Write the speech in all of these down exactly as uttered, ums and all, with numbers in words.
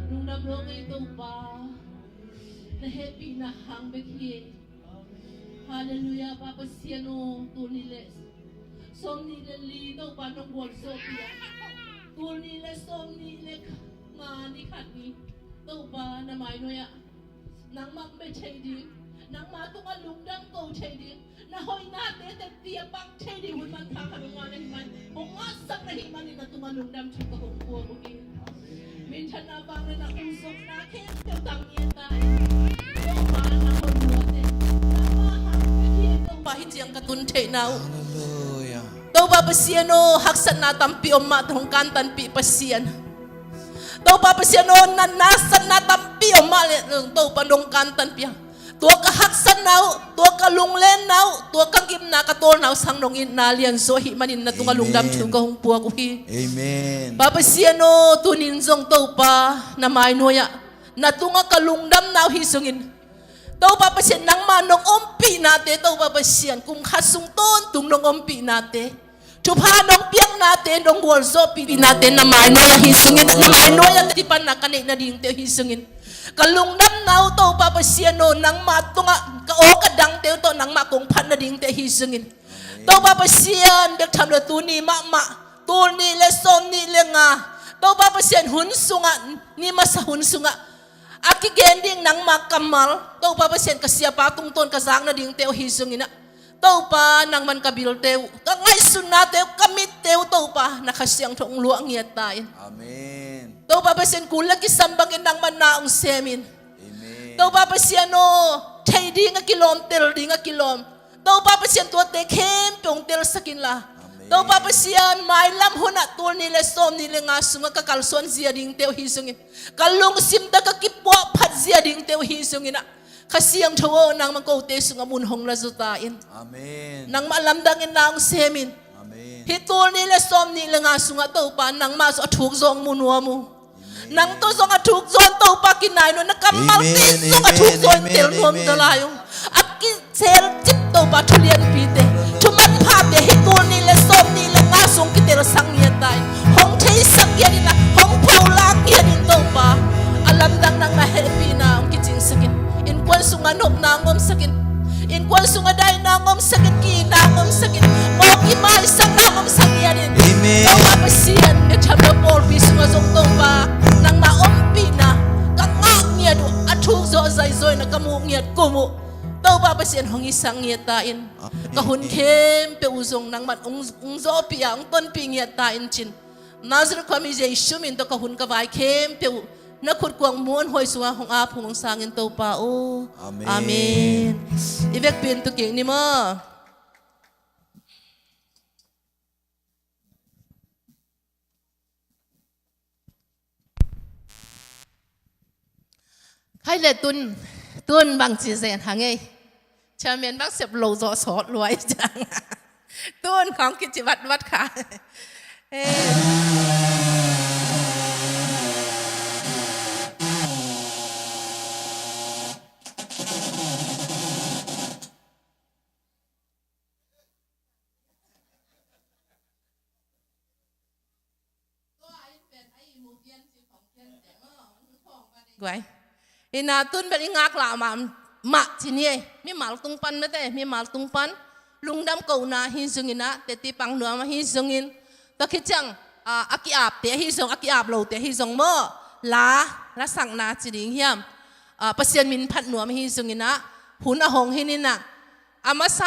Lungdam lo ngei Topa, na hehpihna hang bek hi. Halleluiah, Pa Pasian aw, tul nih le sawm nih le li Topa nong gualzawhpih a, tul nih le sawm nih le nga ni khat ni Topa na mainuai ah nangmah bia thei ding, nangmah tungah lungdam ko thei ding, na hoihnate tetti a pang thei ding hun manpha khat hong wan ahih man, hong ngahsak na hih manin na tungah lungdam thu ka hong puak uh hi. Minthanna, vangliatna, hong zongna khempeuh tang ngiat ta in, Topa na hoih luate, nangmah hang bek hi Topa, hih ciang ka tun theihna uh. Halleluiah. Topa Pasian aw, haksatna tampi om mah tawh hong kantanpih Pasian. Topa Pasian aw, natna satna tampi om mah leh Topa nong kantanpih a, tua ka haksatna uh, tua ka lunglenna uh, tua ka gimna ka tawlna uh sang nong itna lianzaw ahih manin na tungah lungdam thu ka hong puak uh hi. Amen. Pa Pasian aw, tunin zong Topa na mainuai ah na tungah ka lungdamna uh hi zongin, Topa Pasian, nangmah nong ompihnate, Topa Pasian, kum khat sung tawntung nong ompihnate, thupha nong piaknate, nong gualzawhpihnate na mainuai ah hi zongin, na mainuai ah tipanna ka neih nadingte uh hi zongin, ka lungdamna uh Topa Pasian aw, nangmah tungah ka aw ka dangte uh tawh nangmah kong phat nadingte uh hi zongin, Topa Pasian, bek tham lo tuni mahmah, tul nih le sawm nih le nga, Topa Pasian, hun sungah, ni masa hun sungah a kigen ding nangma kammal, Topa Pasian, ka siapa tungtawn ka zak nadingte uh ahi zongin ah, Topa, nangman ka bilte uh, ka ngaihsutnate uh, ka mitte uh, Topa, na Kha Siangtho hong luah ngiat ta in. Amen. Topa Pasian, kul le kisam bangin nangman na hong sem in. Amen. Topa Pasian aw, thei ding a kilawm, tel ding a kilawm, Topa Pasian, tuate khempeuh hong telsak inla. Amen. Topa Pasian, mailam hunah tul nih le sawm nih le nga sungah ka kalsuan zia dingte uh ahi zongin, ka lungsimte ka kipuahphat zia dingte uh ahi zongin ah, Kha Siangtho aw, nangmah kote sungah mun hong la zaw ta in. Amen. Nangmah lamdangin na hong sem in. Amen. Hih tul nih le sawm nih le nga sungah, Topa, nangmah zong a thuk zaw hong mu nuam uh. Nang tawh zong a thuk zaw in, Topa, kinai nuam, na kammalte zong a thuk zaw in tel nuam ta lai ung. A kiselcip, Topa, thulianpite, thumanphate hih tul nih le sawm nih le nga sung kitelsak ngiat ta in. Hong theisak ngiat in ah, hong pholak ngiat in, Topa. A lamdang nangmah hehpihna hong kicingsak in. Innkuan sungah nopna hong omsak in. Innkuan sungah daihna hong omsak in, ki-itna hong omsak in, mawk kimaisakna hong omsak ngiat in. Amen. Topa Pasian, Bethel pawlpi sungah zong, Topa, nangmah ompihna ka ngak ngiat uh, a thuk zaw a zai zaw in ah ka muh ngiat kum uh, Topa Pasian, hong hisak ngiat ta in. Amen. Ka hun khempeuh uh zong nangman hong, hong zawhpih a, hong tonpih ngiat ta in cin. Nazareth khua mi Jesu min tawh ka hun ka vai khempeuh uh na khutkuang muanhuai sungah hong ap, hong sangin, Topa aw. Amen. Amen. I vekpi in tu kik ni maw. Khai le tun, tun bangci zen hang ei. Chairman bang sep lo zawh sawt luai ciang. Tun khawng kici vatvat kha. Eh. Guai. Ina tun bel i ngak lah mah, mah ci ni ei. Mimal tung pan mete, mimal tung pan. Lungdam kohna ahi zongin ah, teti pang nuam ahi zongin. Tua khit ciang, a, a ki-apte ahi zong, a ki-ap lote ahi zong maw. La, la sakna ci ding hiam. A, Pasian min phat nuam ahi zongin ah, hun a hong hi ni nah. A masa,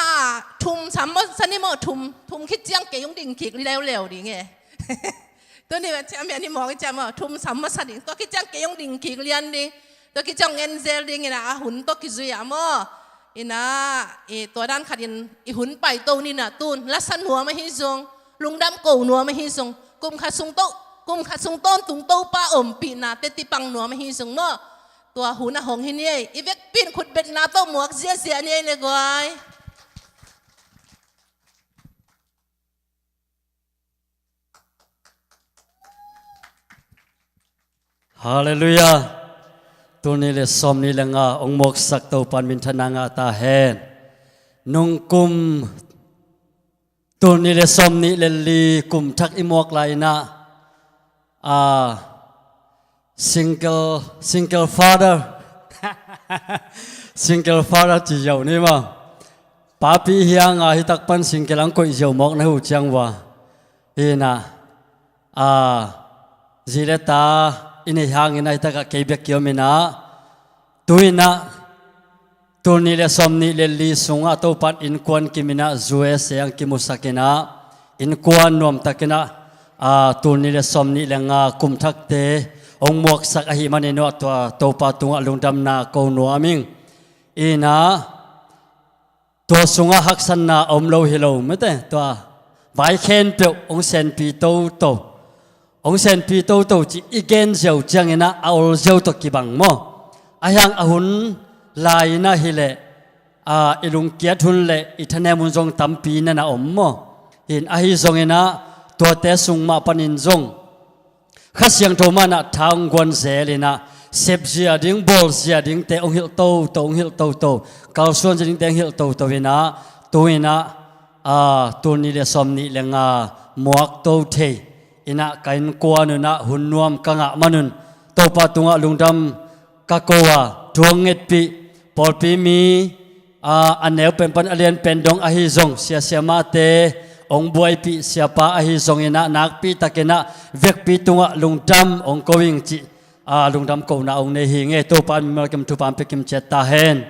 thum sam masa ni maw, thum, thum khit ciang kei hong ding kik leuleu ding e. Tuni mah ciang mia ni mawng i ciang maw, thum sam masa ding. Tua khit ciang kei hong ding kik lian ding. Tua khit ciang hong en zel ding ina, a hun tawh kizui a maw. Ina, i tua dan khatin i hun paito ni nah tun. La sa nuam ahi zong, lungdam ko nuam ahi zong. Kum khat sung to, kum khat sung tawntung Topa ompihna teti pang nuam ahi zong maw. Tua hun a hong hi ni ei, i vekpi in khutbetna tawh muak ziazia ni ei le guai. Halleluiah. Tul nih le sawm nih le nga hong muaksak Topa in minthanna ngah ta hen. Nungkum tul nih le sawm nih le li kum thak i muak lai-in ah, a, single, single father. Single father ci ziau ni maw. Papi hi hang a, hi tak pan single ang koih ziau mawk na hi uh ciang uh a. Hi nah, a, zi le ta i neih hangin ah hi takah kei bek ki-om in ah. Tu-in ah, tul nih le sawm nih le li sungah Topa in innkuan kim in ah, U S A ang kimusak in ah, innkuan nuamtak in ah, a, tul nih le sawm nih le nga kum thakte hong muaksak ahih manin ah, tua Topa tungah lungdamna ko nuam ing. Ina, tua sungah haksatna a om lo hi lo mete, tua vai khempeuh hong senpi toto. Hong senpi toto cih i gen ziau ciangin ah a ol ziau tawh kibang maw. Ahi hang a hun lai-in ah hi leh, a, i lungkiat hun le i thanem hun zong tampi na na om maw. Hi in ahi zongin ah tuate sung mah panin zong Kha Siangtho mah in ah tha hong guan zel in ah, sep zia ding, bawl zia dingte hong hilh toto, hong hilh toto, kalsuan zia dingte hong hilh toto in ah, tu-in ah, a, tul nih le sawm nih le nga muak to thei in ah, ka innkuan un ah hun nuam ka ngah man un Topa tungah lungdam ka ko a, thu hong ngetpih pawlpi mi, a, a neu pen pan a lian pen dong ahi zong, sia siamahte hong buaipih siapa ahi zongin ah, nakpi takin ah vekpi tungah lungdam hong ko ing cih, a, lungdam kohna ong nei hi ing ei. Topa in mimal kim thupha ong pia kim ciat ta hen.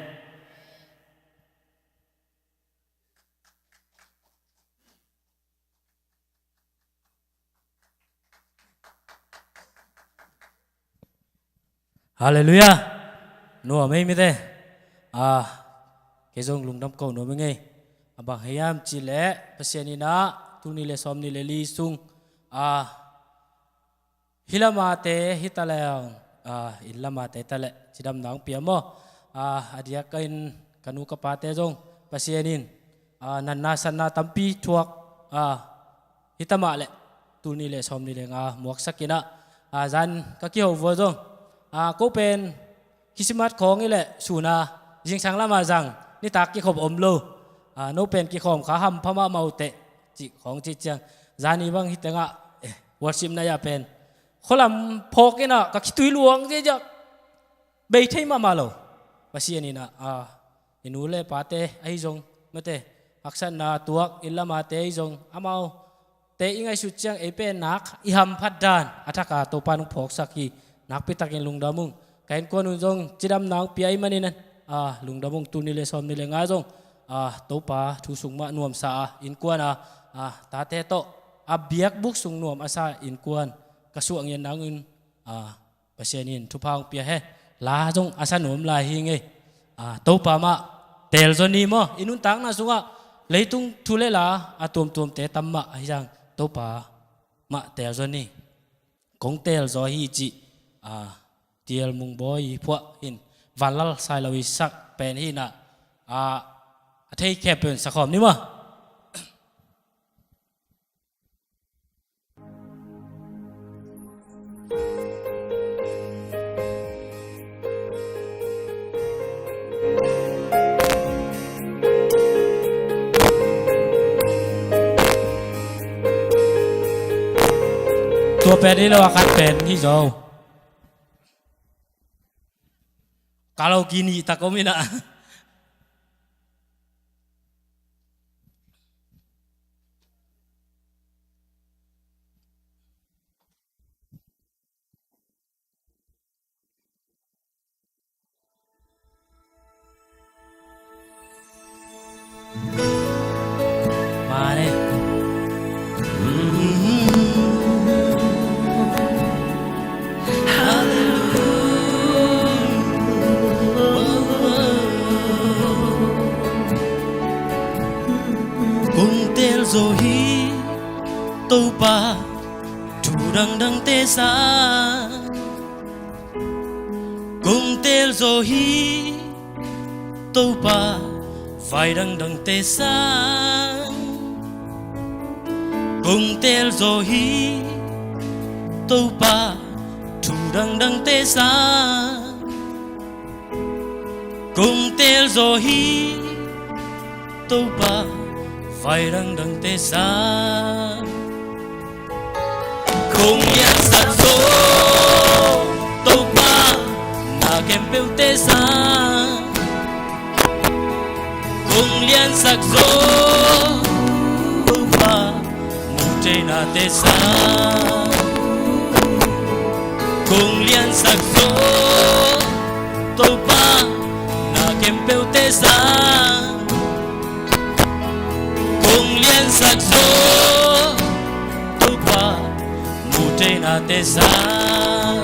Halleluiah. Nuam ei mite. A, kei zong lungdam ko nuam ing ei. A bang hiam cih leh Pasian in a, tul nih le sawm nih le li sung, a, hih lamate hi ta leh, a, inn lamate hi ta leh cidamna ong pia maw. A, a diakin ka nu ka pate zong Pasian in, a, natna satna tampi thuak, a, hi ta mah leh tul nih le sawm nih le nga muaksak in a, a, zan ka kiho vua zong, a, ko pen Khisimas khawng hi leh sun a zingsang lam a zang nitak kikhop om lo. A, no pen kikhawm kha hampha mahmah uh teh, cih khawng cih ciang, zani bang hi teng ah, eh, worship night ah pen khualam phawk in a ka khitui luang ziahziah, bei thei mahmah lo. Pasian in a, a, i nu le pate ahi zong, mate, haksatna tuak inn lamate ahi zong, amaute i ngaihsut ciang ei pen nak i hamphat dan a thak a Topa in ong phawksak hi. Nakpi takin lungdam ung. Ka innkuan un zong cidamna ong pia ahih manin, a, lungdam ung. Tul nih le sawm nih le nga zong, a, Topa thu sung mah nuamsa a innkuan a, a, tate tawh a biakbuk sung nuam a sa innkuan ka suah ngiat nangin, a, Pasian in thupha ong pia hen. La zong a sa nuam lai hi ing ei. A, Topa mah teelzaw ni maw. I nuntakna sungah leitung thu le la a tuamtuamte tam mah ahi zong, Topa mah teelzaw ni. Kong teelzaw hi cih, a, T L Mungbawi phuah in, Vanlal Sailo i sak pen hi in a, a, a thei khempeuh in sakhawm ni maw. Tua pen hi lo a, khat pen hi zaw. Karaoke nih tak om in a. Mane. Kong teelzaw hi Topa, thu dangdangte sang. Kong teelzaw hi Topa, vai dangdangte sang. Kong teelzaw hi Topa, thu dangdangte sang. Kong teelzaw hi Topa, vai dangdangte sang. Kong liansak zaw Topa, na khempeuhte sang. Kong liansak zaw Topa, muhteinate sang. Kong liansak zaw Topa, na khempeuhte sang. Kong liansak zaw Topa, muhteinate sang.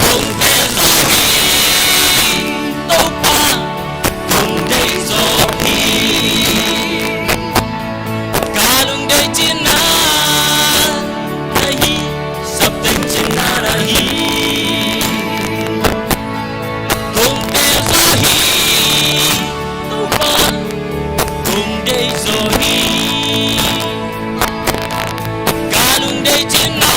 Kong teelzaw hi Topa, kong deihzaw hi. Ka lungdeih cinna na hi, sapteng cinna na hi. Kong teelzaw hi Topa, kong deihzaw hi. Ka lungdeih cinna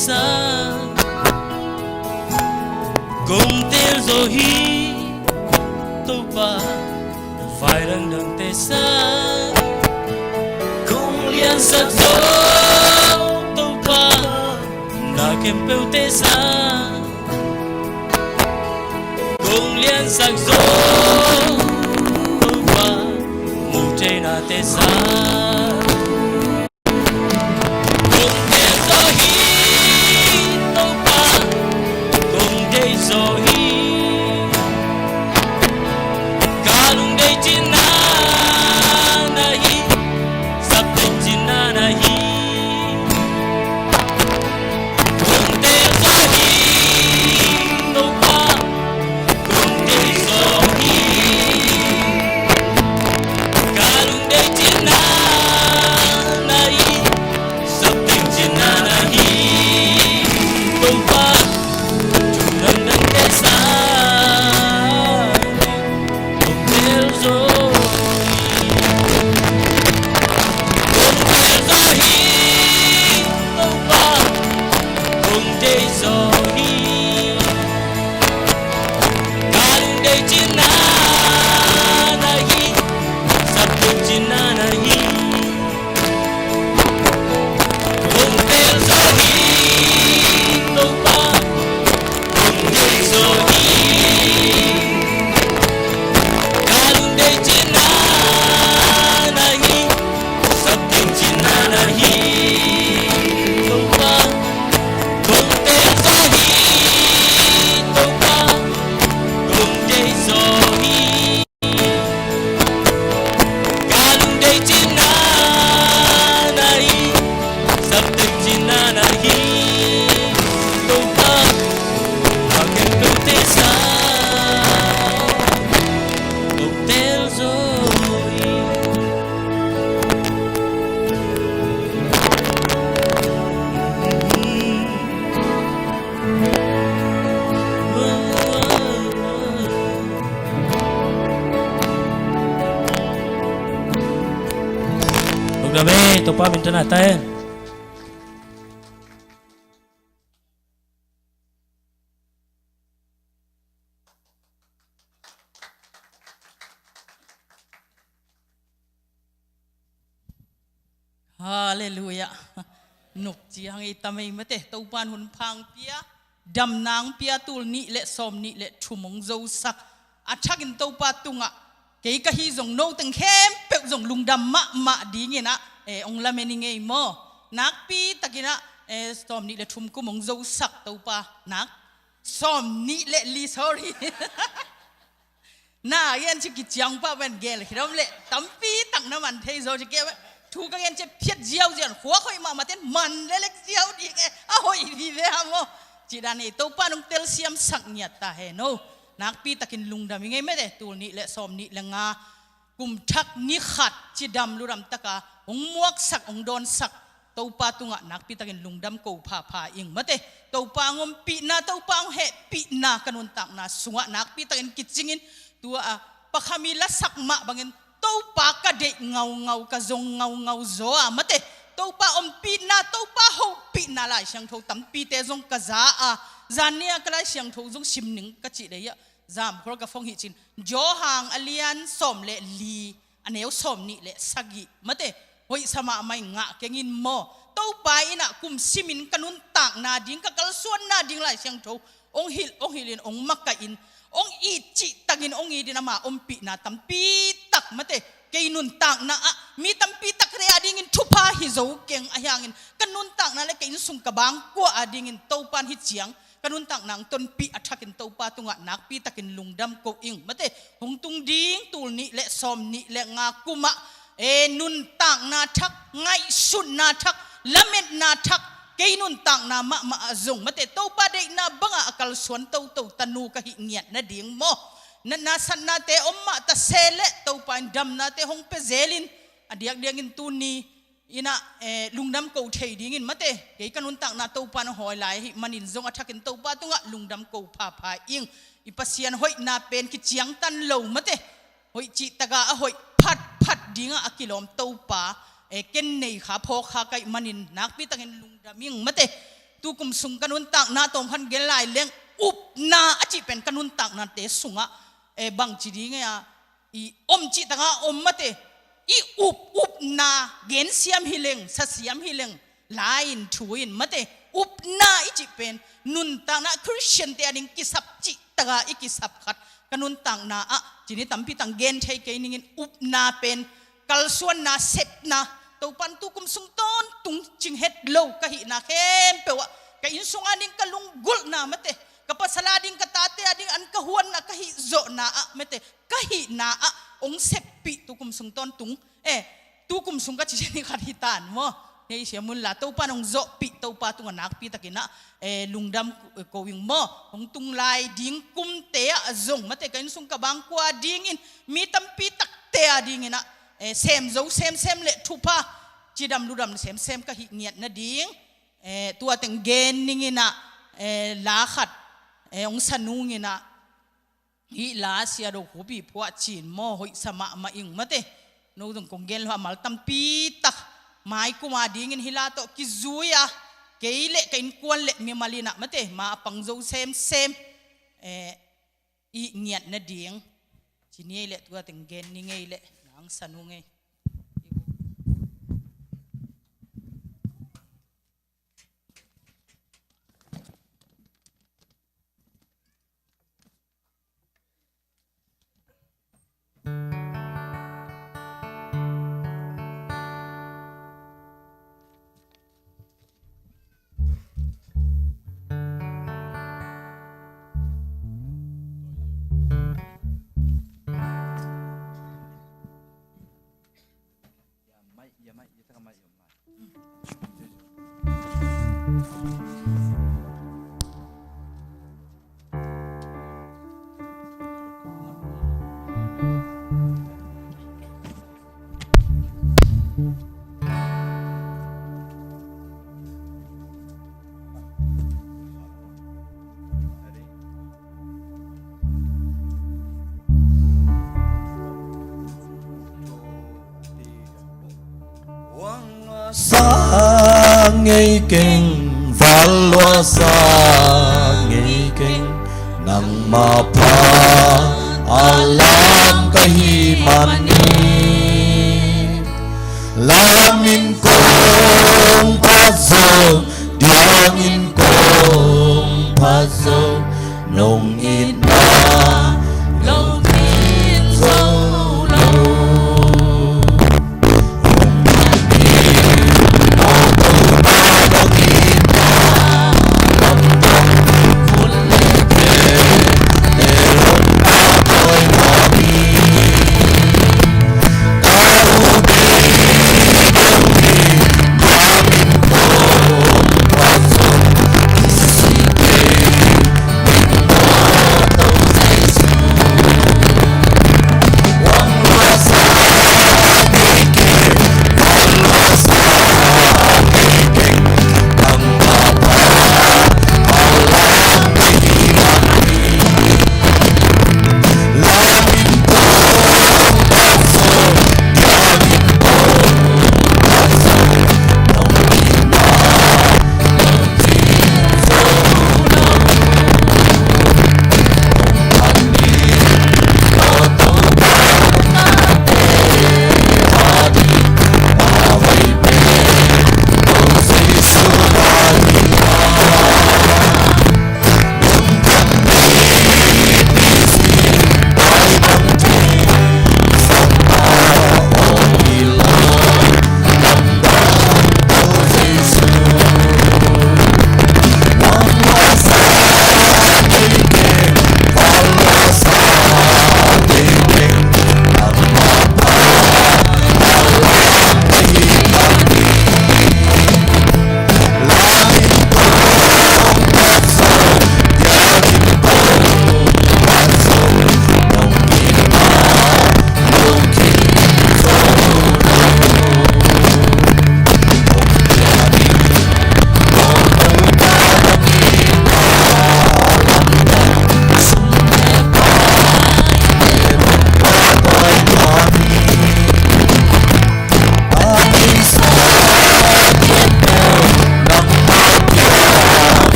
sang kong teel zo hi. Topa, vai dangdangte sang kong liansak zo. Topa, na khempeuhte sang kong liansak zo. Topa, mu theinate sang kong teel zo hi. Topa, kong deih zo hi. Ka lungdeih cihna na hi. Sapteng cihna na hi. Kong teel zo hi. Topa, kong deih zo hi. Ka lungdeih cihna na hi. Sapteng cihna na hi. Topa, thu dangdangte sang kong teel zo hi. Kong teel zo hi. Topa, kong deih zo hi. Ka lungdeih cihna na hi. Sapteng cihna na hi. Kong teel zo hi. Topa, kong deih zo hi. Ka lungdeih cihna na hi. Sapteng cihna na hi. Topa, kong teel zo hi. Topa, kong deih zo hi. Ka lungdeih cihna na hi. Sapteng cihna na hi. Topa, ka khempeuhte sang kong teel zo hi. Lungdam ei, Topa min thang ta hen. Halleluiah. Nop ciang ei tam ei mate, Topa'n hun pha hong pia, damna hong pia, tul nih le sawm nih le thum hong zosak. A thakin Topa tungah kei ka hi zong, no teng khempeuh zong lungdam mahmah dingin ah, eh, hong lamen i ngei maw? Nakpi takin ah, eh, sawm nih le thum kum hong zosak Topa nak. Sawm nih le li, sorry. Na, gen ci kiciang pah pen gel khidom le tampi tak na man thei zaw ci ke. Thu ka gen ci phiat ziauziau, khuak hoih mahmah ten man lelek ziau ding e, a hoih vive ha maw? Ci dan ei, Topa nong telsiamsak ngiat ta hen aw. Nakpi takin lungdam i ngei mate, tul nih le sawm nih le nga, kum thak ni khat cidam ludam taka hong muaksak, hong dawnsak Topa tungah nakpi takin lungdam ko phapha ing mate. Topa hong ompihna, Topa hong hehpihna ka nuntakna sungah nakpi takin kicingin, tua a Pa Khami lasak mah bangin, Topa ka deih ngaungau, ka zong ngaungau zaw a mate, Topa ompihna, Topa hopihna Lai Siangtho tampite zong ka za a, zan ni a ka Lai Siangtho zong sim ning ka cih leh ah, zamkhawl ka phong hi cin, Johan a lian sawm le li, a neu sawm nih le sagih mate, hoihsa mahmah ing, ngah keng in maw? Topa in ah kum simin ka nuntakna ding, ka kalsuanna ding Lai Siangtho hong hilh, hong hilh in, hong makaih in, hong it cih takin hong it in, ama ompihna tampi tak mate, kei nuntakna ah mi tampi tak te a dingin thupha hi zo keng, ahi hangin ka nuntakna le kei innsung ka bangkua a dingin Topa'n hi ciang ka nuntakna hong tonpih a thakin Topa tungah nakpi takin lungdam ko ing mate. Hong tung ding tul nih le sawm nih le nga kum ah, e, nuntakna thak, ngaihsutna thak, lametna thak, kei nuntakna mahmah ah zong mate, Topa deihna bangah a kalsuan toto tanu ka hih ngiat nading maw? Natna satnate om mah ta se leh Topa in damnate hong pia zel in, a diakdiakin tuni in ah, eh, lungdam ko thei dingin mate, kei ka nuntakna Topa'n a hawi lai ahih manin zong a thakin Topa tungah lungdam ko phapha ing. I Pasian hoihna pen kiciangtan lo mate, hoih cih taka a hoih phatphat dingah a kilawm Topa, eh, ken nei kha phawk kha ka hih manin nakpi takin lungdam ing mate. tukum sung ka nuntakna tawm khan gen lai leng, upna a cih pen ka nuntaknate sungah, eh, bangci ding e a, i om cih tangah om mate, i up, upna gensiam hi leng, sasiam hi leng, la-in thu-in mate, upna i cih pen nuntakna Khristiante a ding kisap cih taka i kisap khat ka nuntakna ah, cini tampi tang gen thei kei ningin, upna pen kalsuanna, sepna, Topan tukum sung tawntung cing het lo ka hihna khempeuh ah, ka innsung a ding ka lunggulhna mate, ka pasal a ding, ka tate a ding an ka huatna, ka hihzawhna ah mate, ka hihna ah hong seppih tukum sung tawntung, eh, tukum sung ka ci ciang hi khat hi tan maw. Hei siam unla, Topan hong zawhpih, Topa tungah nakpi takin ah, eh, lungdam, eh, ko ing maw. Hong tung lai ding kumte ah zong mate, ka innsung ka bangkua dingin, mi tampi takte a dingin ah, eh, sem zo semsem le thupha cidam ludam semsem ka hih ngiat nading, eh, tua teng gen ningin ah, eh, la khat, eh, hong sa nungin ah, hih la Sia Do Khuapi phuah cin maw, hoihsa mahmah ing mate. No zong kong gen lo a, mal tampi tak mai kum a dingin hih la tawh kizui a, kei le ka innkuan le mimal in ah mate, ma a pang zo semsem, eh, i ngiat nading. Cini ei le tua teng gen ni ngei le, nang sa nung ei. Sa ngei keng, val lua sa ngei keng, nangma pha a lam ka hi manin, lam in kong pha zo, diang in kong pha zo, nong itna lo in zo lo.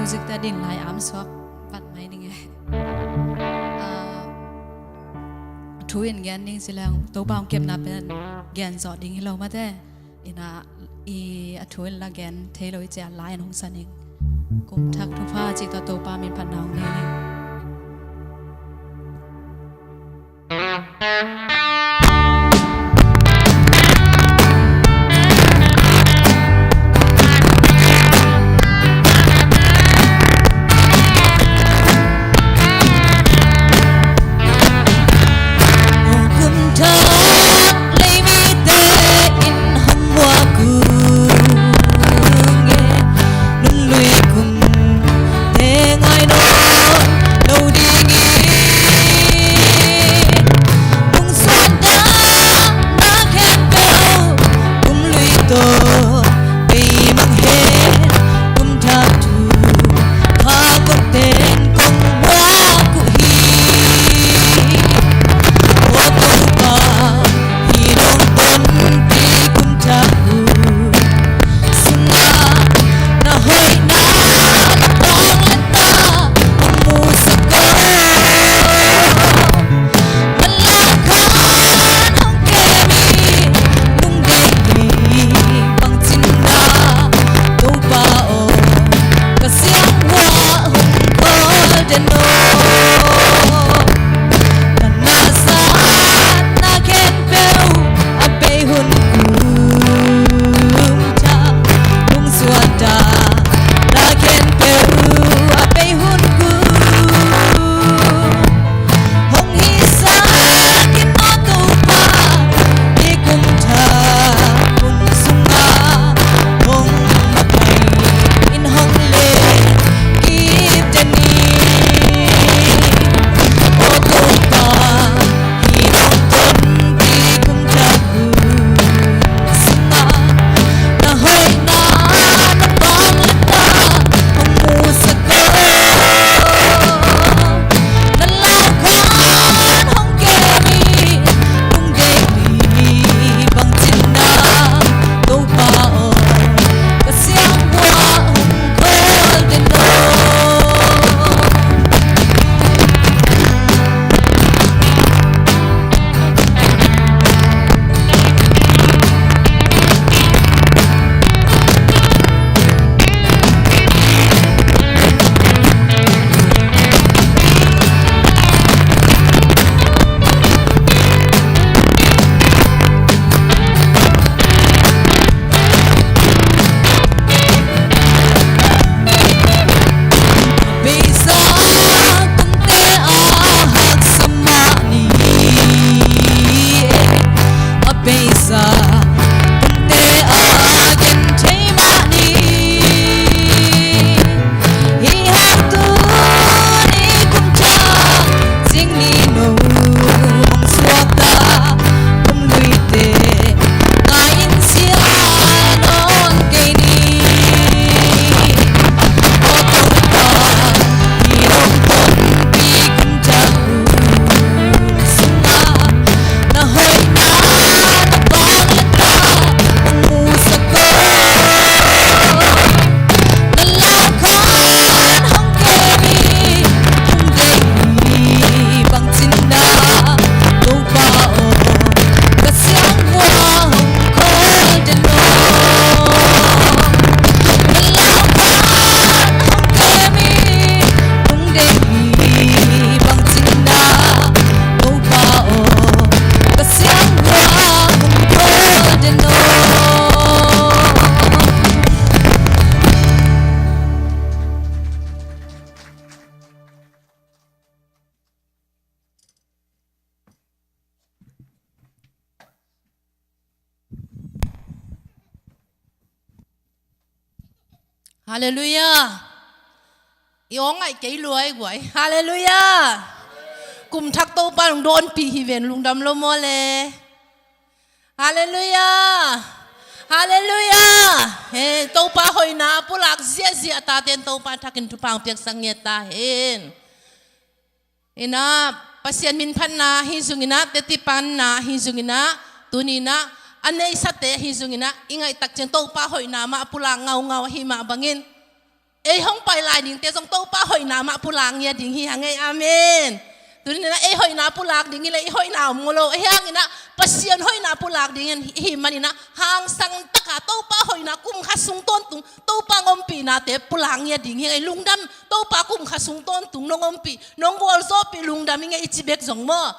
Music te ding lai am suak vat mai ning e. Ah, thu in gen ning ci leng Topa hong kepna pen gen zawh ding hi lo mate. Ina i a thu in la gen thei lo i cia lai an hong sa ning. Kum thak thupha ci tawh Topa min phatna hong nei ning. Halleluiah. I aw ngaih kei luai guai. Halleluiah. Kum thak Topa lungdawnpih hi ven, lungdam lo maw le. Halleluiah. Halleluiah. He, Topa hoihna pulak ziahziah taten Topa thakin thupha hong piaksak ngiat ta hen. Inah, Pasian minphatna hi zunginah, tetipanna hi zunginah, tuninah a neisate hi zunginah, i ngaihtak ciang Topa hoihna mah pulak ngaungau ahi mah bangin Ei hong pai lai dingte zong Topa hoihna mah pulak ngiat ding hi hang ei. Amen. Tuni-in ah ei hoihna pulak ding hi leh i hoihna om ngei lo. Ahi hangin ah Pasian hoihna pulak ding hi manin ah hangsan taka Topa hoihna kum khat sung tawntung Topa hong ompihnate pulak ngiat ding hi hang ei. Lungdam, Topa kum khat sung tawntung nong ompih, nong gualzawhpih lungdam ing ei i ci bek zong maw,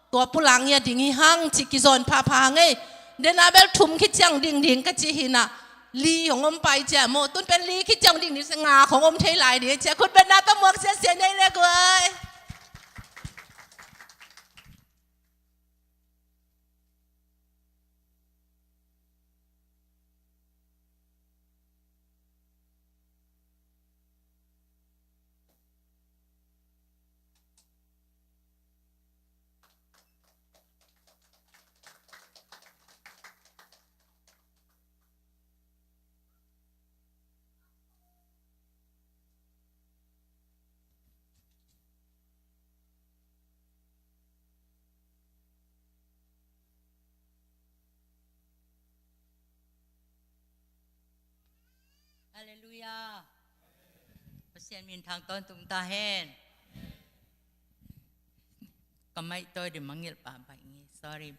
tua pulak ngiat ding hi hang cih kizawn phapha hang ei. Dena bel thum khit ciang ding ding ka cih hi-in ah li hong om pai cia maw. Tun pen li khit ciang ding ding sia, nga hong om thei lai ding cia. Khut beng na tawh muak sia sia nei le guai. Halleluiah. Pasian min thang tawntung ta hen. Ka maih tawi ding mangngilh pahpah ing ei. Sorry.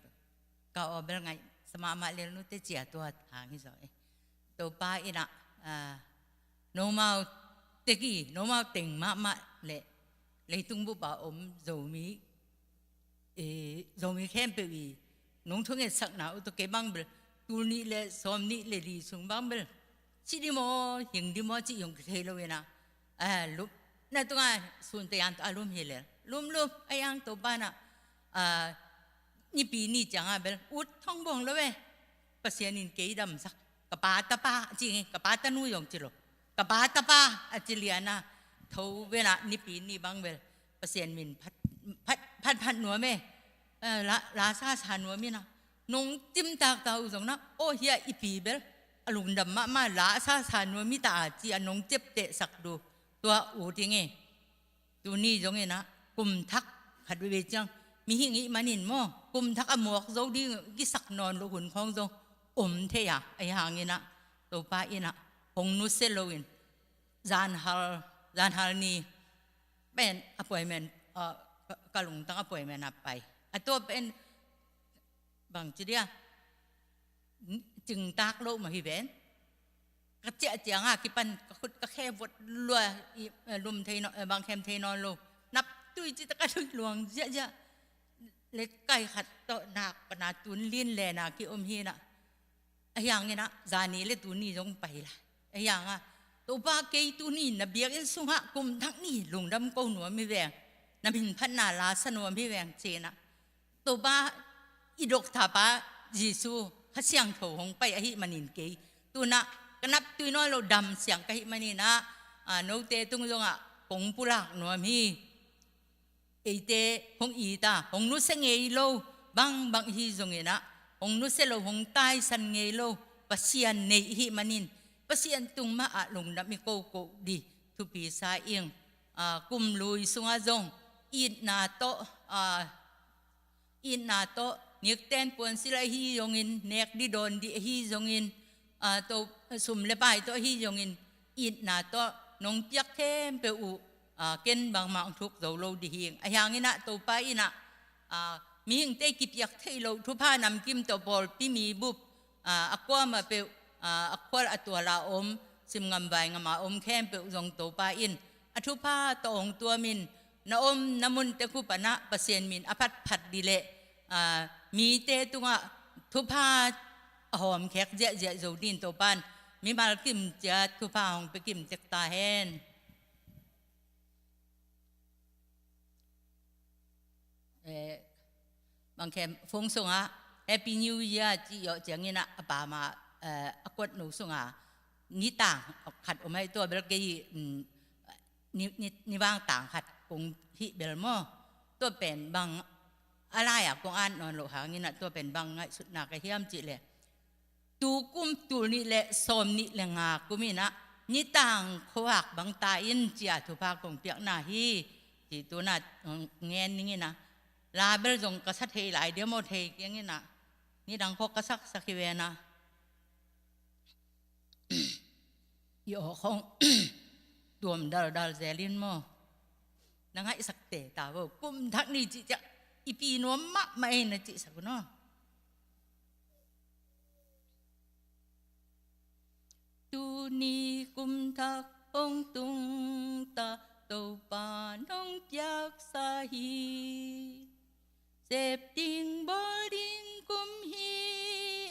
Ka aw bel ngaihsa mahmah lel nute cia tua hang hi zaw ei. Topa in ah, ah, nomau teki, nomau teng mahmah leh leitung bup a om Zomi, eh, Zomi khempeuh i nong thungetsakna uh tawh kei bang bel tul nih le sawm nih le li sung bang bel ci ding maw, hing ding maw cih hong kithei lo in ah, ah, lum, na tungah sunte an tawh a lum hi lel. Lum lum, ahi hang Topa in ah, ah, Nipi ni ciangah bel ut thong buang lo eh. Pasian in kei damsak. Ka pa tapa ci ing ei, ka pa tanu zong ci lo. Ka pa tapa a ci lian ah tho ven ah Nipi ni bang bel Pasian min phat, phat, phat, phat nuam ei. Eh, la, la sa sa nuam in ah nong cimtak ta uh zong na, aw hi a i pi bel a lungdam mahmah, la sa sa nuam hi ta a ci a nong ciaptehsak uh tua ut ing ei. Tuni zong in ah kum thak khat veve ciang mihing i hih manin maw, kum thak a muak zo ding kisak nawn loh hun khawng zong om thei a, ahi hangin ah Topa in ah hong nusia lo in zanhal, zanhal ni pen appointment, ah, ka, ka lungtang appointment a pai. A tua pen bang ci dia, cingtak lo mah hi ven. Ka ciah ciangah kipan ka khut ka khe vot lua, i, eh, lum thei nawn, eh, bang khem thei nawn lo. Nap tui ci ta ka tui luang ziahziah. Le kai khat tawh nak pana tun lin le na ki om hi na. Ahi hangin ah zani le tuni zong pai lai. Ahi hangah Topa kei tuni na biakinn sungah kum thak ni lungdam ko nuam hi veng. Na min phatna la sa nuam hi veng ci-in ah Topa i dok thapa Jesu Kha Siangtho hong pai ahih manin kei tu-in ah ka nap tui nawn lo dam siang ka hih manin ah, ah, note tung zongah kong pulak nuam hi. Eite hong it a, hong nusia ngei lo, bangbang hi zongin ah hong nusia lo, hong taisan ngei lo Pasian nei i hih manin Pasian tung mah ah lungdam i koko ding thupi sa ing. Ah, kum lui sungah zong itna tawh, ah, itna tawh nikten puansilh ahi zongin, nek ding dawn ding ahi zongin, ah, to, sum le pai tawh ahi zongin, itna tawh nong piak khempeuh uh, ah, ken bangmah hong thuk zo lo ding hi ing. Ahi hangin ah Topa in ah, ah, mihingte kipiak theih loh thupha namkim tawh pawlpi mi bup, ah, a kuamah peuh, ah, a khual a tual a om, sim ngam vai ngam a om khempeuh zong Topa in a thupha tawh hong tuamin, na omna munte khu panah Pasian min a phatphat ding leh, ah, mite tungah thupha a hawmkhek ziahziah zo dingin Topa in mimal kim ciat thupha hong pia kim tek ta hen. Eh, bang khem phone sungah Happy New Year ci zawh ciangin ah a pa mah, eh, a kuatnu sungah nitang khat om hi. Tua bel kei, mm, ni, ni, ni vang tang khat kong hih bel maw. Tua pen bang a lai-ah kong at nawn loh hangin ah tua pen bang ngaihsutna ka hiam cih leh, tu kum tul nih le sawm nih le nga kum in ah nitang khuavak bang ta in ci-a thupha kong piakna hi, ci tu-in ah ngen ning in ah, la bel zong ka sa thei lai dia maw, thei kiang in ah nidang khawng ka saksak hi ven ah. I aw khawng, tuam daldal zel in maw, na ngaihsak teta vo. Kum thak ni cih ciang i pi nuam mahmah ei na cihsak un aw. Tuni kum thak hong tung ta, Topa nong piaksa hi. Sep ding bawl ding kum hi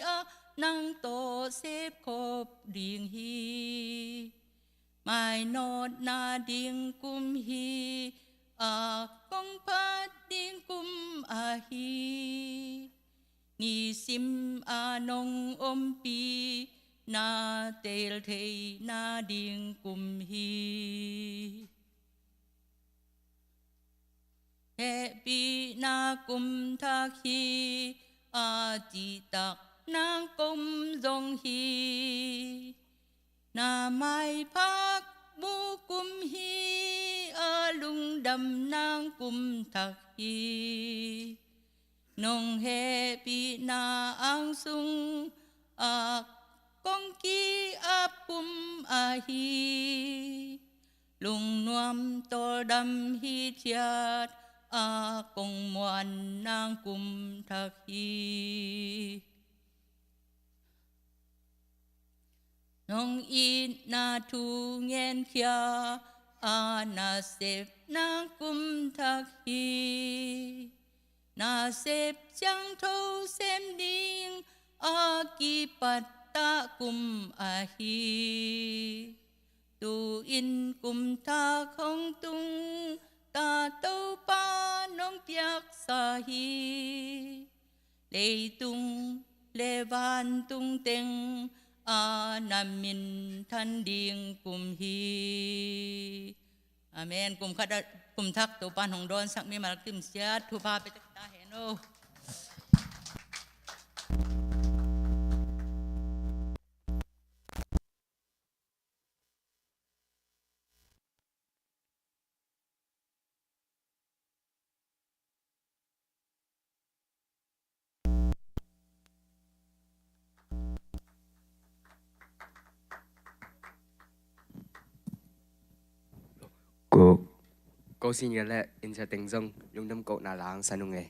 a, nang tawh sep khop ding hi. Mainawtna ding kum hi a, kong phat ding kum ahi. Nisim a nong ompihna teltheihna ding kum hi. Hehpihna kum thak hi a, cihtakna kum zong hi. Na maipha mu kum hi a, lungdamna kum thak hi. Nong hehpihna ang sung a, kong ki-ap kum ahi. Lungnuam tawldam hithiat a, kong muanna kum thak hi. Nong itna thu ngenkhia a, nasepna kum thak hi. Nasep siangtho sem ding a, kipattah kum ahi. Tu-in kum thak hong tung ta, Topa nong piaksa hi. Leitung le vantung teng a, na minthan ding kum hi. Amen. Kum khat a, kum thak Topan hong dawnsak mimal kim siat thupha pia ta hen aw. Ko, ko senior le insa teng zong lungdam kohna la hong sa nung ei.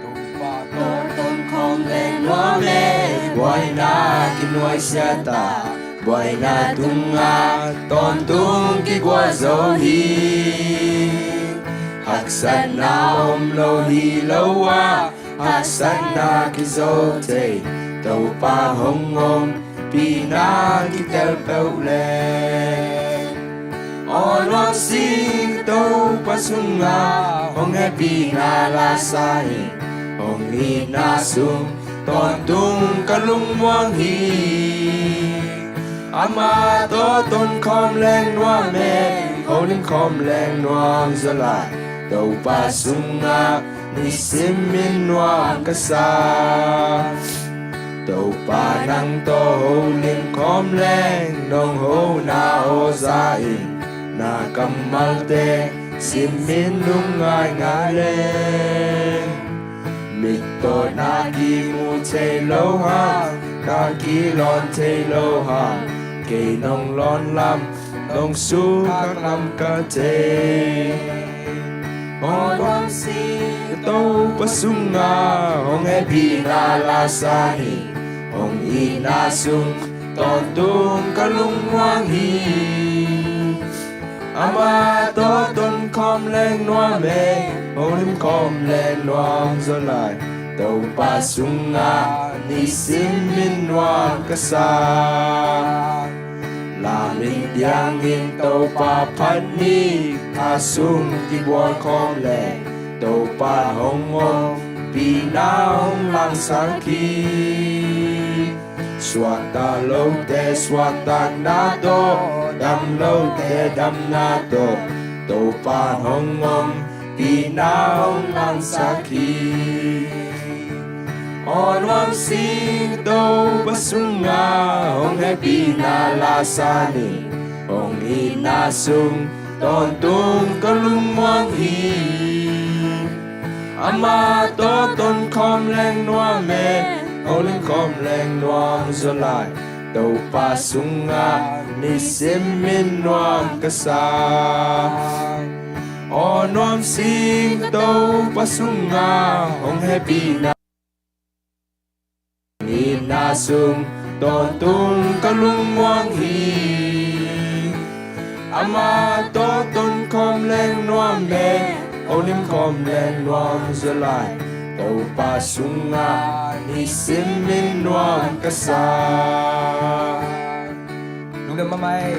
Topa tawh tonkhawm leng nuam e, buaina kinuaisiat a, buaina tungah tawntung kiguah zo hi. Haksatna om lo hi lo a, haksatna kizo thei, Topa hong ompihna kitel peuh leng. Aw nuamsi, Topa sungah hong hehpihna la sa hi. Hong itna sung tawntung ka lungmuang hi. Amah tawh tonkhawm leng nuam e, holim khawm leng nuam zaw lai. Topa sungah nisim in nuam ka sa. Topa nang tawh holim khawm leng nong hona aw za in, na kammalte simin nung ngaingai leng. Mit tawh na kimu thei lo hang, ka kilawn thei lo hang, kei nong lawn lam, nong sukak lam ka thei. Hong nuamsi, Topa sungah hong hehpihna la sa hi. Hong itna sung tawntung ka lungmuang hi. Amah tawh tonkhawm leng nuam e, holim khawm leng nuam zaw lai. Topa sungah nisim in nuam ka sa. Lamin tiangin Topa phat ni, kha sung kibual khawm le Topa hong om, pina hong langsak hi. Suakta lote suaktakna tawh, dam lote damna tawh, Topa hong om, pina hong langsak hi. Aw nuam sing Topa sungah hong hehpihna la sa ni, hong itna sung tawntung ka lungmuang hi. Amah tawh tonkhawm leng nuam e, holim khawm leng nuam zaw lai. Topa sungah nisim in nuam ka sa. Aw nuam sing Topa sungah hong hehpihna, itna sung tawntung ka lungmuang hi. Amah tawh tonkhawm leng nuam e, holim khawm leng nuam zaw lai. Topa sungah nisim in nuam ka sa. Lungdam mahmah e.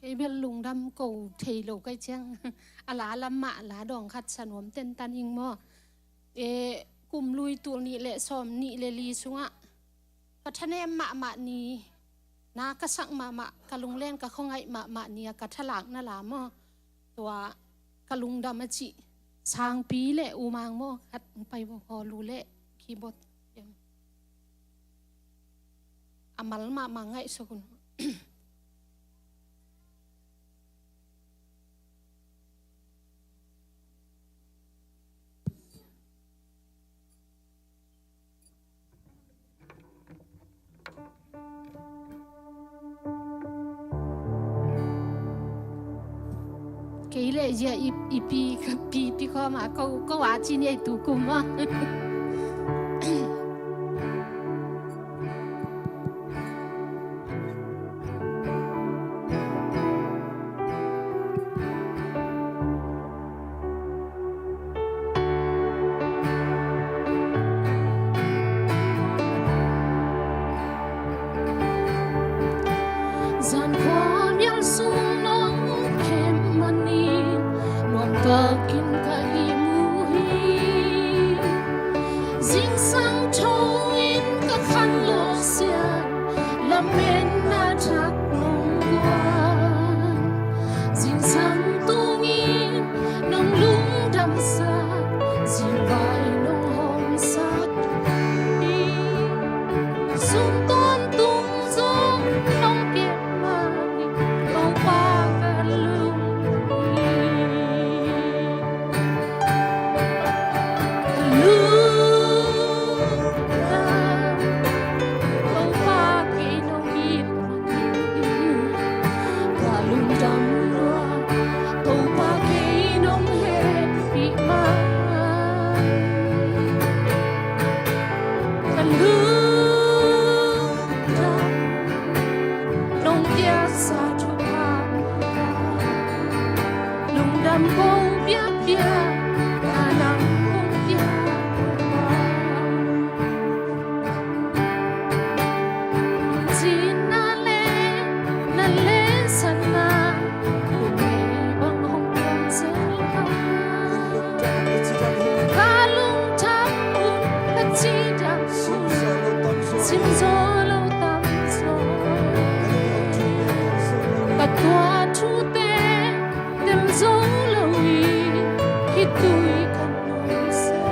Kei bel lungdam ko thei lo kai ciang a la lam mah la dawng khat sa nuam tentan ing maw. E, kum lui tul nih le sawm nih le li sungah ka thanem mahmah ni, na ka sak mahmah, ka lunglen ka khuangaih mahmah ni a ka thalak na la maw. Tua ka lungdam a cih Sangpi le U Mang maw, khat pai bo, haw lu le keyboard. A mal mahmah ngaihsut un. Kei le zia i, i pi, ka pi, pi kho ma, ko, ko a ci ni ei tu kum ma. Zan khua mial sung nong khem manin nuam takin ka ihmu hi. Zingsang thongin ka khan lawh sian, lametna thak nong guan. Zingsang tungin nong lungdamsak, zingvai nong hawmsak hi. Sum tawntung zong nong kep mah hi, Topa ka lung hi. Ka lungdam, Topa kei nong it mah hi. Ka lungdam lua, Topa kei nong hehpih mah. Ka lungdam, nong piaksa thupha, lungdam kong piakpiak, a nang kong piak. Cina le na le sana, kong ei bang hong kong zel ha. Ka lungthak un, ka cidam un, sim zo lo tam zo. Ka tuah thute tem zo lo hi, khitui ka nusia.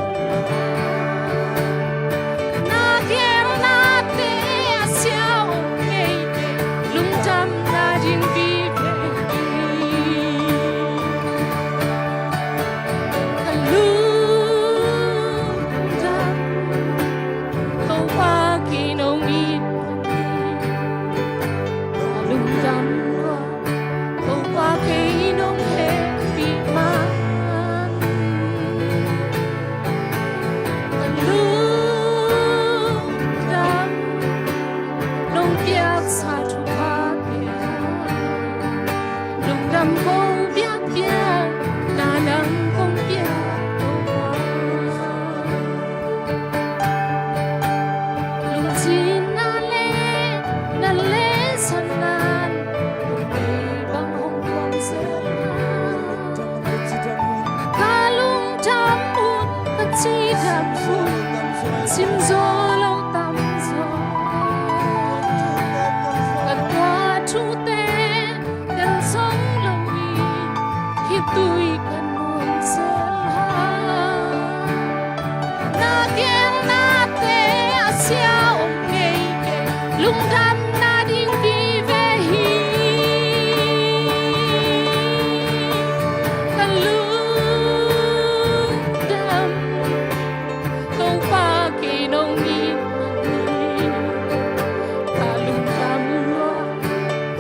Na gelnate a sia om kei, lungdamna ding vive hi. Ka lung Sim zo lo tam zo, ka tua thute tel zong lo i, hih tui ka nuam zel ha. Na gelnate a sia om ngei kei, lungdamna ding vive hi. Ka lungdam, Topa kei nong it man hi. Ka lungdam lua,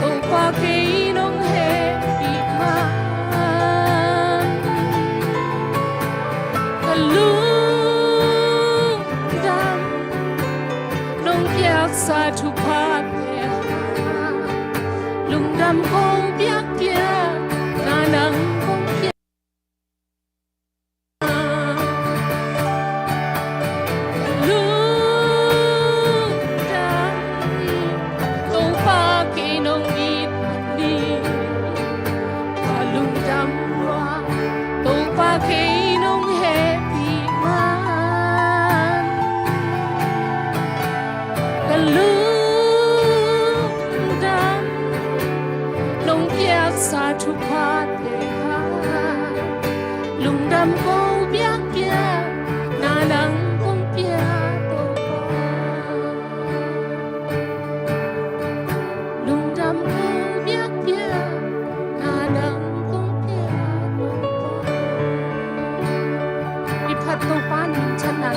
Topa kei nong hehpih man. Ka lungdam, nong piaksa thuphate. Lungdam kong piak kei, na nang kong piak. Lungdam, Topa kei nong it man hi. Ka lungdam lua, Topa kei nong hehpih man. Ka lungdam, nong piaksa thuphate. Lungdam kong piak kei, na nang kong piak Topa. Lungdam kong piak kei, na nang kong piak Topa. I phat Topa minthanna.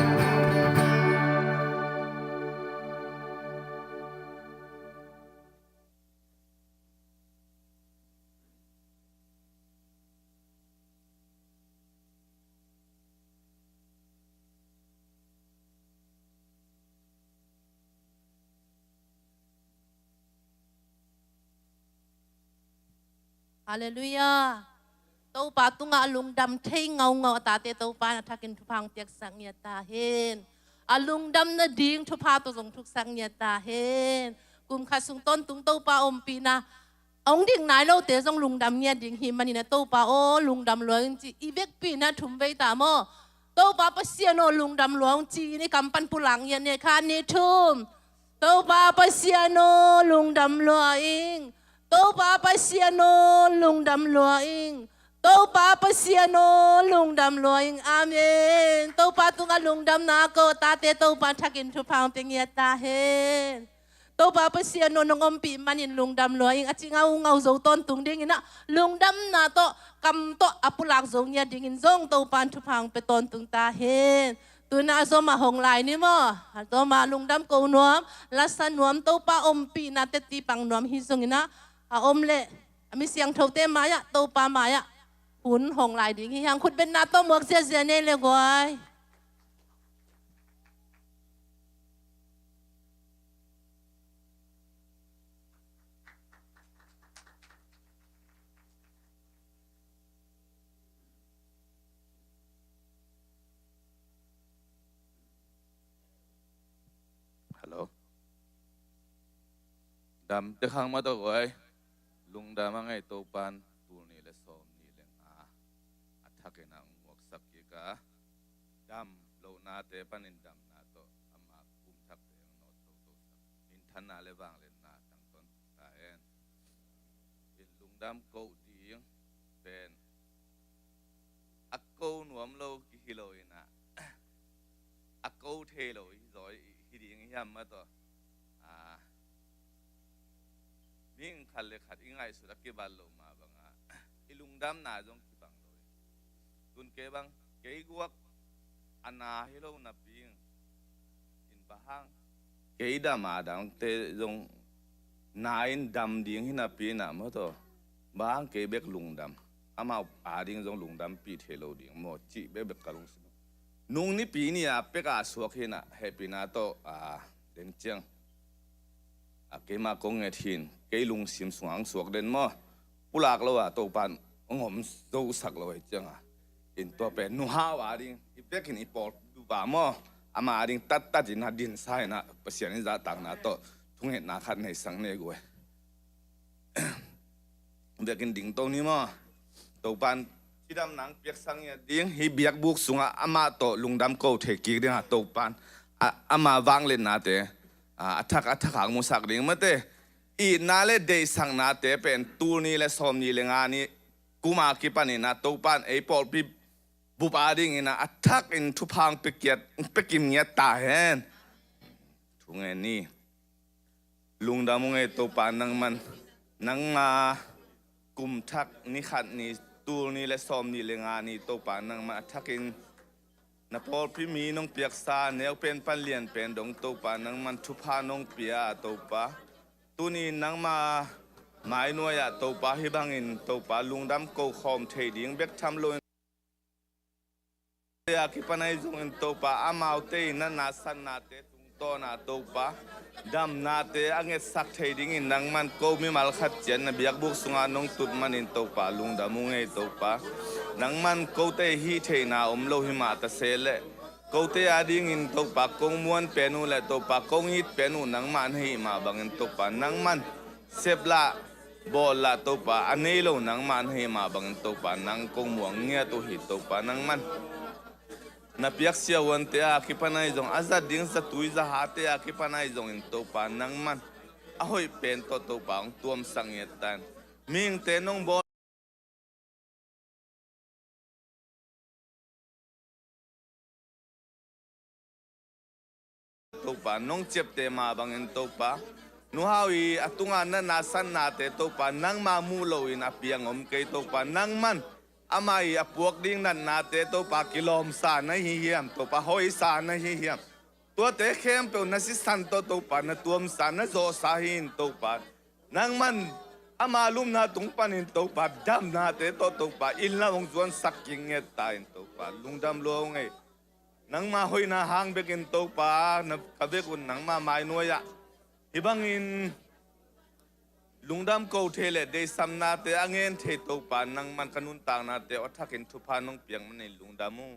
Halleluiah. Topa tungah a lungdam thei ngaungau a tate Topa in a thakin thupha hong piaksak ngiat ta hen. A lungdam nading thupha tawh zong thuksak ngiat ta hen. Kum khat sung tawntung Topa ompihna a hong dik nai lote zong lungdam ngiat ding hi manin a Topa aw lungdam lua ing ci i vekpi-in a thum vei ta maw? Topa Pasian aw lungdam lua ung ci-in i kam pan pulak ngiat ni khat nih thum. Topa Pasian aw lungdam lua ing. Topa Pasian aw lungdam lua ing. Topa Pasian aw lungdam lua ing. Amen. Topa tungah lungdamna ko tate Topa thakin thupha hong pia ngiat ta hen. Topa Pasian aw nong ompih manin lungdam lua ing a ci ngaungau zo tawntung dingin ah lungdamna tawh kam tawh a pulak zo ngiat dingin zong Topa in thupha hong pia tawntung ta hen. Tu-in ah a zom a hong lai ni maw? A zom a lungdam ko nuam, lasa nuam, Topa ompihna teci pang nuam hi zongin ah a om leh a mi siangthote mai-ah Topa mai-ah hun hong lai ding hi hang. Khutbetna tawh muak ziazia nei le guai. Hello. Dam te khang mah tawh guai. Lungdam a ngei Topan tul nih le sawm nih le nga a thakin a hong muaksak kik a, dam lohnate panin damna tawh ama kum thakte hong nawt toto sak, minthanna le vangliatna tang tawn ta hen. In lungdam koh ding pen a ko nuam lo kihi lo in ah, a ko thei lo hi zaw hi ding hiam mah tawh. Ah, mi khat le khat i ngaihsut a kibat loh mah bangah i lungdamna zong kibang lo hi. Tun kei bang, kei guak a na hi lo napi in, in bang hang kei dam a dangte zong na in dam ding hi napi in ah maw tawh, bang hang kei bek lungdam, amau ading zong lungdampih thei lo ding maw cih bekbek ka lungsim. Nung nipi ni a pek a suak hi in ah hehpihna tawh a den ciang a keimah kong nget hi in, kei lungsim sungah hong suak den maw, pulak lo a Topan hong om zosak lo hi ciang a, in tua pen nu hau ading i pek in i pawl dupa maw, ama ading tattat in a dinsa in ah Pasian in zahtakna tawh thungetna khat neisak nei guai. Biakinn ding to ni maw? Topan cidamna hong piaksak ngiat ding, hih biakbuk sungah amah tawh lungdam ko thei kik dingah Topan ama vangliatnate a thak a thak hang musak ding mate. Itna le deihsaknate pen tul ni le sawm ni le nga ni kum a kipanin a Topa'n ei pawlpi bup a dingin a thakin thupha hong pia kim ngiat ta hen. Thu ngen ni. Lungdam ung ei Topa nangman, nangma kum thak ni khat ni tul ni le sawm ni le nga ni Topa nangman a thakin na pawlpi mi nong piaksa neupen pan lianpen dong Topa nangman thupha nong pia Topa. Tuni nangma mainuai ah Topa hih bangin Topa lungdam ko khawm thei ding bek tham loin a kipan ahi zongin Topa amaute in na nasannate tungtawn a Topa damnate a ngetsak thei dingin nangman ko mimal khat ciat na biakbuk sungah nong tut manin Topa lungdam ung ei Topa. Nangman kote hih theihna om lo hi mah ta se leh kote a dingin Topa kong muan pen uh le Topa kong it pen uh nangmah na hih mah bangin Topa nangman seplah bawllah Topa a nei lo nangmah na hih mah bangin Topa nang kong muang ngiat uh hi Topa nangman. Na piak siavuante a kipan ahi zong a zat ding zatui zahate a kipan ahi zongin Topa nangman a hoih pen tawh Topa hong tuamsak ngiat ta in. Mihingte nong bawl Topa nong ciapteh mah bangin Topa nuhau i a tungah na nasannate Topa nangma muh loin a piang om kei Topa nangman ama i a puak ding natnate Topa kilawmsa na hi hiam Topa hoihsa na hi hiam. Tuate khempeuh na sisan tawh Topa na tuamsa na zawhsa hi in Topa. Nangman ama lumna tung panin Topa damnate tawh Topa inn lam hong zuansak kik ngiat ta in Topa lungdam lua ung ei. Nangma hoihna hang bekin Topa na ka bek un nangma mainuai ah hih bangin lungdam ko thei le deihsaknate a ngen thei Topa nangman ka nuntaknate aw thakin thupha nong piak manin lungdam uh.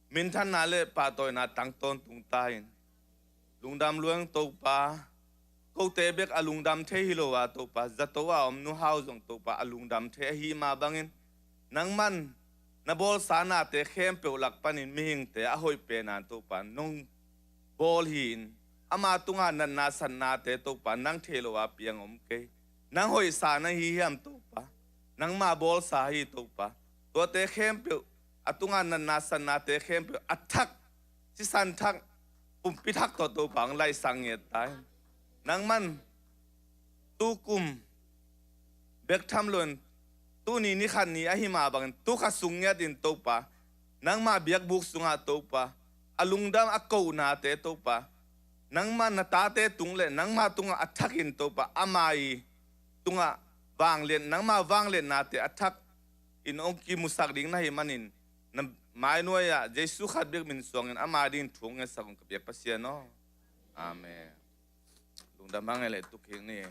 Minthanna le pahtawina tang tawntung ta in lungdam lua ung Topa. Kote bek a lungdam thei hi lo a Topa zato a om nuhau zong Topa a lungdam thei ahi mah bangin nangman na bawlsa nate khempeuh lak panin mihingte a hoih pena Topa nong bawl hi in ama tungah natna sannate Topa nang thei lo a piang om kei. Nang hoihsa na hi hiam Topa. Nangma bawlsa hi Topa. Tuate khempeuh a tungah natna sannate khempeuh a thak sisan thak pumpi thak tawh Topa hong laihsak ngiat ta in. Nangman tukum bek tham loin tuni ni khat ni ahi mah bangin tukha sung ngiat in Topa nangma biakbuk sungah Topa a lungdam a kohnate Topa nangma na tate tung le nangma tungah a thakin Topa ama i tungah vangliat nangma vangliatnate a thak in hong kimusak ding na hi manin na mainuai ah Jesu khat bek min suangin ama dingin thu hong ngetsak ung ka biak Pasian aw. Amen. Lungdam hang ei le tuk kik ni.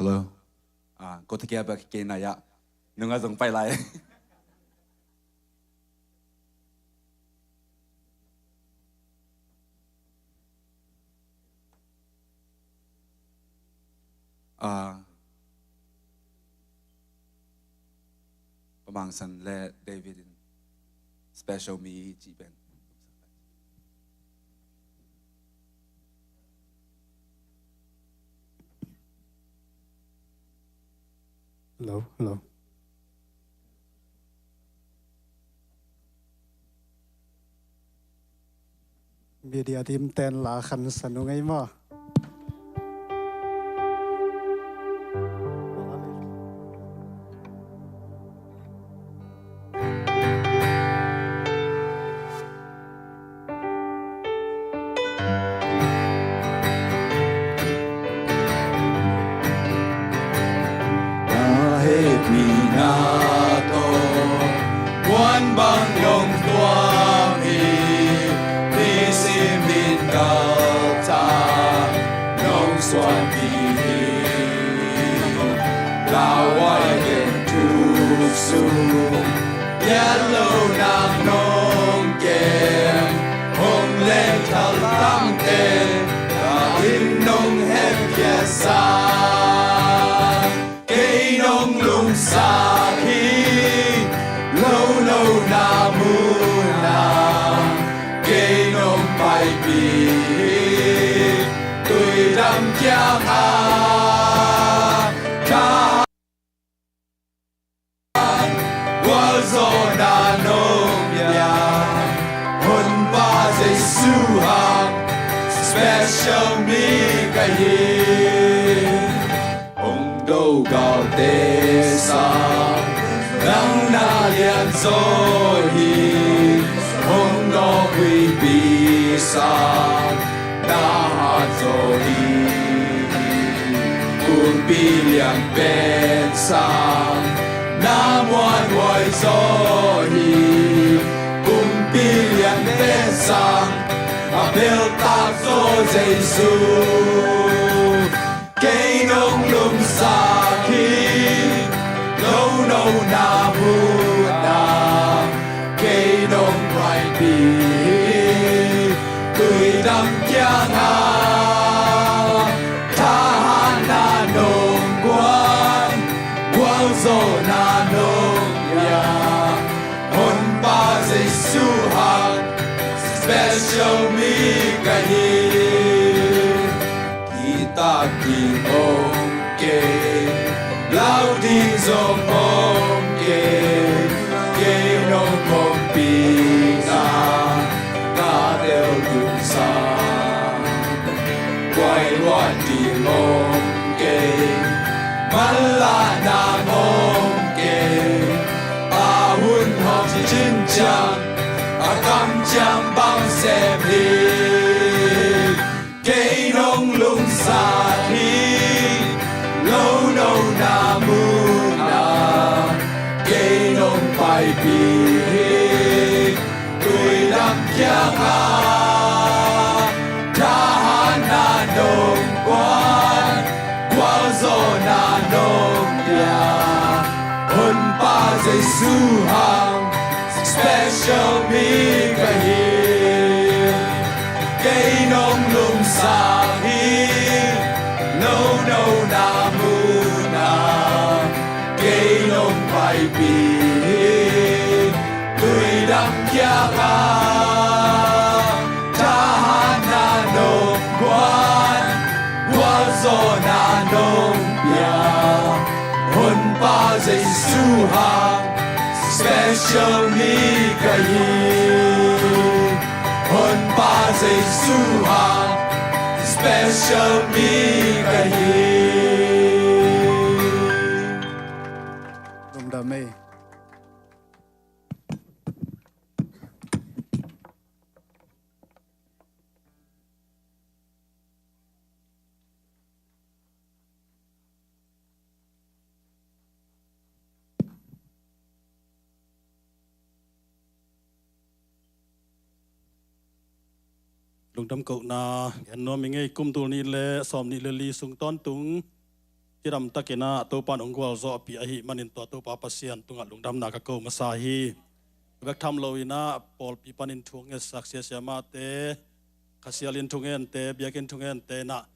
Hello. Ah, ko thakia bak kei na ya. Nunga zong pai lai. Ah, Pa Mang San le David in special mi hi ci pen. Hello, hello. Media team ten la khansan uh ngei maw? Na hehpihna tawh muan bang dong tuam hi. Nisim ni Giat lo nang nong kem, hong leng thaltangte, ka inn nong hemkhia sa. Kei nong lungsak hi, lo lo na muna, kei nong paipih hi, tuidam kiangah. Ka gualzawhna nong pia, Honpa Jesu hang special mi ka hi. Hong do galte sang nang na lianzaw hi, hong nawk huipi sang na hatzaw hi. Kumpi lian pen sang na muanhuai zaw hi, kumpi lian pen sang a peltak zaw Jesu. Kei nong lungsak hi, lo no na muna, kei nong paipih hi, tuidam kiangah. Thahatna nong guan, gualzawhna nong pia, Honpa Jesu hang special mi ka hi. Kitak ding om kei, lau ding zong om kei, kei nong ompihna ka tel tung sa. Guai luat ding om kei, manlahna om kei, a hun hong cin ciang a kamciam bang sem hi. Kei nong lungsak hi, lo no na muna, kei nong paipih hi, tuidam kiangah. Thahatna nong guan, gualzawhna nong pia, Honpa Jesu hang special mi ka hi. Kei nong lungsak hi, lo no na muna, kei nong paipih hi, tuidam kiangah. Thahatna nong guan, gualzawhna nong pia, Honpa Jesu hang special mi ka hi. Honpa Jesu hang special mi ka hi. Lungdam ei. Lungdam kohna gen nuam ing ei. Kum tul nih le sawm nih le li sung tawntung cidamtakin ah Topa in hong gualzawhpih ahih manin tua Topa Pasian tungah lungdamna ka ko masa hi. Bek tham loin ah pawlpi panin thu hong ngetsak sia siamahte, khasialin thungente, biakinn thungente in ah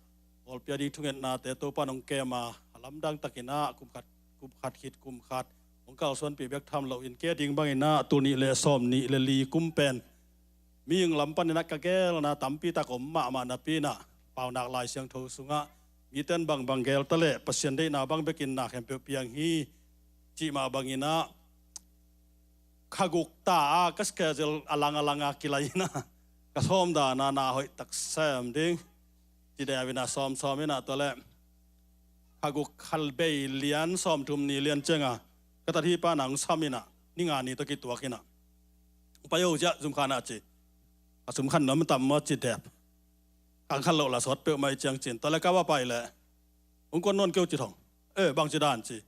pawlpi a ding thungetnate Topa in hong kem a, a lamdang takin ah kum khat, kum khat khit kum khat hong kalsuanpih bek tham loin, kei a ding bangin ah tul nih le sawm nih le li kum pen mihing lam panin ah ka gelna tampi tak om mahmah napi in ah, Paunak Lai Siangtho sungah mite in bangbang gel ta leh Pasian deihna bang bekin na khempeuh piang hi, cih mah bangin ah, kha guk ta a ka schedule a lang a lang a kilai in ah, ka sawm dan a na hoih tak sem ding ci deuh in ah, sawm sawm in ah, tua leh kha guk kha bei lian sawm thum ni lian ciang a ka tat hi pa na hong sam in ah, ni nga ni tawh kituak in ah, "Pai o, zia zum khan ah," ci. "A sum khan nuam tam maw?" ci dep. "Kang khan loh la sawt peuhmah i ciang," ci-in, tua leh ka va pai leh, "Hong kuan nawn kei o," ci thong. "Eh, bangci dan?" ci.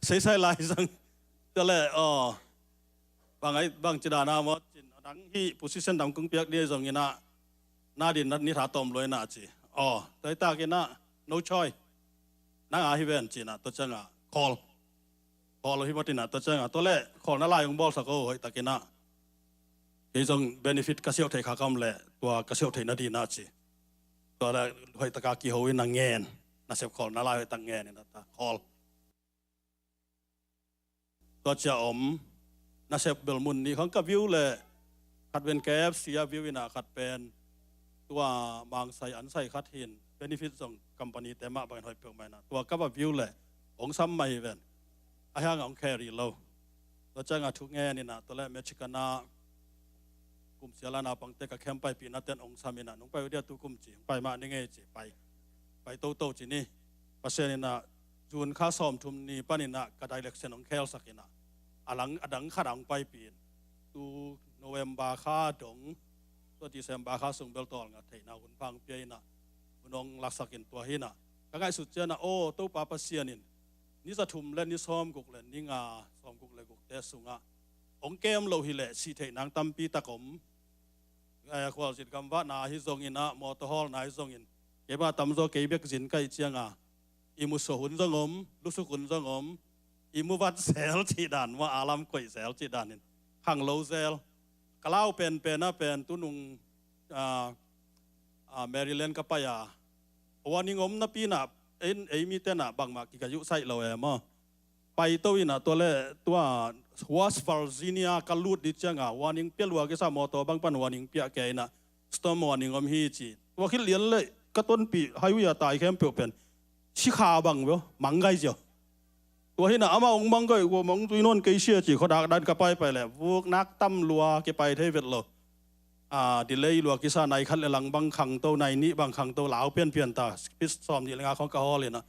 Seisai lai zang. Tua leh, "Aw, bang ai, bangci dan a maw?" ci-in, "A dang hih position dang kong piak ding zongin ah, na din na ni tha tawm lua in ah," ci. "Aw, tua hi takin ah, no choice. Nang a hi ven," ci-in ah, tua ciang a call. Khawl lo hi maw tinah tua ciangah tua le khawl na lai hong bawlsak o hoihtakinah. Kei zong benefit ka siauh theih kha kam le tua ka siauh theih nadinah ci. Tua le hoihtaka kiho in a ngen. Nasep khawl na lai hoihtak ngen in a ta khawl. Tua cia om nasep bel mun nih khang ka view le khat ven K F C a view inah khat pen tua mangsai ansai khat hin benefit zong company te mah bangin hoih peuhmah inah tua ka va view le ong sam mah hi ven. A hiangah ong carry lo. Tua ciangah thu ngen inah tua le Michigan ah kum siala naupangte ka khem paipihna ten ong sam inah nung pai uh dia tu kum ci pai mah ni ngei ci pai pai toto ci ni. Pasian inah June kha sawmthum ni paninah ka direction ong khelsak inah a lang a dang khat a ong paipih in tu November kha dong tua December kha sung bel tawlnga theihna hun phang pia inah hun ong laksak in tua hinah ka ngaihsut cianah aw Topa Pasian in ni za thum le ni sawmguk le ni nga sawmguk le gukte sungah ong kem lo hileh sih theih nang tampi tak om. Khualzin gamvahna ahi zongin ah mawtaw hawlna ahi zongin keima tamzaw kei bek zin kaih cianga i musuah hun zong om, lusuk hun zong om, i muvat zel cih dan maw a lam koih zel cih danin khang lo zel. Ka lau penpen ah pen tunung Maryland ka pai a warning om napi inah ei mite inah bangmah kika yuhsaih lo e maw. Paito inah tua le tua West Virginia ka lut di cianga warning pia lua kisa mawtaw bang pan warning pia kei inah storm warning om hi ci. Tua khit lian le ka tonpih highway a tai khempeuh pen sikha bang beo manggai zio. Tua hinah amah ong manggai kua mong tui nawn kei sia ci khuadak dan ka paipai le vuk nak tam lua kipai thei vet lo. Delay lua kisa nai khat le lang bang khangto nai nih bang khangto lau pianpian ta speed sawm nih le nga khong ka hawl inah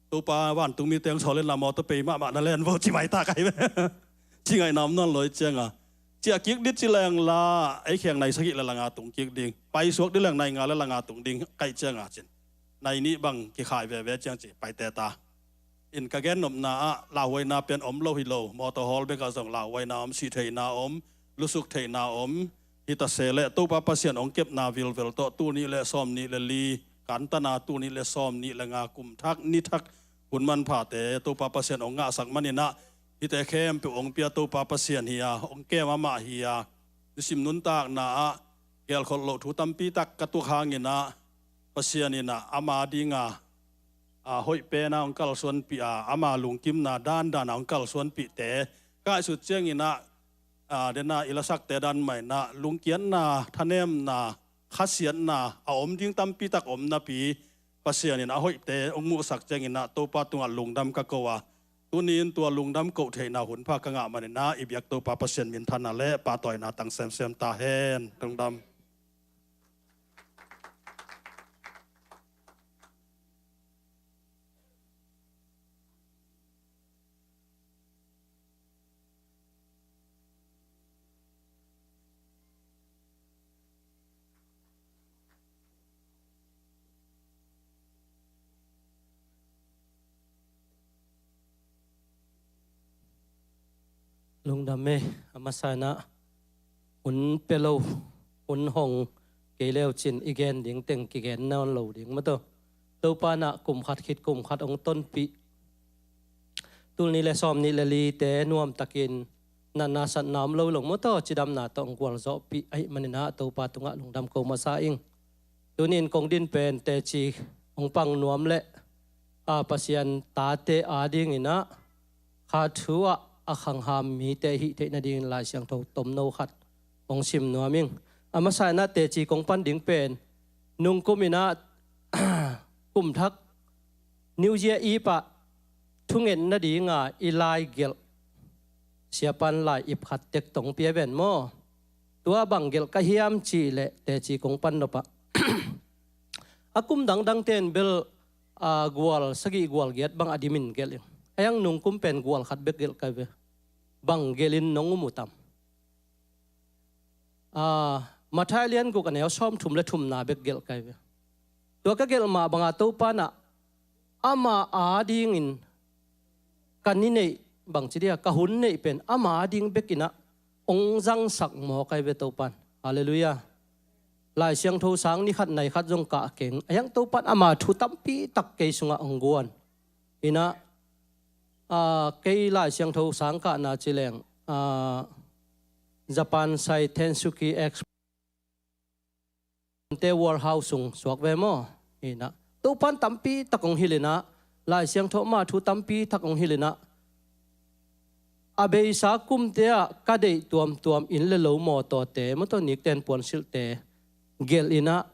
Topa vantung mi teng sawl inla mawtaw pei mahmah na len vo ci mai ta kai ve. Ci ngaihna om nawn lo i cianga ciah kik di ci leng la ei kheng nai sagih le langa tung kik ding pai suak di leng nai nga le langa tung ding kaih cianga cin nai nih bang kikhai veve ciang ci paite ta. In ka gennopna ah lauhuaina pian om lo hi lo mawtaw hawl bekah zong lauhuaina om sih theihna om lusuk theihna om. Hita se le Topa Pasian ong kepna vilvel tawh tul nih le sawm nih le li kantana tul nih le sawm nih le nga kum thak ni thak hun manphate Topa Pasian ong ngahsak maninah hite khempeuh ong pia Topa Pasian hi a ong kem amah hi a nisim nuntakna ah gelkhol loh thu tampi tak ka tuk hanginah Pasian inah ama dinga a hoih pena hong kalsuanpih a ama lungkimna dandan a hong kalsuanpihte ka ngaihsut cianginah dena i lasakte dan mainah lungkiatna thanemna khasiatna a om ding tampi tak om napi Pasian in a hoihte hong muhsak cianginah Topa tungah lungdam ka ko a tuni in tua lungdam koh theihna hunpha ka ngah maninah i biak Topa Pasian minthanna le pahtawina tang semsem ta hen. Lungdam. Lungdam e. A masa inah hun pia lo hun hong kei leu cin i gen ding teng kigen nawn lo ding maw taw. Topa inah kum khat khit kum khat hong tonpih tul nih le sawm nih le lite nuamtakin natna satna om lo lo maw taw cidamna tawh hong gualzawhpih ahih maninah Topa tungah lungdam ko masa ing. Tuni in kong din pen teci hong pang nuam le a Pasian tate adinginah kha thu ah a khangham mite hih theih nadingin Lai Siangtho tomno khat hong sim nuam ing. A masa inah teci kong pan ding pen nungkum inah kum thak New Year Eve ah thunget nadinga i lai gelh siapan lai ip khat tek tong pia ven maw? Tua bang gelh ka hiam cih leh teci kong pan nopah a kum dangdang ten bel gual sagih gual giat bang a dimin gelh ing. A hiang nungkum pen gual khat bek gelh kai ve. Bang gelhin nong um uh tam? Matthai lian guk a neu sawm thum le thumna bek gelh kai ve. Tua ka gelh mah banga Topa inah ama adingin ka ni neih bangci dia ka hun neih pen ama ading bekinah hong zangsak maw kai ve Topan. Halleluiah. Lai Siangtho sang ni khat nai khat zong kah keng a hiang Topan ama thu tampi tak kei sungah hong guan inah Aa, kei Lai Siangtho sang kahna ci leng, aa, Japan sai Tensuki X te World House sung suak ve maw? Hi inah, Topan tampi tak hong hilh inah, Lai Siangtho mah thu tampi tak hong hilh inah, a beisa kumte ah ka deih tuamtuam inn le lo mawtawte, mawtaw nikten puansilhte gelh inah,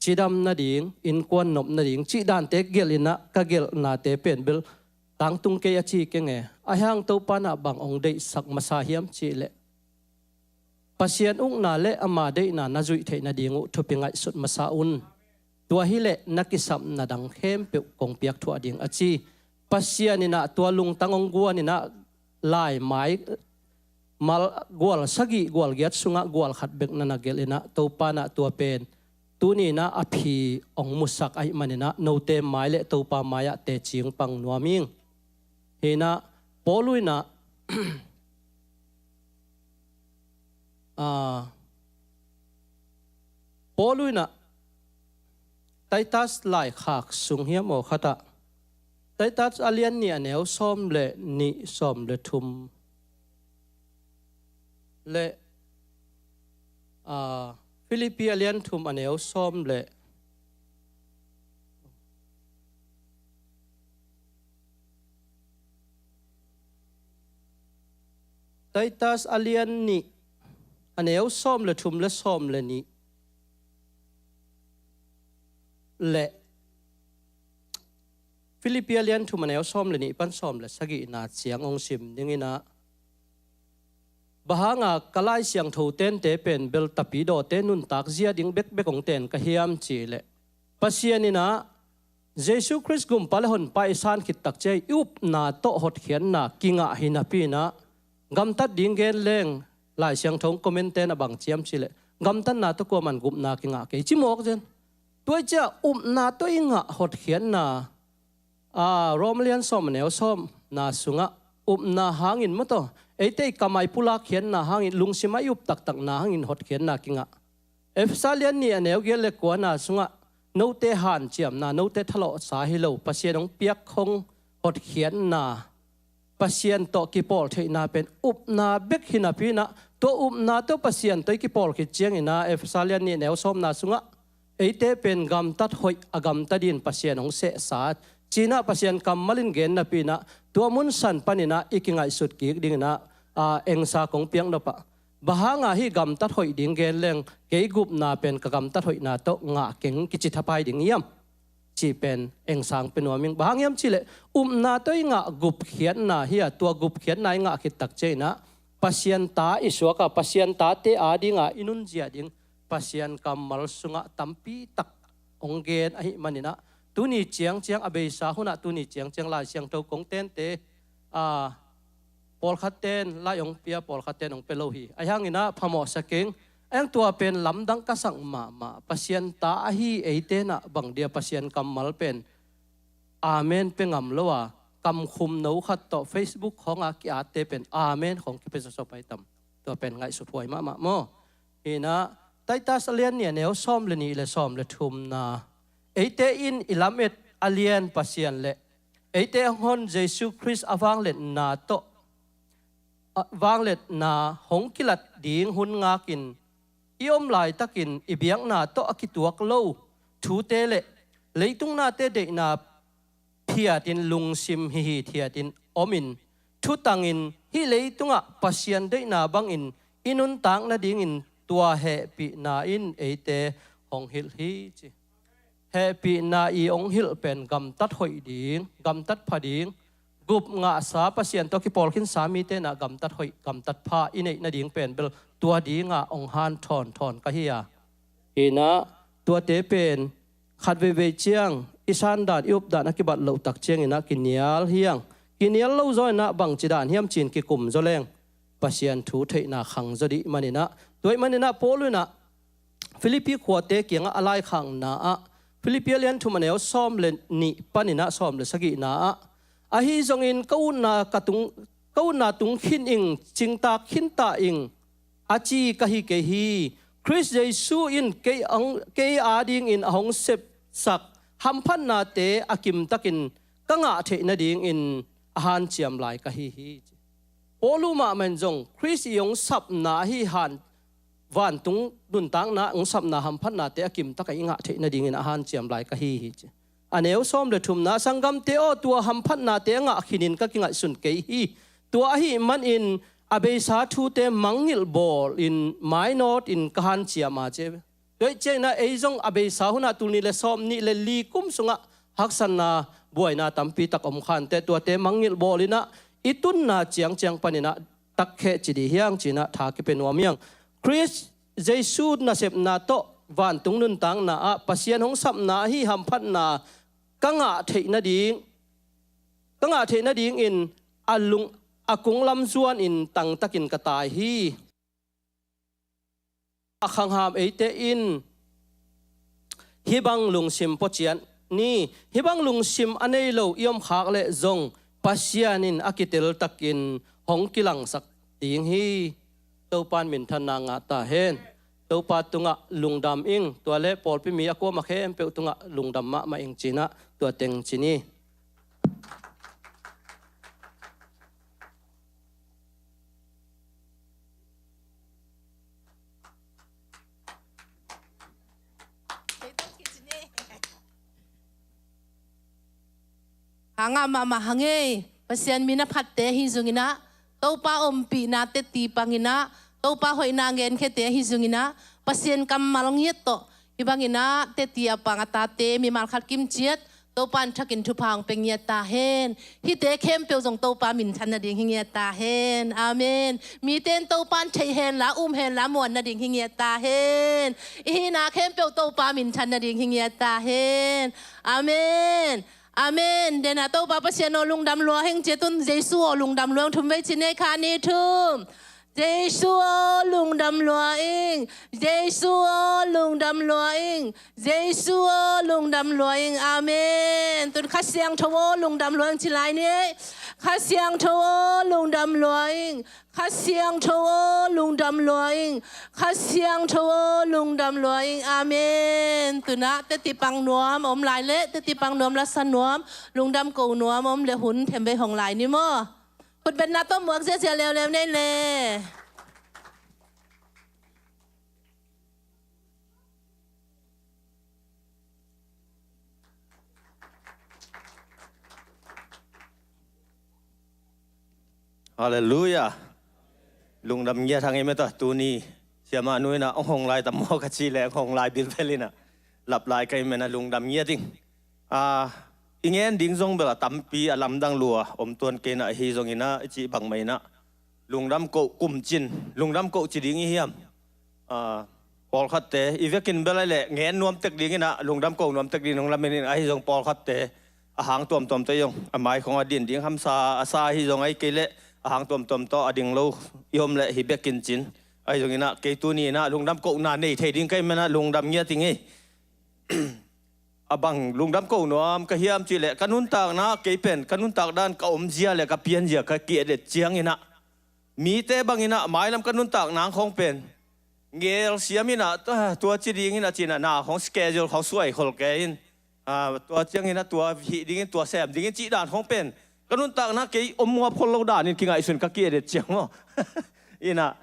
cidam nading, innkuan nop nading cih dante gelh inah, ka gelhnate pen bel tangtung kei a ci keng e. Ahi hang Topan ah bang hong deihsak masa hiam cih leh, Pasian ukna le ama deihna na zuih theih nading uh thupi ngaihsut masa un. Tua hileh na kisapna dang khempeuh kong piak thuah ding a ci. Pasian inah tua lungtang hong guan inah, laimai mal gual sagih gual giat sungah gual khat bek na na gelh inah, Topan ah tua pen tuni inah a phi hong musak ahih man inah, note mai le Topa mai ah teci pang nuam ing. Hi inah, Paul inah, aa, Paul inah Titus laikhak sung hiam aw khat ah, Titus a lian nih a neu sawm le nih, sawm le thum le, aa, Philippi a lian thum a neu sawm le, Titus a lian nih a neu sawm le thum le sawm le nih le, Philippi a lian thum a neu sawm le nih pan sawm le sagihna ciang hong sim ding inah, bang hanga ka Lai Siangtho tente pen bel tapidawte nuntak zia ding bekbek hong ten ka hiam cih leh, Pasian inah Jesu Khrist Gumpa le Honpa i san khit tak ciang i upna tawh hotkhiatna kingah hi napi inah, gamtat ding gen leng, Lai Siangtho hong comment-te na bang ciam cih leh, gamtatna tawh kuaman gupna kingah kei ci mawk zen. Tua i ciah upna tawh i ngah hotkhiatna, aa, Rom a lian sawm a neu sawmna sungah, upna hangin mawtaw, eite i kamai pulak khiatna hangin, lungsim a i up taktakna hangin hotkhiatna kingah. Efesa lian nih a neu giat le kuana sungah, note hanciamna, note thalawhsa hi lo, Pasian hong piak hong hotkhiatna, Pasian tawh kipawl theihna pen upna bek hi napi inah, tua upna tawh Pasian tawh i kipawl khit ciang inah, Efesa lian nih a neu sawmna sungah, eite pen gamtat hoih a gamta dingin Pasian hong sehsa, ci inah Pasian kammal in gen napi inah, tua mun san pan inah i kingaihsut kik ding inah, aa, engsa kong piak nop ah, bang hanga hih gamtat hoih ding gen leng, kei gupna pen ka gamtat hoihna tawh ngah keng kici thapai ding hiam cih pen engsa hong pia nuam ing. Bang hang hiam cih leh, upna tawh i ngah gupkhiatna hi a, tua gupkhiatna i ngah khit tak ciang inah, Pasian ta i suak a, Pasian tate adinga i nunzia ding Pasian kammal sungah tampi tak hong gen ahih man inah, tuni ciangciang a beisa hunah, tuni ciangciang Lai Siangtho kong tente, aa, pawlkhat ten lai hong pia, pawlkhat ten hong pia lo hi. Ahi hang inah phamawhsa keng. Ahi hang tua pen lamdang ka sak mahmah. Pasian ta ahi eite inah bang dia Pasian kammal pen amen pia ngam lo a, kamkhumno khat tawh Facebook khawngah ki-atte pen amen khawng kipia zawzaw pai tam. Tua pen ngaihsut huai mahmah maw? Hi inah, Titus a lian nih a neu sawm le nih le sawm le thumna, eite in i lamet a lian Pasian le eite hong hon Jesu Khrist a vangliatna tawh, a vangliatna hong kilat ding hun ngakin, i om laitakin i biakna tawh a kituak lo thute le leitung nate deihna phiatin lungsim hihithiatin omin, thutangin hih leitungah Pasian deihna bangin i nuntak nadingin tua hehpihna in eite hong hilh hi ci. Hehpihna i hong hilh pen gamtat hoih ding, gamtat pha ding, gup ngahsa, Pasian tawh kipawl khinsa mite inah gamtat hoih, gamtat pha i neih nading pen bel tua dinga hong hanthawn thawn ka hi a. Hi inah, tuate pen khat veivei ciang i sandan, i updan a kibat loh tak ciang inah kinial hi hang. Kinial lo zaw inah bangci dan hiam ci-in kikum zaw leng, Pasian thu theihna khang zaw dih man inah, tua ahih man inah Paul inah Philippi khuate kiangah a laikhakna ah, Philippi a lian thum a neu sawm le nih pan inah sawm le sagihna ah, ahi zongin ka utna ka tung, ka utna tung khin ing, cingtak khinta ing, a ci ka hi kei hi. Khrist Jesu in kei ang, kei adingin a hong sepsak hamphatnate a kimtakin ka ngah theih nadingin a hanciam lai ka hi hi. Paulu mahmah in zong Khrist i hong sapna ahi han vantung nuntakna hong sapna hamphatnate a kimtak a i ngah theih nadingin a hanciam lai ka hi hi ci. A neu sawm le thumna, sanggamte aw, tua hamphatnate a ngah khinin ka kingaihsun kei hi. Tua ahih manin a beisa thute mangngilh bawlin mainawtin ka hanciam a ci. Tua ih ciangin ah ei zong a beisa hunah tul nih le sawm nih le li kum sungah haksatna buaina tampi tak om khante, tuate mangngilh bawlin ah i tunna ciangciang panin ah takkheh ci dih hiang ci-in ah tha kipia nuam hiang. Khrist Jesu nasepna tawh vantung nuntakna ah Pasian hong sapna ahi hamphatna ka ngah theih nading, ka ngah theih nadingin a lung, a kunglam zuanin tangtakin ka tai hi. A khangham eite in hih bang lungsim pua ciat ni. Hih bang lungsim a nei lo i om khak leh zong Pasian in a kiteltakin hong kilangsak ding hi. Topa in minthanna ngah ta hen. Topa tungah lungdam ing. Tua le pawlpi mi a kuamah khempeuh tungah lungdam mahmah ing ci-in ah tua teng ci ni. Hanga mahmah hang ei, Pasian min a phatte ahi zongin ah, Topa ompihna teci pangin ah, Topa hoihna ngenkhiate ahi zongin ah, Pasian kammal ngiat tawh hih bangin ah teci a pang a tate mimal khat kim ciat Topa in thakin thupha hong pia ngiat ta hen. Hihte khempeuh zong Topa minthan nading hi ngiat ta hen. Amen. Mite in Topa in theih henla, um henla, muan nading hi ngiat ta hen. I hihna khempeuh Topa minthan nading hi ngiat ta hen. Amen. Amen. Dena Topa Pasian aw lungdam lua hing ci tun, Jesu aw lungdam lua hing, thum vei ci ni, khat, nih, thum. Jesu aw lungdam lua ing. Jesu aw lungdam lua ing. Jesu aw lungdam lua ing. Amen. Tun Kha Siangtho aw lungdam lua ing ci lai ni. Kha Siangtho aw lungdam lua ing. Kha Siangtho aw lungdam lua ing. Kha Siangtho aw lungdam lua ing. Amen. Tun ah teci pang nuam om lai le, teci pang nuam, lasa nuam, lungdam ko nuam om le hun them vei hong lai ni maw. Khutbetna tawh muak ziazia leuleu nei le. Halleluiah. Lungdam ngiat hang ei meta tuni. Siamah nu in ah hong hong lai tam maw ka cih leh hong hong lai bilbel in ah lap lai ka hih manin ah lungdam ngiat ing. Ah, i ngen ding zong bel a tampi a lamdang lua om tuan kei in ah, ahi zongin ah i cih bangmah in ah lungdam koh kumcin, lungdam koh ci ding i hiam? Ah, pawlkhatte i vekin bel a leh ngen nuam tek ding in ah, lungdam koh nuam tek ding in hong lamen in, ahi zong pawlkhatte a hang tuamtuam tawh i om, a mai khong a din ding hamsa a sa ahi zong, ahih kei leh a hang tuamtuam tawh a ding lo i om leh hi bekin cin. Ahi zongin ah kei tuni in ah lungdam kohna nei thei ding ka hih manin ah lungdam ngiat ing ei. A bang lungdam ko nuam ka hiam cih leh, ka nuntakna, kei pen ka nuntak dan ka omzia le ka pianzia ka ki-et et ciangin ah, mite bangin ah mailam ka nuntakna khong pen ngelsiam in ah, tua, tua ci ding in ah ci-in ah na khong schedule khong suai khol kei in, ah, tua ciangin ah tua hih dingin, tua sem dingin cih dan khong pen ka nuntakna kei om muap khol lo danin kingaihsun ka ki-et et ciang maw. In ah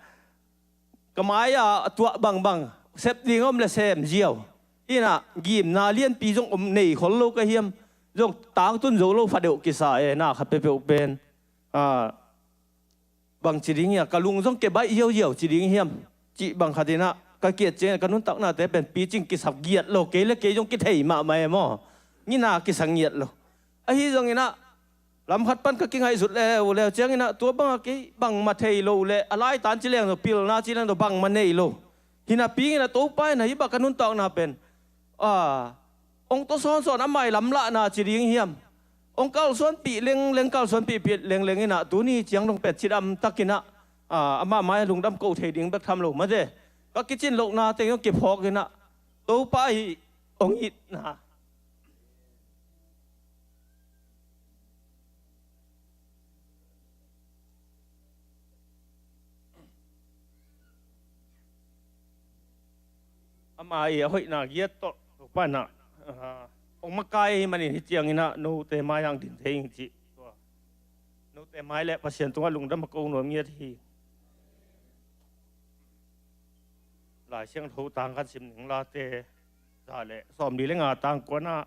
ka mai-ah a tuah bangbang sep ding om le sem ziau. In ah gimna lianpi zong om, nei khol lo ka hiam? Zong tangtun zo lo, fa deuh kisa e, na kha peuhpeuh pen. Ah, bang ci ding hiam, ka lung zong ke baih ziauziau ci ding hiam? Cih bang khat in ah ka ki-et ciangin ka nuntaknate pen picing kisa giat lo, kei le kei zong kithei mahmah e maw. Nginah kisa ngiat lo. Ahi zongin ah lam khat pan ka kingaihsut leuleu ciangin ah, tua bangah kei bangmah thei lo le, a laitan ci leng lo, pilna ci leng lo, bangmah nei lo. Hi napi in ah Topa in ah hih bang ka nuntakna pen, ah, hong tawsawnsawn, a mailam lahna ci ding hiam? Hong kalsuanpih lengleng, kalsuanpihpih lengleng in ah tuni ciang dong pen cidam takin ah, ah, amah mai-ah lungdam ko thei ding bek tham lo mate, ka kicin lohna teng hong kiphawk in ah, Topa hih hong itna. Ama i a hoihna giat tawh Topa in ah, ah, hong makai ahih manin hih ciangin ah note mai-ah hong din thei ing cih tua Note mai le Pasian tungah lungdam a ko nuam ngiat hi. Lai Siangtho tang khat sim ning, Late za le sawmli le nga tang kuanah,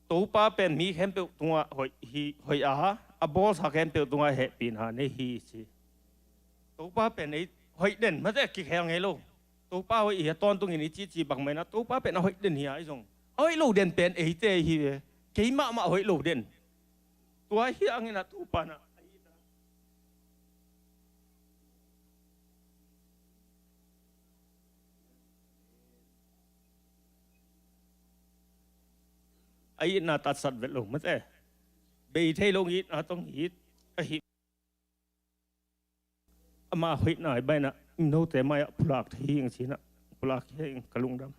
Topa pen mi khempeuh tungah hoih hi, hoih a, a bawlsa khempeuh tungah hehpihna nei hi ci. Topa pen ei hoih den mate kikhel ngei lo. Topa hoih hi a, tawntungin i cici bang mah inah Topa pen a hoih den hi a, ei zong a hoih lo den pen eite hi ve. Kei mahmah hoih lo den. Tua hi a nginah Topa na a itna tatsat vet lo mate. Bei thei lo itna tong it ahi. Ama hoihna i bainah note mai-ah pulak thei hi ing cinah pulak hi ing, ka lungdam.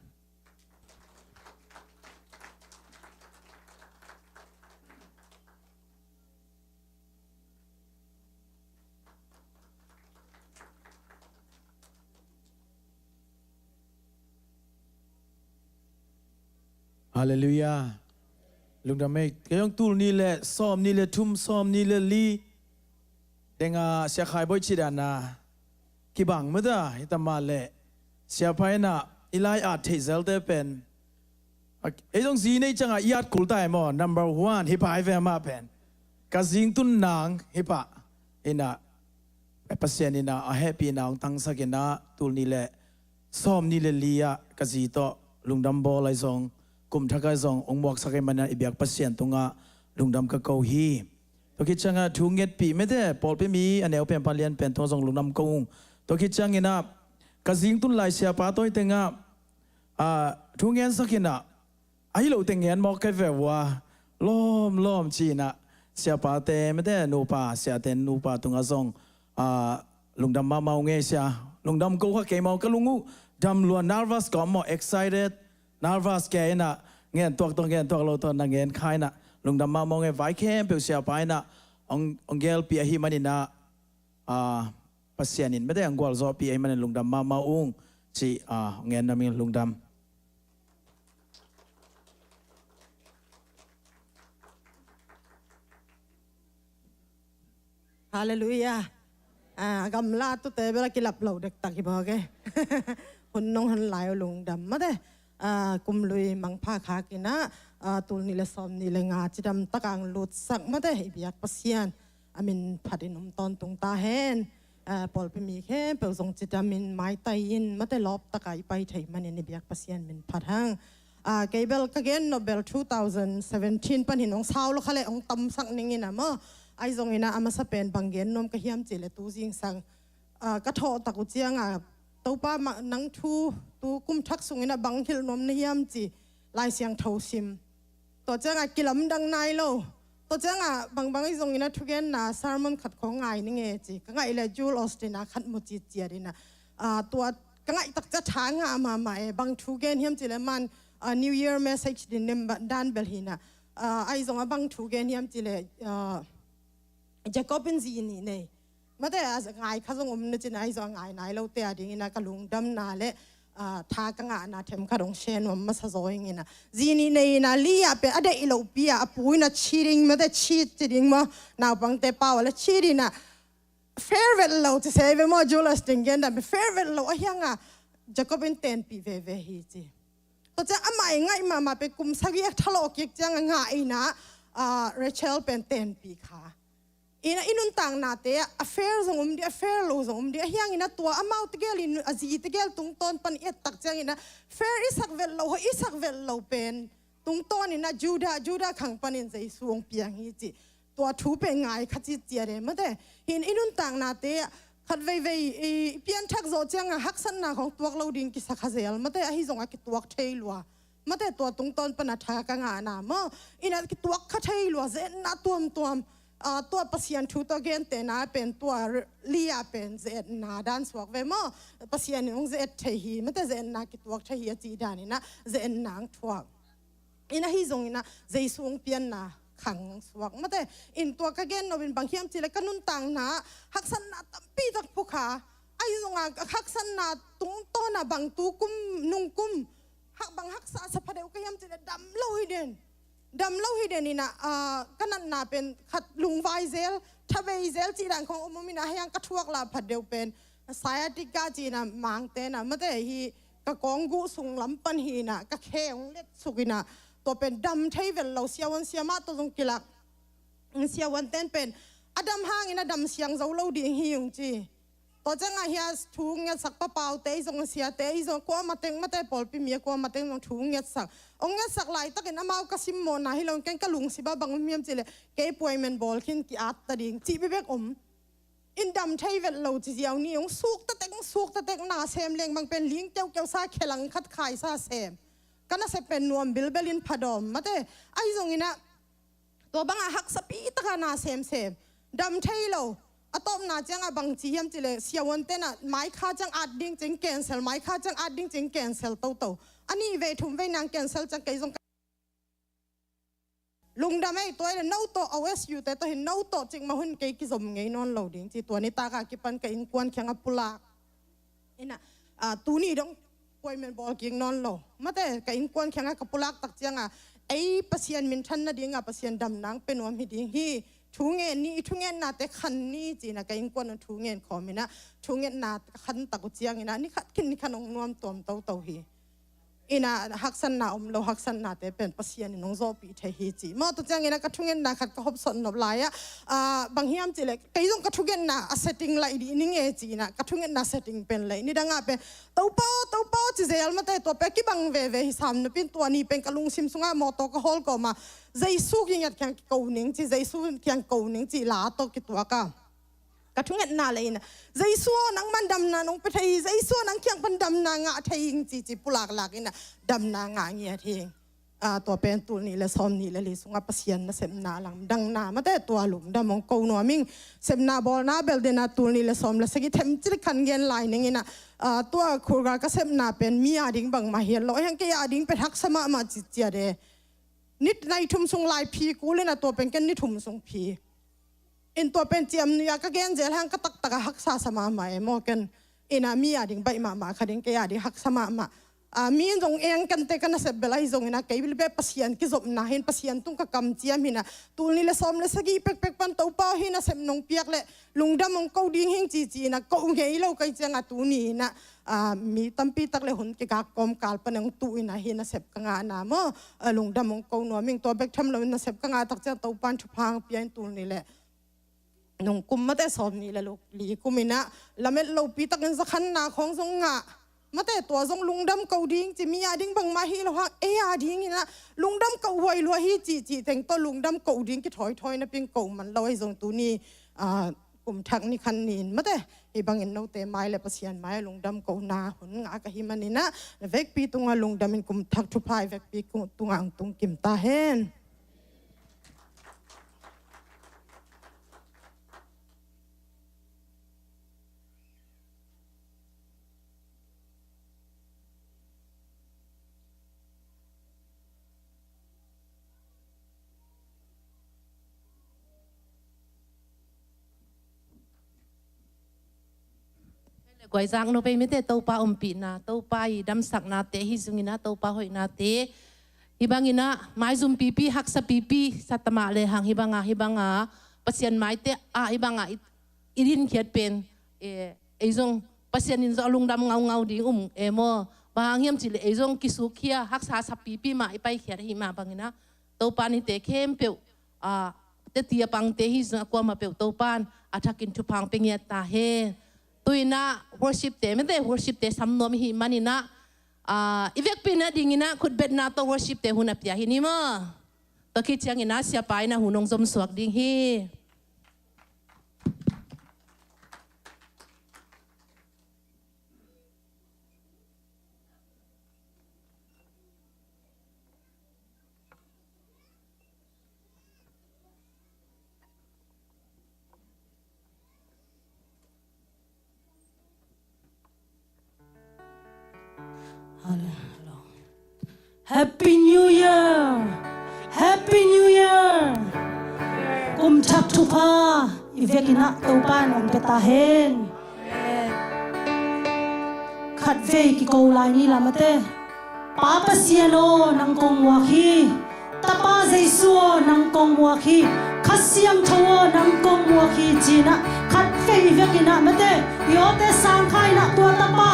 Halleluiah. Lungdam ei. Kei hong tul ni le sawm ni le thum, sawm ni le li. Denga Sia Khai Boih ci dana kibang mada hi ta mah le. Siapa inah i lai at theih zelte pen, ei zong zi nei ciangah i at kul ta hi maw, number one hi pah hi ve amah pen. Ka zingtun nang hi pah inah, Pasian inah a hehpihna hong tangsak inah tul ni le sawm ni le li ah ka zi tawh lungdam bawl ahi zong, kum thak ahi zong hong muaksak ahi manah i biak Pasian tungah lungdam ka ko hi. Tua khit ciangah thu ngetpih mete, pawlpi mi a neu pen pan lian pen tungah zong lungdam ko ung. Tua khit cianginah ka zingtun lai siapa tawi tengah, ah, thu ngensak inah, ahi lo teng ngen mawk kei ve ua, lawm lawm ci inah, siapate mete nupa, siate nupa tungah zong, ah, lungdam mahmah ung ei sia. Lungdam ko kha kei maw, ka lung uh dam lua, nervous ka om maw, excited, nervous kei inah, ngen tuak tawh ngen tuak lo tawh na ngen kha inah lungdam mahmah ung ei. Vai khempeuh siapa inah hong, hong gelpih ahi maninah, ah, Pasian in mete hong gualzawhpih ahi manin lungdam mahmah ung ci, ah, hong ngen na ming lungdam. Halleluiah. Ah, gamla tute bel a kilap lo dektak hi bawk e. Hun nong han lai uh lungdam mate. Ah, kum lui mangpha khak inah, ah, tul ni le sawm ni le nga cidam takah hong lutsak mate i biak Pasian a min phatin um tawntung ta hen. Ah, pawlpi mi khempeuh zong cidamin maitai in mate lawp takah i pai thei manin i biak Pasian min phat hang. Ah, kei bel ka gen nop bel two thousand seventeen panin hong sau lo kha le hong tamsak ning inah maw. Ahi zong inah a masa pen bang gen nuam ka hiam cih le tu zingsang, ah, ka thawh tak uh ciangah Topa mah nang thu tu kum thak sung inah bang hilh nuam na hiam ci Lai Siangtho sim. Tua ciangah kilamdang nai lo. Tua ciangah bangbang ahi zong inah thugenna sermon khat khawng ngai ning e ci ka ngaih le Joel Osteen a khat mu citciat inah, ah, tua ka ngaih tak ciah tha ngah mahmah e. Bang thu gen hiam cih le man, ah, New Year message din nem dan bel hi inah, ah, ahi zongah bang thu gen hiam cih le, ah, Jacob in zi nih nei. Mate a ngai kha zong om na cin ahi zong a ngai nai lote a dingin a ka lungdamna le, ah, tha ka ngahna themkhat hong share nuam masa zaw ing inah. Zi nih nei inah li ah pen a deih lohpi ah a pu inah cheating mate cheat ci ding maw? Naupangte pau ah le cheat inah fair vet lo ci se ve maw, Joel Osteen gen dan pen fair vet lo ahi hangah Jacob in tenpih veve hi ci. Tua ciang amah i ngaih mahmah pen kum sagih a thalawh kik ciang a ngah inah, ah, Rachel pen tenpih kha. Inah i nuntaknate ah a fair zong om dih, a fair lo zong om dih. Ahi hangin a tua amau tegel in a zi tegel tungtawn pan i et tak ciangin a fair i sak vet lo, hoih i sak vet lo pen tungtawn inah Judah, Judah khang panin Jesu hong piang hi cih. Tua thu pen ngai kha citciat e mate. Hin i nuntaknate ah khat veivei i, i pianthak zawh ciangah haksatna khawng tuak lo ding kisa kha zel mate, ahi zongah kituak thei lua. Mate tua tungtawn pana tha ka ngahna maw? Inah kituak kha thei lua, ze-etna tuamtuam. Ah, tua Pasian thu tawh gentehna pen tua li ah pen ze-etna dan suak ve maw? Pasian in hong ze-et thei hi, mate ze-etna kituak thei hi a cih dan inah ze-etna hong thuak. Inah ahi zong inah Jesu hong pianna khang suak mate. In tua ka gen nop in bang hiam cih le ka nuntakna haksatna tampi tak phu kha. Ahi zongah haksatna tungtawn ah bang tu kum nung kum hak bang haksa sa pha deuh ka hiam cih le dam lo hi den. Dam lo hi den in ah, ah, ka natna pen khat lungvai zel, thavei zel cih dan khong om om in ah, hei hang ka thuak lah phat deuh pen sciatica ci in ah, mangte in ah, mate hi ka kawngguh sung lam pan hi in ah, ka khe hong letsuk in ah, tua pen dam thei vet lo, siavuan siamah tawh zong kilak. Siavuan ten pen a dam hang in a dam siang zo lo ding hi ung ci. Tua ciangah hia thu ngetsak papaute i zong, siate i zong, kuamah teng, mate pawlpi mi a kuamah teng zong thu ngetsak. Hong ngetsak laitakin amau ka simmawhna hi lo, ken ka lungsim ah bang om hiam cih leh, kei puaimen bawl khin ki-at ta ding cih bekbek om. In dam thei vet lo ci ziau ni, hong suk tatek, hong suk tatek, na sem leng bang pen ling keukeu sa, khelang khat khai sa sem. Ka nasep pen nuam bilbel in phadawm, mate. Ahi zongin ah, tua bangah haksapi takah na semsem, dam thei lo. A tawpna ciangah bang ci hiam cih leh, siavuan ten ah mai kha ciang at ding ci-in cancel, mai kha ciang at ding ci-in cancel toto. A nih vei thum vei nang cancel ciang kei zong lungdam ei, tua hi leh no tawh, O S U te tawh hi, no tawh cikmah hun kei kizom ngei nawn lo ding ci, tua nitak a kipan ka innkuan kiangah pulak. In ah, ah, tuni dong puaimen bawl kik nawn lo. Mate, ka innkuan kiangah ka pulak tak ciangah, ei Pasian minthan nadingah Pasian damna hong pia nuam hi ding hi. Thu ngen ni, i thungennate khan ni ci in ah ka innkuan hong thu ngen khawm in ah, thungetna ka khan tak uh ciangin ah, ni khat khin ni khat hong nuam tuam toto hi. In ah haksatna om lo, haksatnate pen Pasian in hong zawhpih thei hi ci. Maw, tua ciangin ah ka thungetna khat ka hopsawn nop lai ah, ah, bang hiam cih leh, kei zong ka thungetna a setting laih dih ning e ci in ah, ka thungetna setting pen laih. Nidangah pen, Topa aw, Topa aw ci zel, mate, tua pen kibang veve hi sam napi-in, tua ni pen ka lungsim sungah mawtaw ka hawl kawm a, Jesu kiang kiang kiko ning ci, Jesu kiang ko ning ci la tawh kituak a. Ka thungetna leh in ah, Jesu aw, nangman damna nong pia thei hi, Jesu aw, nang kiang pan damna ngah thei hing ci ci pulaklak in ah, damna ngah ngiat hing. Ah, tua pen tul nih le sawm nih le li sungah Pasian nasepna lamdangna, mate, tua lungdam hong ko nuam ing. Sepna bawlna bel den ah tul nih le sawm le sagih themcik khan gen lai ning in ah, ah, tua khulgal ka sepna pen mi a ding bangmah hi lo, hang kei a ding pen haksa mahmah citciat e. Ni nai thum sung lai phi kul in ah, tua pen ken ni thum sung phi. In tua pen ciam nui a ka gen zel hang ka taktak a haksa sa mahmah e maw ken. In ah mi a ding baih mahmah kha ding, kei a ding haksa mahmah. Ah, mi in zong eng kante ka nasep bel ahi zongin ah, kei bel Pasian kizopna hi-in, Pasian tung ka kamciam hi-in ah, tul nih le sawm le sagih pekpek pan Topa aw, hih nasep nong piak leh lungdam hong ko ding hing ci ci-in ah, ko ngei lo ka hih ciangah tuni in ah, ah, mi tampi tak le hun kigak kawmkal pan hong tu in ah, hih nasep ka ngahna maw, ah, lungdam hong ko nuam ing. Tua bek tham lo in nasep ka ngah tak ciang Topa in thupha hong pia in, tul nih le nung kum, mate, sawm nih le li kum in ah, lamet lopi takin zakhanna khawng zong ngah. Mate, tua zong lungdam ko ding ci, mi a ding bangmah hi lo hang, ei a ding in ah lungdam ko huai lua hi ci ci teng tawh lungdam ko ding kithawithawi napi-in ko man lo ahi zong tuni, ah, kum thak ni khan ni-in, mate, hih bangin note mai le Pasian mai lungdam kona hun ngah ka hih manin ah, na vekpi tungah lungdam in kum thak thupha i vekpi tungah hong tung kim ta hen. Guaizak no pei mite, Topa ompihna, Topa i damsaknate hi zongin ah, Topa hoihnate hih bangin ah maizum pipi, haksa pipi sa ta mah lehang, hih banga, hih banga Pasian maite ah, hih banga i, i dinkhiat pen, eh, ei zong Pasian in zong a lungdam ngaungau ding um e maw. Bang hang hiam cih leh ei zong kisukkhia, haksa sa pipi mah i paikhiat ahih mah bangin ah, Topa in hihte khempeuh, ah, teci a pangte hi zong a kuamah peuh Topa in a thakin thupha hong pia ngiat ta hen. Tu-in ah worship-te, mite, worship-te sam nuam i hih manin ah, ah, i vekpi nadingin ah khutbetna tawh worship-te hun a pia hi ni maw. Tua khit ciangin ah siapa in ah hun hong zomsuak ding hi. Hello. Happy New Year! Happy New Year! Kum thak thupha i vekin ah Topa in hong pia ta hen. Khatvei kiko lai ni, lamate. Pa Pasian aw, nang kong muak hi. Tapa Jesu aw, nang kong muak hi. Kha Siangtho aw, nang kong muak hi, ci-in ah khat vei vekin ah, mate, i awte sang kha in ah tua Tapa,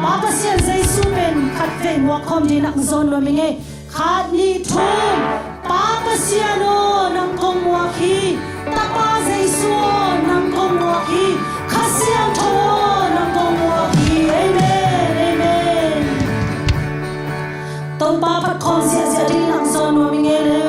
Pa Pasian Jesu pen khat vei muak khawm dingin ah zawn nuam ing ei. Khat, nih, thum. Pa Pasian aw, nang kong muak hi. Tapa Jesu aw, nang kong muak hi. Kha Siangtho aw, nang kong muak hi. Amen, amen. Topa phat khawm ziahziah dingin ah zawn nuam ing ei le.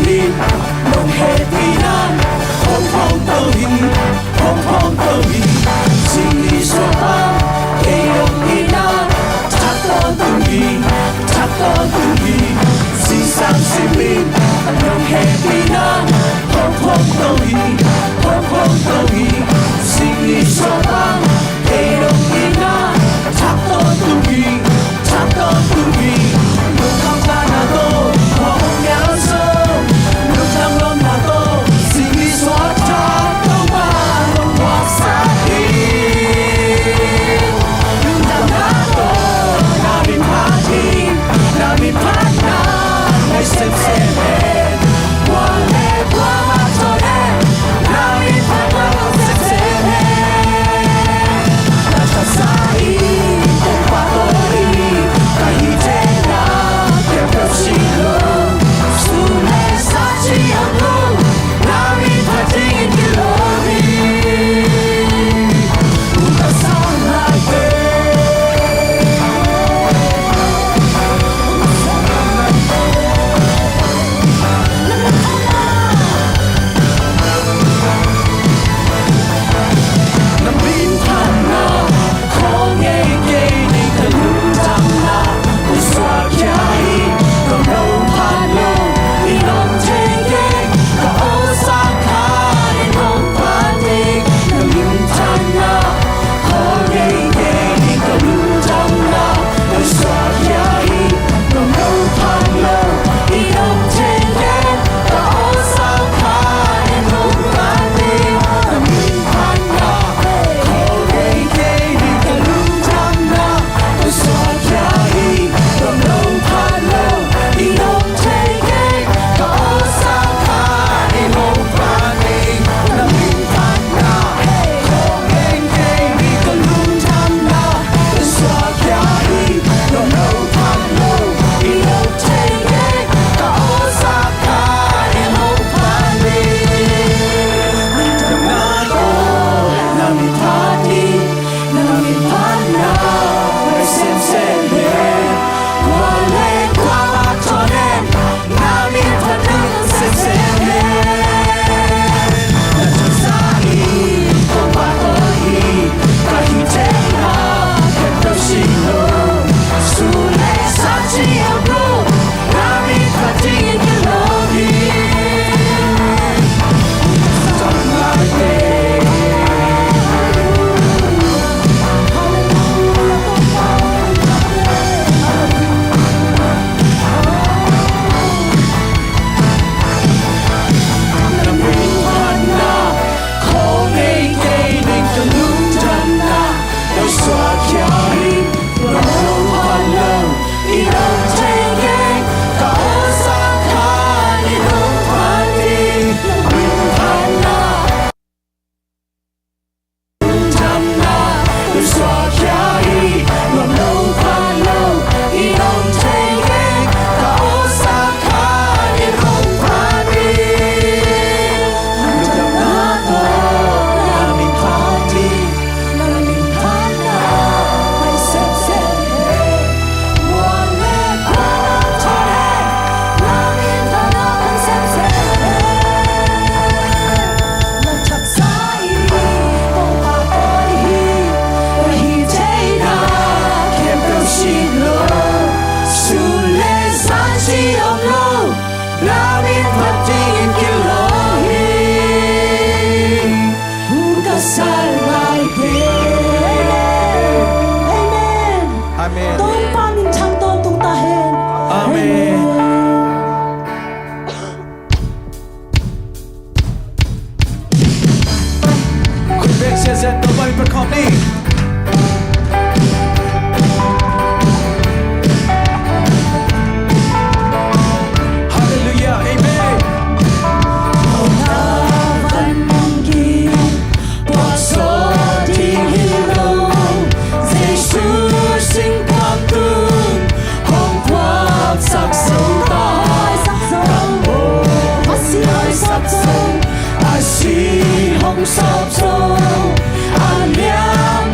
Nong hehpihna in hong phawng to hi, hong phawng to hi. Sing nih suak bang kei hong itna thak tawntung hi, thak tawntung hi. Singsang simin nong hehpihna in hong phawng to hi, hong phawng to hi. Sing nih suak bang kei hong itna thak tawntung hi, thak tawntung hi. Lungkham pahna tawh hong nial sung, lungdam lawmna tawh sing nih suak thak Topa hong puaksak hi. Lungdamna tawh na min phat hi, na min phatna ngai semsem hen. Kua le kua mah tawh hen, na min phatna ngai semsem hen. Amen. Amen. Topa min thang tawntung ta hen. Amen. Khut beng siasia, Topa min phat khawm ni. Halleluiah. Amen. Puakzaw ding hi lo, Jesu singkam tung hong puaksak zo ta. Hong puaksak zo, a si hong sawp zo, a liam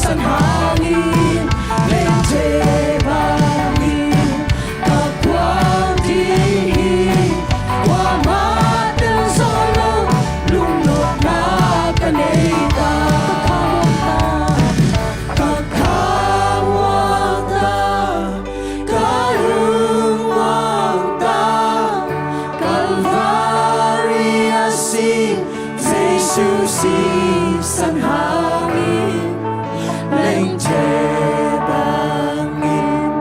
San hangin, leite bangin ka kuang ding hi. Kuamah telzaw lo lungnopna ka nei ta. Ka khamuang ta, ka lungmuang ta, Kalvari a si Jesu sisan hangin, leite bangin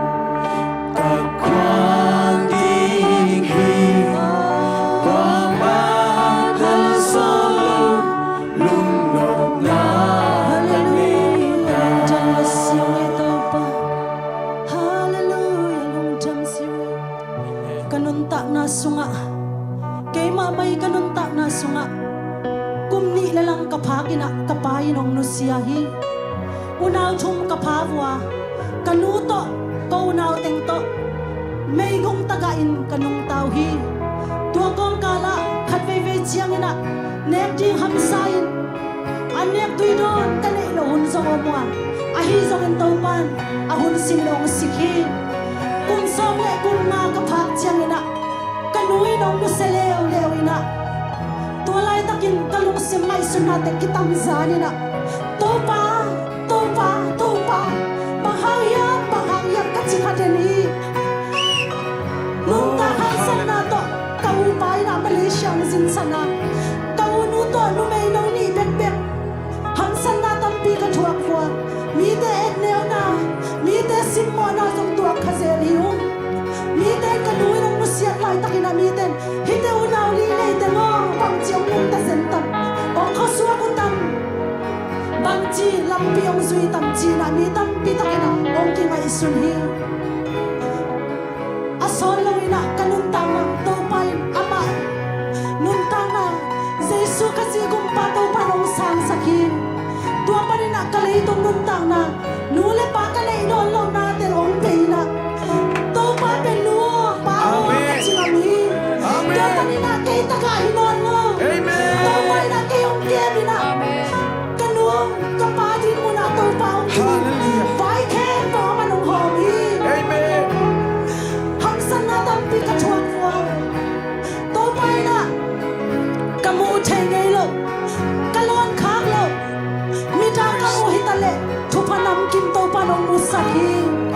ka kuang ding hi. Kuamah telzaw lo lungnopna ka nei ta. Hallelujah, lungdam siu ei Topa. Hallelujah, lungdam siu ei. Ka nuntakna sungah, keimah mai ka nuntakna sungah kum nih le lang ka phak in ah ka pa in hong nusia hi. Unau thum ka pha uh a, ka nu tawh, ka unau teng tawh meigong tagah in ka nungta uh hi. Tua kawmkal ah khat veivei ciangin ah nek ding hamsa in, an nek tui dawn ka neih loh hun zong om uh a, ahi zongin Topa'n a hun sim lo hong sik hi. Kum sawm le kum nga ka phak ciangin ah ka nu in hong nusia leuleu in ah, tua laitakin ka lungsim ngaihsutnate kitamzan in ah, Topa, Topa, Topa, bang hang hiam, bang hang hiam ka ci kha den hi. Nuntak haksatna tawh ka upa in ah Malaysia hong zinsan a, ka unu tawh numei no nih bekbek hamsatna tampi ka thuak uh a, mite etneuna, mite simmawhna zong tuak kha zel hi ung. Mite in ka nu in hong nusiat laitakin ah mite in, hihte unau li nei teng aw, bangci hong nungta zen tam, hong khuasuak uh tam, bangci lampi hong zui tam ci-in ah mi tampi takin ah hong kingaihsun hi. A sawt lo in ah ka nuntakna Topa in amah nuntakna Jesu Khazih gumpa Topa in hong sangsak hi. Tua panin ah ka leitung nuntakna nu le pa ka neih nawn lohnate hong pia in ah, Topa pen nu aw, pa aw, ka ci ngam hi. Amen. Tua panin ah kei tagah hi nawn lo. Amen. Topa in ah kei hong kem in ah, ka nu ka pa ding munah Topa hong kem in, vai khempeuh amah in hong hawm hi. Amen. Hamsatna tampi ka thuak uh a, Topa in ah ka muh theih ngei loh, ka lawn khak loh midang ka muh hi taleh thupha namkim Topa in hong musak hi.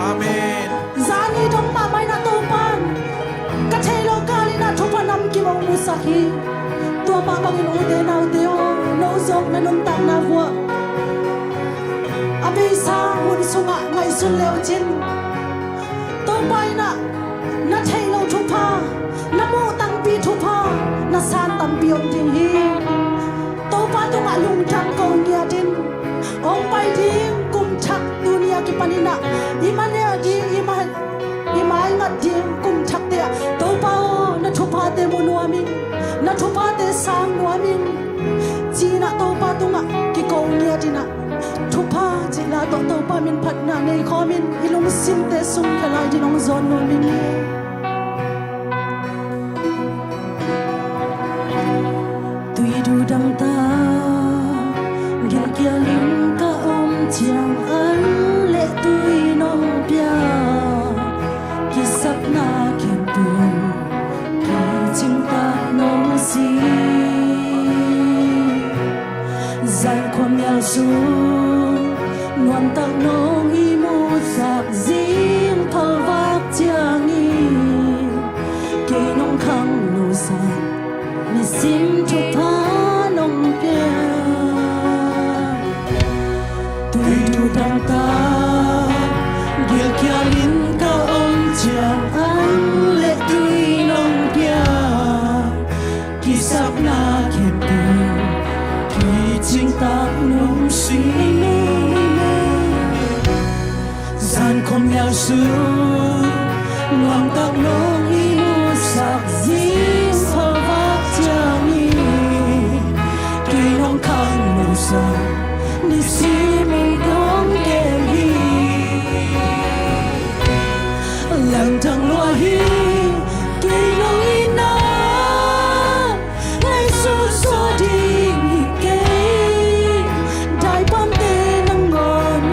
Amen. Zani dong mahmah in ah Topa'n ka theih loh kal in ah thupha namkim hong musak hi. Tua mah bangin ute naute aw, no zong na nuntakna vuah a beisa hun sungah ngaihsun le uh cin, Topa in ah na theih loh thupha, na muh tampi thupha, na san tampi om ding hi. Topa tungah lungdam ko ngiat in, hong pai ding kum thak tuni a kipan in ah i ma neh ding, i ma, i maingat ding kum thakte ah Topa aw, na thuphate mu nuam ing, na thuphate sang nuam ing, ci-in ah Topa tungah kiko ngiat in ah, thupha cih la tawh Topa min phatna nei khawm in, i lungsimte sung khe lai ding hong zawn nuam ing. Tuidu dangtak gilkial in ka om ciang an le tui nong pia, kisapna khempeuh kicingtak nong si. Zan khuamial sung nuamtak nong i musak zing phalvak ciangin, kei nong khang lo sa nisim thupha nong pia. Tuidu dangtak gilkial in ka om ciang an le tui nong pia, kisapna khempeuh kicingtak nong si. Zan khuamial sung nuamtak nong i musak zing phalvak ciangin, kei nong khang lo sa nisim in kong kem hi. Langdang lua hi kei nong itna, ngaihsut zaw ding hi kei. Daipamte nangawn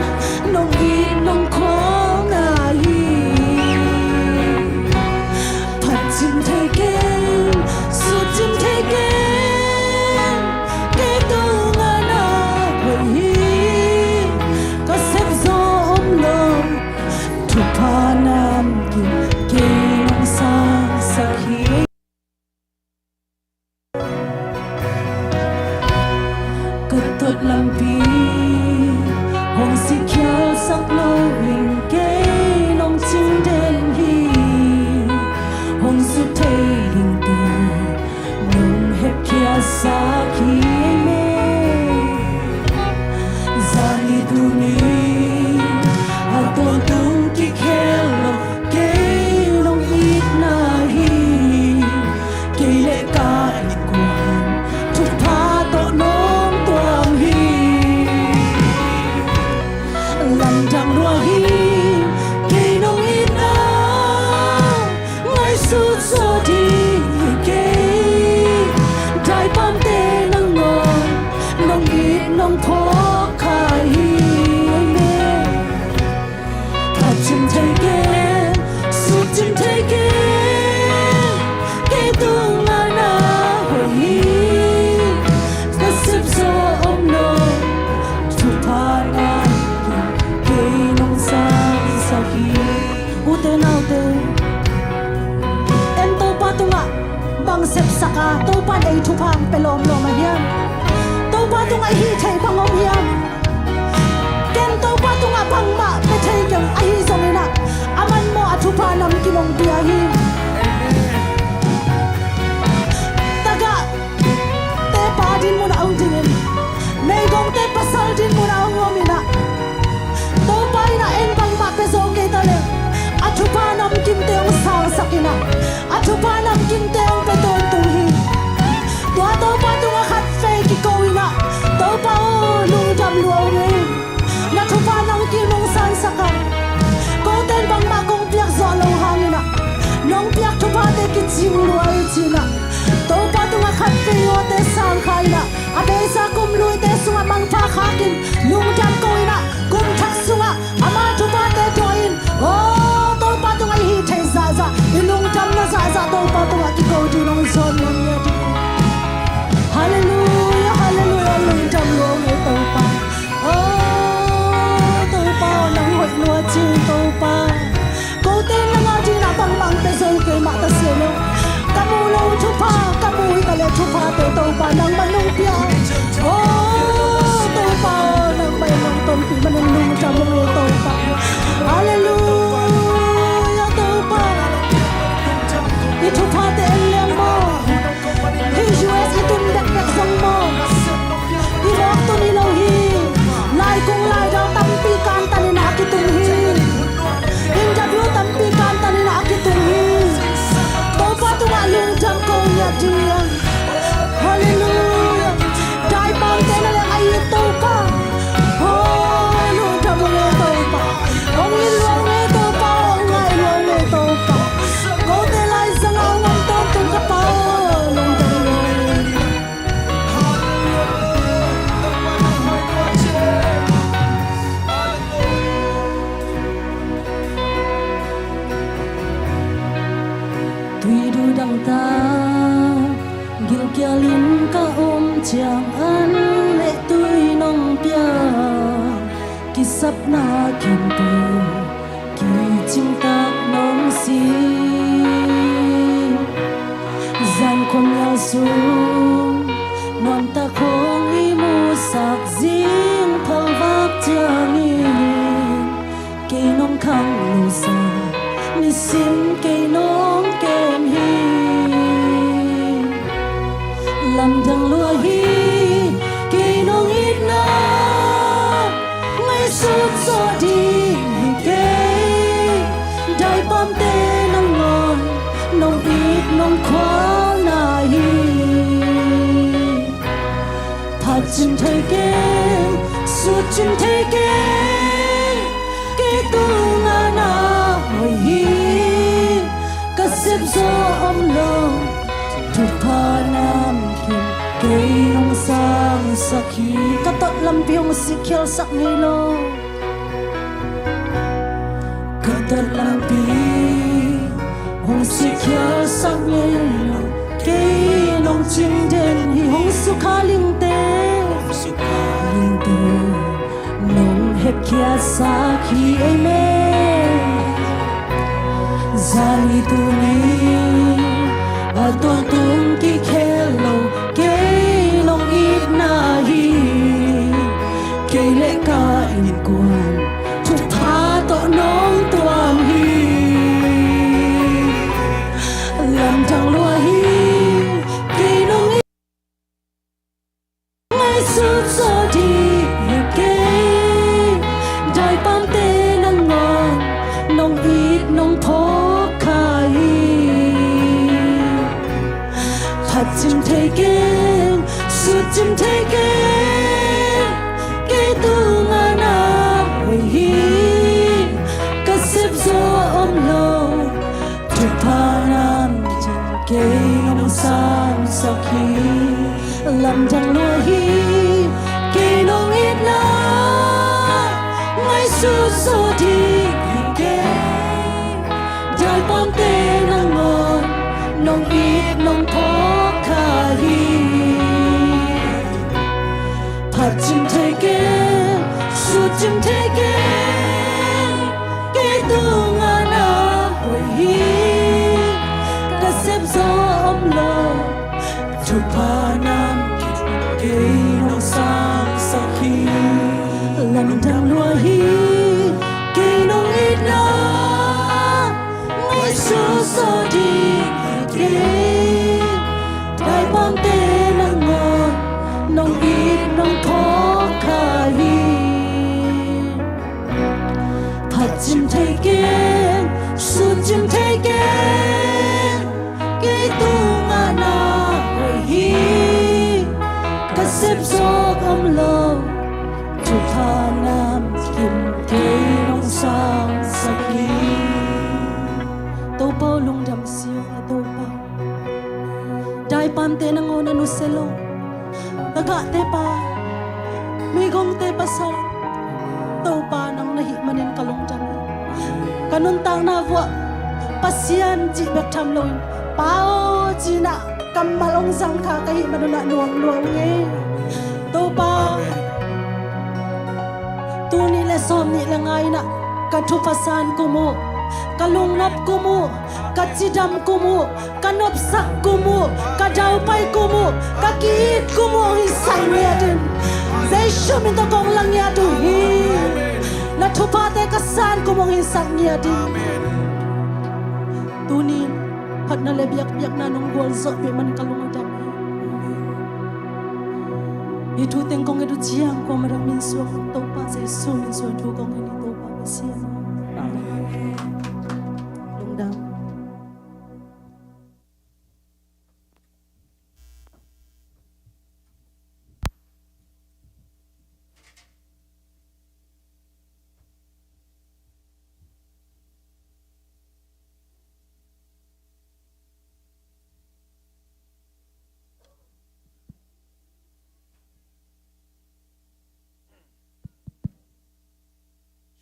Ei thupha hong pia lawmlawm a hiam? Topa tungah i hih theih bang om hiam? Ken Topa tungah bangmah pia thei keng, ahi zongin ah aman maw a thupha namkim hong pia hi. Tagahte pa dinmun ah hong dingin, meigongte pasal dinmun ah hong om in ah, Topa in ah en bangmah pia zo kei ta leh, a thupha namkimte hong sangsak in ah, a thupha namkimte hong pia tawntung hi. Tua Topa tungah khatvei kiko in ah, Topa aw, lungdam lua ung ei. Na thupha namkim hong sangsak a, kote in bangmah kong piak zawh loh hangin ah, nong piak thuphate kicing lua hi ci-in ah, Topa tungah khatvei awte sangkhia in ah, a beisa kum luite sungah mangpha khakin, lungdam ko in ah, kum thak sungah ama thuphate dawi in, aw, Topa tungah i hih theih zahzah, i lungdamna zahzah Topa tungah kiko dingin hong zawn nuam hi a ding. Halleluiah, halleluiah, lungdam lua ung ei Topa. Aw, Topa aw, nang hoih lua ci ung Topa. Kote in nang adingin ah bangmah pia zo kei mah ta se lo. Ka muh loh thupha, ka muh hi ta leh thuphate Topa nangmah nong pia. Aw, Topa aw, nangmah in nong tonpih manin lungdam ung ei Topa. Halleluiah Topa. I thuphate en leng maw, hih U S i tun bekbek zong maw, i mawk tun hi lo hi. Laikung laidal tampi kantan in ah a kitun hi. Interview tampi kantan in ah a kitun hi. Topa tungah lungdam ko hi a ding. Halleluiah. Daipamte na leng a it Topa. Aw, lungdam ung ei Topa. Hong it lua ung ei Topa, hong ngai lua ung ei Topa. Kote laizang ah hong om tawntung ka Pa aw, lungdam lua ung ei. Tui duhdang tak gilkialin ka om ciang an leh tui nong pia, kisapna khempeuh kicingtak nong si. Zan khuamial sung nuamtak hong i musak zing phalvak ciangin, kei nong khanglusa nisim kei nong kem hi. Lamdang lua hi, kei nong itna ngaihsut zawh ding hi kei. Daipamte nangawn nong it nong khualna hi. Phat cin thei keng, sut cin thei keng, kei tungah na hoih hi. Ka sepzawh om lo, thupha namkim kei nong sangsak hi. Ka tot lampi hong sikkhialsak ngei lo. Ka tot lampi hong sikkhialsak ngei lo, kei nong cing den hi. Hong sukha lingte, hong sukha lingte nong hepkhiatsak hi. Amen. Zani tuni a tawntung kikhel lo, kei nong itna hi. Kei le ka innkuan thupha tawh nong tuam hi. Lamdang lua hi, kei nong ngaihsut zawh ding hi kei. Daipamte nangawn nong it nong phawk kha hi. Phat cin thei keng, sut cin thei keng, kei tungah na hoih hi. Ka sepzawh om lo, thupha namkim kei nong sangsak hi. Lamdang lua hi, kei nong itna ngaihsut zawh ding hi kei. Daipamte nangawn nong it nong phawk kha hi. Phat cin thei keng, sut cin thei keng, kei tungah na hoih hi. Ka sepzawh om lo, thupha Damdam lua hi, kei nong itna ngaihsut zaw ding hi kei. Daipamte nangawn nong it nong thawk kha hi. Phat cim thei keng, sut cim thei keng, kei tungah na hoih hi. Ka sep zawk om lo, thupha namkim kei nong sangsak hi. Topa aw, lungdam siang a Topa. Daipamte nangawn a nusia lo, tagahte pa, meigongte pasal, Topa nang na hih manin ka lungdam hi. Ka nuntakna vuah Pasian cih bek tham loin Pa aw ci-in ah kammal hong zang kha ka hih manun ah nuam lua ung e. Topa, tul nih le sawm nih le nga in ah ka thupha san kum uh, ka lungnop kum uh, ka cidam kum uh, ka nopsak kum uh, ka daupai kum uh, ka ki-it kum uh hong hinsak ngiat in. Jesu min tawh kong la ngiat uh hi. Na thuphate ka san kum uh hong hinsak ngiat in. Tuni-in phatna le biakpiakna nong gualzawhpih man ka lung a dam hi. Hih thu teng kong nget uh ciang kuamah dang min suak Topa Jesu min suak thu kong nget hi Topa Pasian. Amen. Lungdam.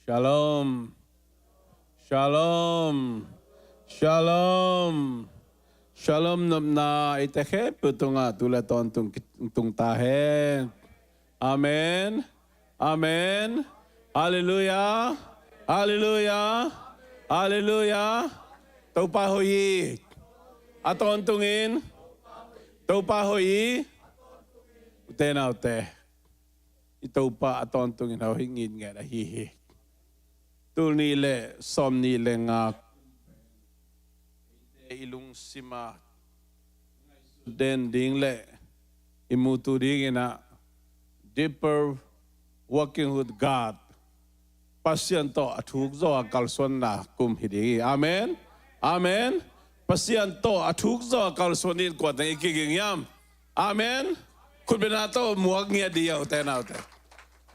Shalom. Shalom. Shalom. Shalom nopna eite khempeuh tungah tu le tawntung tung ta hen. Amen. Amen. Halleluiah. Halleluiah. Halleluiah. Topa hoih hi. A tawntungin Topa hoih hi. Ute naute, i Topa a tawntungin a hoih ngitnget ahi hi. Tul nih le sawm nih le nga i lungsima den ding le i mutu dingin ah deeper walking with God, Pasian tawh a thuk zaw a kalsuanna kum hi ding hi. Amen. Amen. Pasian tawh a thuk zaw a kalsuan in kuateng i kiging hiam? Amen. Khutbetna tawh muak ngiat dih a ute naute.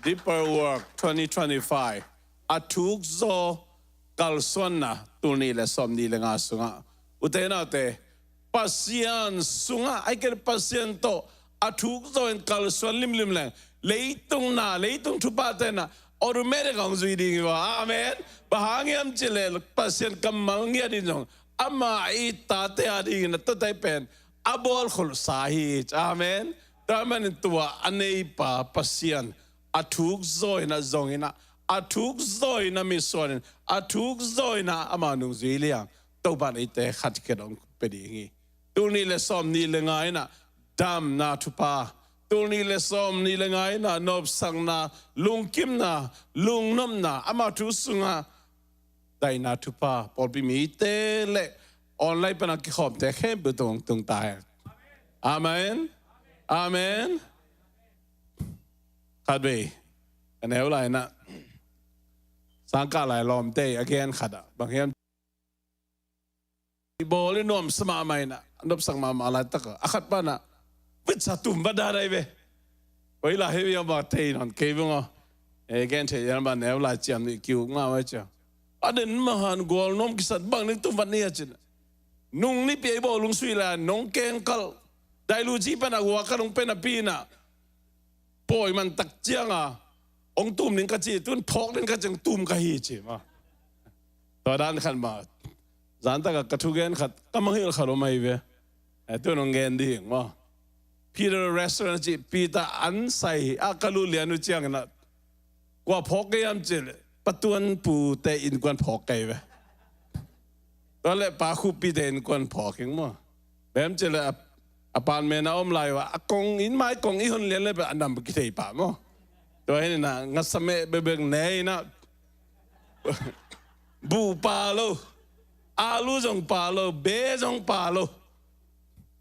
Deeper Work twenty twenty-five. A thuk zaw kalsuanna tul nih le sawm nih le nga sungah, ute naute, Pasian sungah, ai kei Pasian tawh a thuk zaw in kalsuan limlim leng leitung na, leitung thuphate na automatic a hong zui ding hi va. Amen. Bang hang hiam cih leh Pasian kammal ngiat in zong ama i tate a dingin a tuate pen a bawl khol sa hi. Amen. Tua manin tua a neipa Pasian a thuk zaw in ah zong in ah, a thuk zaw in ah misuan in, a thuk zaw in ah ama nungzui liang Topa in eite khat khit hong pia ding hi. Tul nih le sawm nih le nga in ah damna thupha, tul nih le sawm nih le nga in ah nopsakna, lungkimna, lungnopna, ama thu sungah daihna thupha, pawlpi mite le online pan a kikhawmte khempeuh tung tung ta hen. Amen. Amen. Khatvei ka neu lai in ah, sangkah lai lawmte a gen khat ah bang hiam, i bawl i nuamsa mahmah in ah, a nopsak mahmah laitak ah a khat pan ah vitsa tum va dadai ve. Koi la hei viau ba thei non kei vung aw. E gen thei yan ba neu lai ciam nih kiu nga vai cia. A den mahan gual nuam kisan bang ning tum vat ni a cin. Nung nipi a i bawl lungsui lai nong kengkal dailu ci pan ah gua ka nung pen a pi in ah pawi man tak cianga hong tum ning ka ci, tun phawk ning ka ci, hong tum ka hi ci maw. Tua dan khat maw. Zan takah ka thugen khat ka mangngilh khat om ahi ve. Eh, tun hong gen ding maw. Peter Restaurant ci, Peter an sai a ka lut lian uh ciangin ah kua phawk kei hiam cih leh patuan pute innkuan phawk kei ve. Tua leh pa Khup pite innkuan phawk ing maw. Bem cih leh a, a pan men a om lai uh a, a kong in mai kong i hon lian leh a nam kithei pah maw. Tua hi inah ngasameh bekbek ne inah, buh pa lo, alu zong pa lo, be zong pa lo,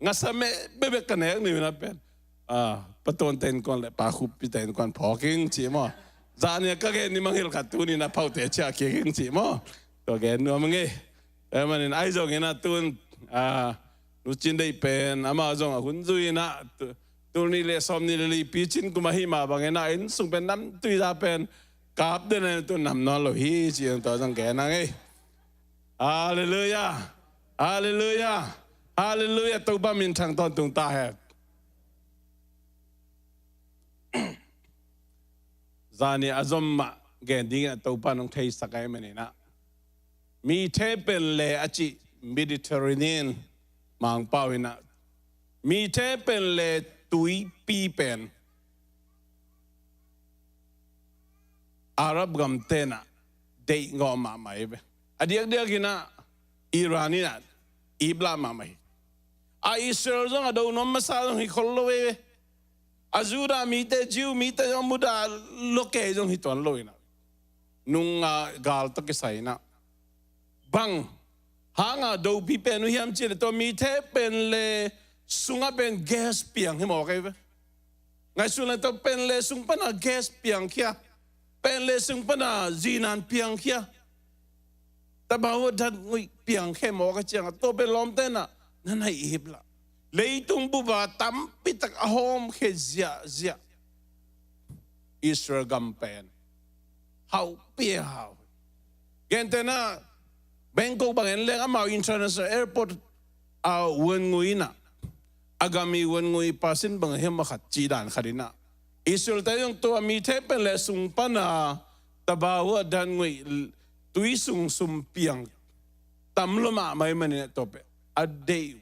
ngasameh bekbek ka nek ni uh inah pen, ah, Pa Tuan te innkuan le Pa Khup pi te innkuan phawk ing ci maw. Zani a ka gen ni mangngilh khat tuni inah Phaute ciah kik ing ci maw. Tua gen nuam ing ei. Tua manin ahi zongin ah tun, ah, Nu Cin Deih pen amah zong a hun zui inah tu, tul nih le sawmnih le li picin kum ahih mah bangin ah inn sung pen namtui za pen kap den a tun nam nawn lo hi ci-in tua zong gen ang ei. Halleluiah. Halleluiah. Halleluiah. Topa minthang tawntung ta hen. Zani a zom mah gen dingin ah Topa nong theisak ahih manin ah Mithe pen le a cih Mediterranean mangpau inah, Mithe pen le tuipi pen Arab gam tenah deih ngawh mahmah hi ve. A diakdiak inah Iran inah iplah mahmah hi. A Israel zong a do nuam masa zong hi khol lo ve. A Judah mite, Jew mite zong mudah lo kei zong hi tuan lo inah, nung a gal tawh kisai inah bang hanga dopi pen uh hiam cih le tua Mithe pen le sungah pen gas piang hi mawk ei ve. Ngaihsun le tua pen le sung pana gas piang khia, pen le sung pana zinan piang khia, tabau a dat nguih piang khia mawk a ciangah tua pen lawmte inah na naih ip lah. Leitung bup a tampitak a hawm khia ziahziah. Israel gam pen hauhpi a hau. Gentehna Bangkok bang en leng amau international airport a vuan ngui inah, a gam i vuan ngui pasin bang hiam a khat cih dan khat inah, Israel te zong tua Mithe pen le sung pana tabau a dan ngui tui sung sum piang tam lo mahmah ahih manin ah tua pen a deih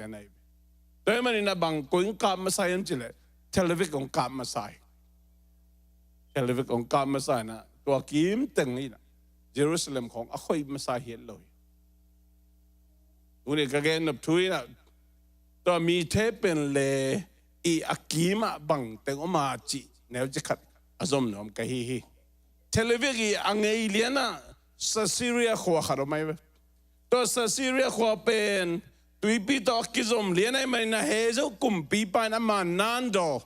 uh. Tua ahih manin ah bang koi hong kap masa hiam cih leh Tel Aviv hong kap masa hi. Tel Aviv hong kap masa inah tua kim teng inah Jerusalem khawng a khoih masa hi het lo hi. Tuni ka gen nop thu inah tua Mithe pen le i a kimah bang teng om a cih neuci khat a zom nuam ka hi hi. Tel Aviv i a ngei lianah Caesarea khua khat om ahi ve. Tua Caesarea khua pen tuipi tawh a kizom lian ahih manin ah Hezo kumpipa in ama nandaw,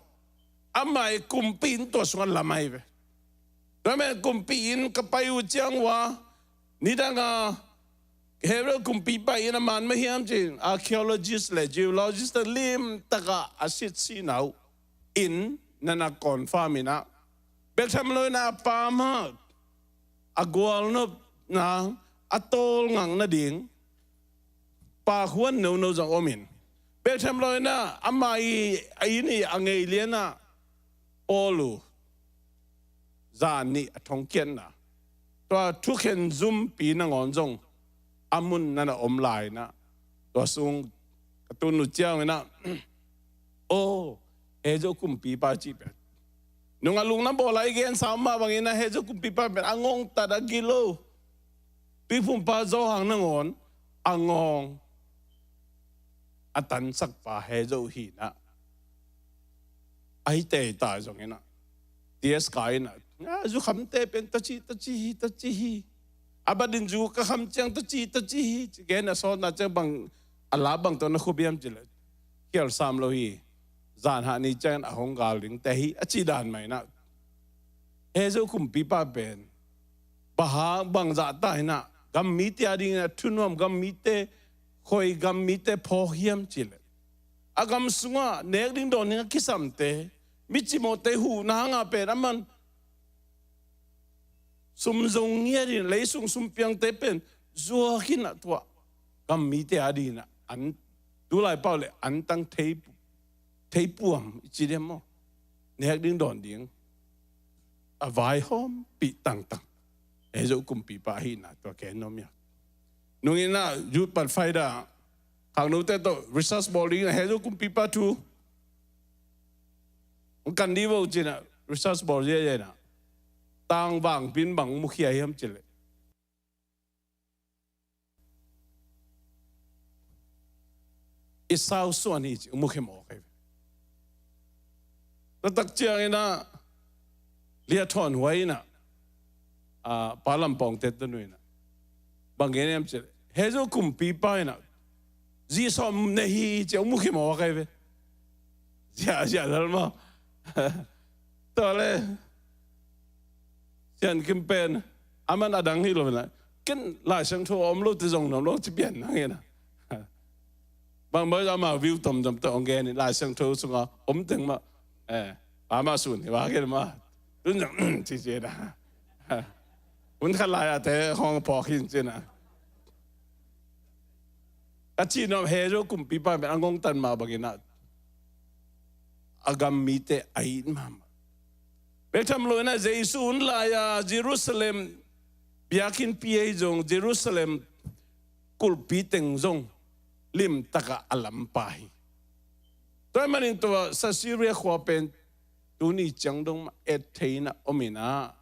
ama i kumpi inn tua sungah lam ahi ve. Tua ahih manin kumpi inn ka pai uh ciang uh a, nidang a Hebrew kumpipa inn a man mah hiam ci-in archaeologist le geologist te limtak a a sitsinau in nana confirm inah bek tham lo inah a pa mah a gualnopna a tawlngak nading pakhuan nono zong om in, bek tham lo inah ama i a inn i a ngei lianah Paul uh zan nih a thongkiatna tua thukhen zumpi nangawn zong a mun nana om lai inah tua sung ka tun uh ciang inah, aw, Hezo kumpipa cih pen nung a lungna bawl a i gensa mah bangin ah Hezo kumpipa pen a ngongtat a gilo tuiphumpa Johan nangawn a ngawng a tansakpa Hezo hi inah, a hi teita zong inah T S K inah, a zukhamte pen taci taci hi taci hi. A bat in zu ka kham ciang taci taci hi. Gen a sawtna ciang bang a la bang tawh na khup hiam cih leh khial sam lo hi. Zan hah ni ciangin a hong gal dingte hi a cih dan mah inah Hezo kumpipa pen bang hang bangzah ta inah gam mite a dingin a thunuam, gam mite khoi, gam mite phawk hiam cih leh a gam sungah nek ding dawn ding a kisamte, mi cimawhte huhna hanga pen a man sum zong ngiat in leisung sumpiangte pen zuak inah tua gam mite a dingin ah an, tulai pau le antang thei, theipuam i ci diam maw, nek ding dawn ding a vaihawmpih tangtang Hezo kumpipa ahihna tua ken nuam hi a. Nung inah Youth Pathfinder khangnote tawh research bawl dingin ah Hezo kumpipa thu hong kan dih vo ci-in ah research bawl ziahziah inah tangvangpi in bang mukhia hiam cih leh i sausuan hi ci mukhia mawk hi. Taktak ciang inah Lia Thawn Huai in ah, a, Pa Lam Pawng te tanu in ah, bang gen hiam cih leh, Hezo kumpipa in ah zi sawm nei hi ci a, mu khimawk ahi ve. Zia, zia lal maw? Tua le Sian Kim pen, a man a dang hi lo in ah, ken Lai Siangtho a om lo te zong nuam lo ci pian nang in ah. Bang bang amau view tomtom tawh hong gen in, Lai Siangtho sungah om teng mah, eh, pa mah sun hi, va gen mah. Tun zong ci ci na. Hun khat lai-ah te hong phawk hin ci na. A cih nuam, Hezo kumpipa pen a ngongtan mah bangin ah, a gam mite a it mahmah. Bek tham lo in ah, Jesu hun lai-a Jerusalem biakinnpi ahi zong, Jerusalem kulhpi teng zong limtakah a lampa hi. Tua ahih manin tua Caesarea khua pen tuni ciang dong mah et thei in ah om in ah,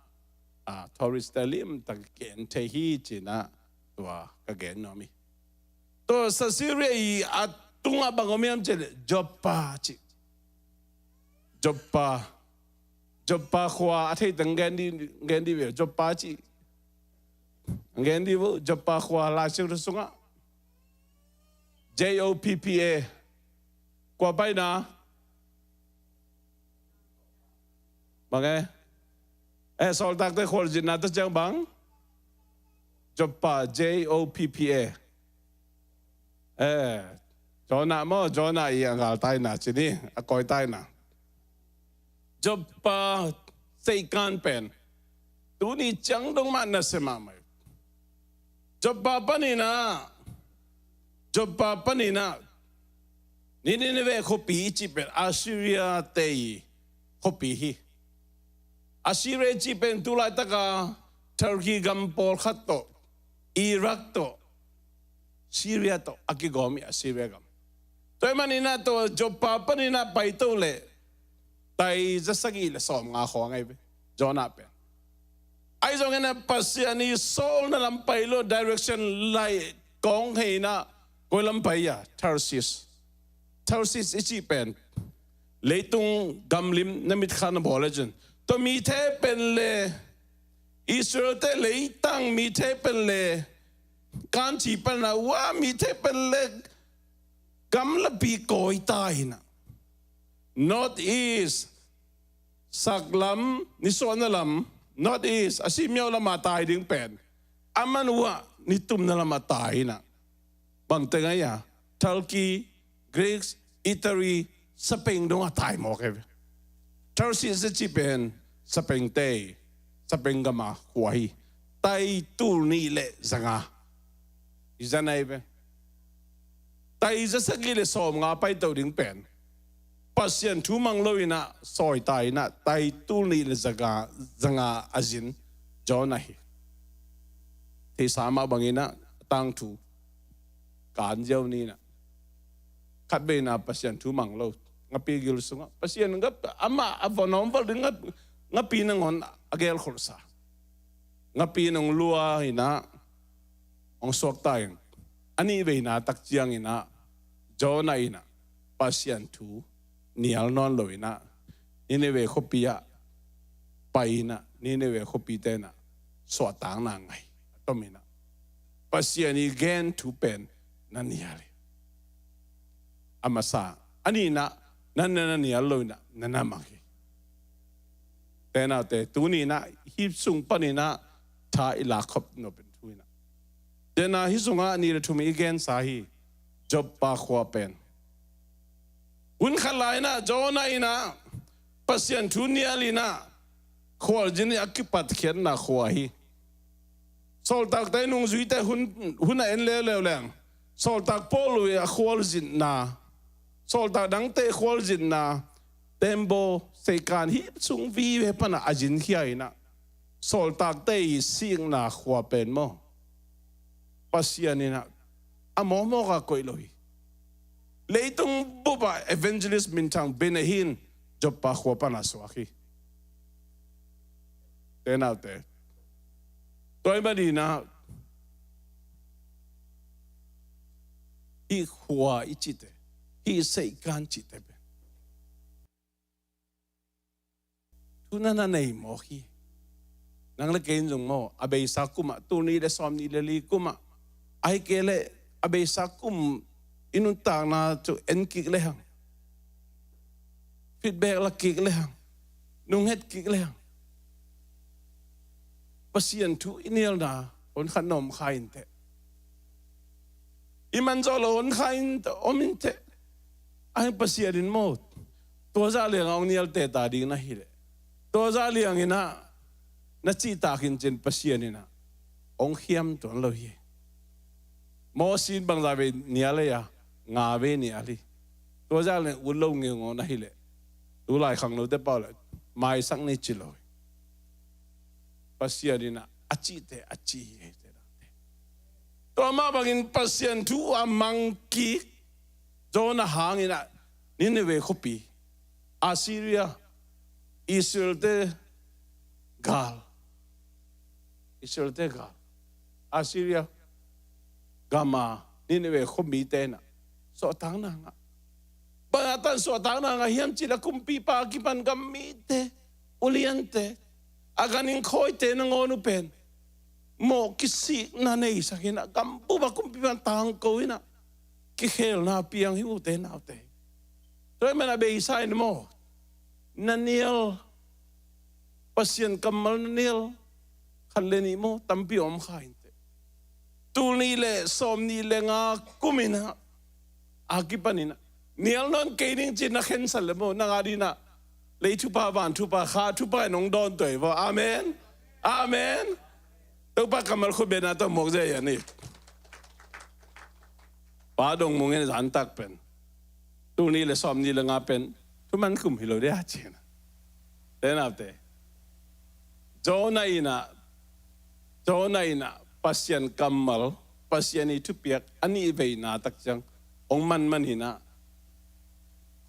a, tourist te limtak gen thei hi ci in ah tua ka gen nuam hi. Tua Caesarea i a tungah bang om hiam cih leh Joppa ci. Joppa. Joppa khua a thei teng gen di, gen di ve, Joppa ci. Gen di vo, Joppa khua Lai Siangtho sungah. J O P P A. Kua paina? Bang e? Eh, Sawltakte khualzinna tawh ciang bang? Joppa, J O P P A. Eh, Jonah maw, Jonah i a gal taina ci ni, a kawi taina. Joppa seikan pen tuni ciang dong mah nasia mahmah hi. Joppa panin ah, Joppa panin ah, Nineveh khuapi i cih pen Assyria te i khuapi hi. Assyria i cih pen tu laitaka Turkey gam pawlkhat tawh, Iraq tawh, Syria tawh a kigawm hi, Assyria gam. Tua ahih manin ah tua Joppa panin ah paito leh tai za sagih le sawmnga khawng ahi ve, Jonah pen. Ahi zongin ah Pasian i sawlna lam pai lo, direction lai kawng hei in ah, koi lam pai a, Tarsis. Tarsis i cih pen leitung gamlim na mitkha na bawl le cin, tua mite pen le, Israel te leitang mite pen le, kanci pan a ua mite pen le, gamlapi kawi ta in ah, North East, saklam, nisuahna lam, North East, a simmiau lamah tai ding pen, a man uah nitumna lamah tai in ah, bang teng ahi a, Turkey, Greece, Italy, Spain dongah tai mawk e ve. Tarsis a cih pen Spain te, Spain gama khua hi. Tai tul nih le zanga i zan ahi ve. Tai za sagih le sawmnga paito ding pen Pasian thu mang lo in ah, sawi ta in ah, tai tul nih le zanga, zanga a zin Jonah hi. Theihsa mah bangin ah, a tangthu kan ziau ni in ah, khatvei in ah Pasian thu mang lo, ngapi gil sungah Pasian ngap, amah a va nawm val ding ngap, ngapi nangawn a gelkholhsa. Ngapi nong lua in ah hong suakta in, a nihveina tak ciangin ah Jonah in ah Pasian thu nial nawn lo in ah, Nineveh khuapi ah pai in ah, Nineveh khuapite in ah suahtakna ngai a tom in ah, Pasian i gen thu pen na nial hi. A masa, a nihna, na, na, na nial lo in ah na na mang hi. Te naute, tuni in ah hih sung panin ah tha i lak khop nop in thu in ah, te na hih sungah a nih le thum i gensa hi. Joppa khua pen, hun khat lai in ah Jonah in ah Pasian thu nial in ah khualzin in a kipatkhiatna khua hi. Sawltakte nungzuite hun, hun a en leuleu leng, sawltak Paul i a khualzinna, sawltak dangte khualzinna, tembaw, seikan, hih sung vive pan ah a zinkhia in ah, sawltakte i sikna khua pen maw, Pasian in ah a mawkmawk a koih lo hi. Leitung bup ah evangelist minthang Benny Hinn Joppa khua pan a suak hi. Te naute, tua ahih manin ah hih khua i cihte, hih seikan cihte pen thu na na nei mawk hi. Nang le kei in zong maw, a beisa kum ah, tul nih le sawm nih le li kum ah, ahih kei leh a beisa kum i nuntakna thu en kik lehang, feedback la kik lehang, nunghet kik lehang, Pasian thu i nialna hon khat na om kha inteh. I man zawh lo hon kha in om inteh. Ahih hang Pasian in maw, tua zah liang a hong nial teta ding na hi leh, tua zah liang in ah na cihtak in cin Pasian in ah hong khiam tuan lo hi. Mosi in bangzah vei nial ei a, nga vei nial hi. Tua zah liang ut lo ngeungau na hi leh, tu lai khangnote pau leh maisak ni ci lo hi. Pasian in ah a cihte a ci hi. Tua mah bangin Pasian thu a mang kik Jonah hangin ah Nineveh khuapi, Assyria, Israelte gal, Israelte gal, Assyria gam a Nineveh khuamite in ah suahtakna ngah. Bang a tan suahtakna ngah hiam cih leh kumpipa a kipan gam mite, uliante, a ganhing khawite nangawn uh pen mawh kisikna neisak in ah, gam bup ah kumpipa in tangko in ah, kikhelna piang hi, ute naute. Tua ahih manin a beisa in maw, na nial, Pasian kammal na nial khat le nih maw, tampi om kha inteh. Tul nih le sawm nih le nga kum in ah, a kipan in ah, nial nawn kei ning ci-in na khensat leh maw, nang a dingin ah lei thupha, van thupha, kha thupha in hong dawn tuai vaw. Amen. Amen. Topa kammal khut beng na tawh mawk zia hi a ni. Pa Dong Mung in zan tak pen, tul nih le sawm nih le nga pen thuman kum hi lo dia ci-in ah. Ute naute, Jonah in ah, Jonah in ah Pasian kammal, Pasian i thupiak a nih veina tak ciang hong man man in ah,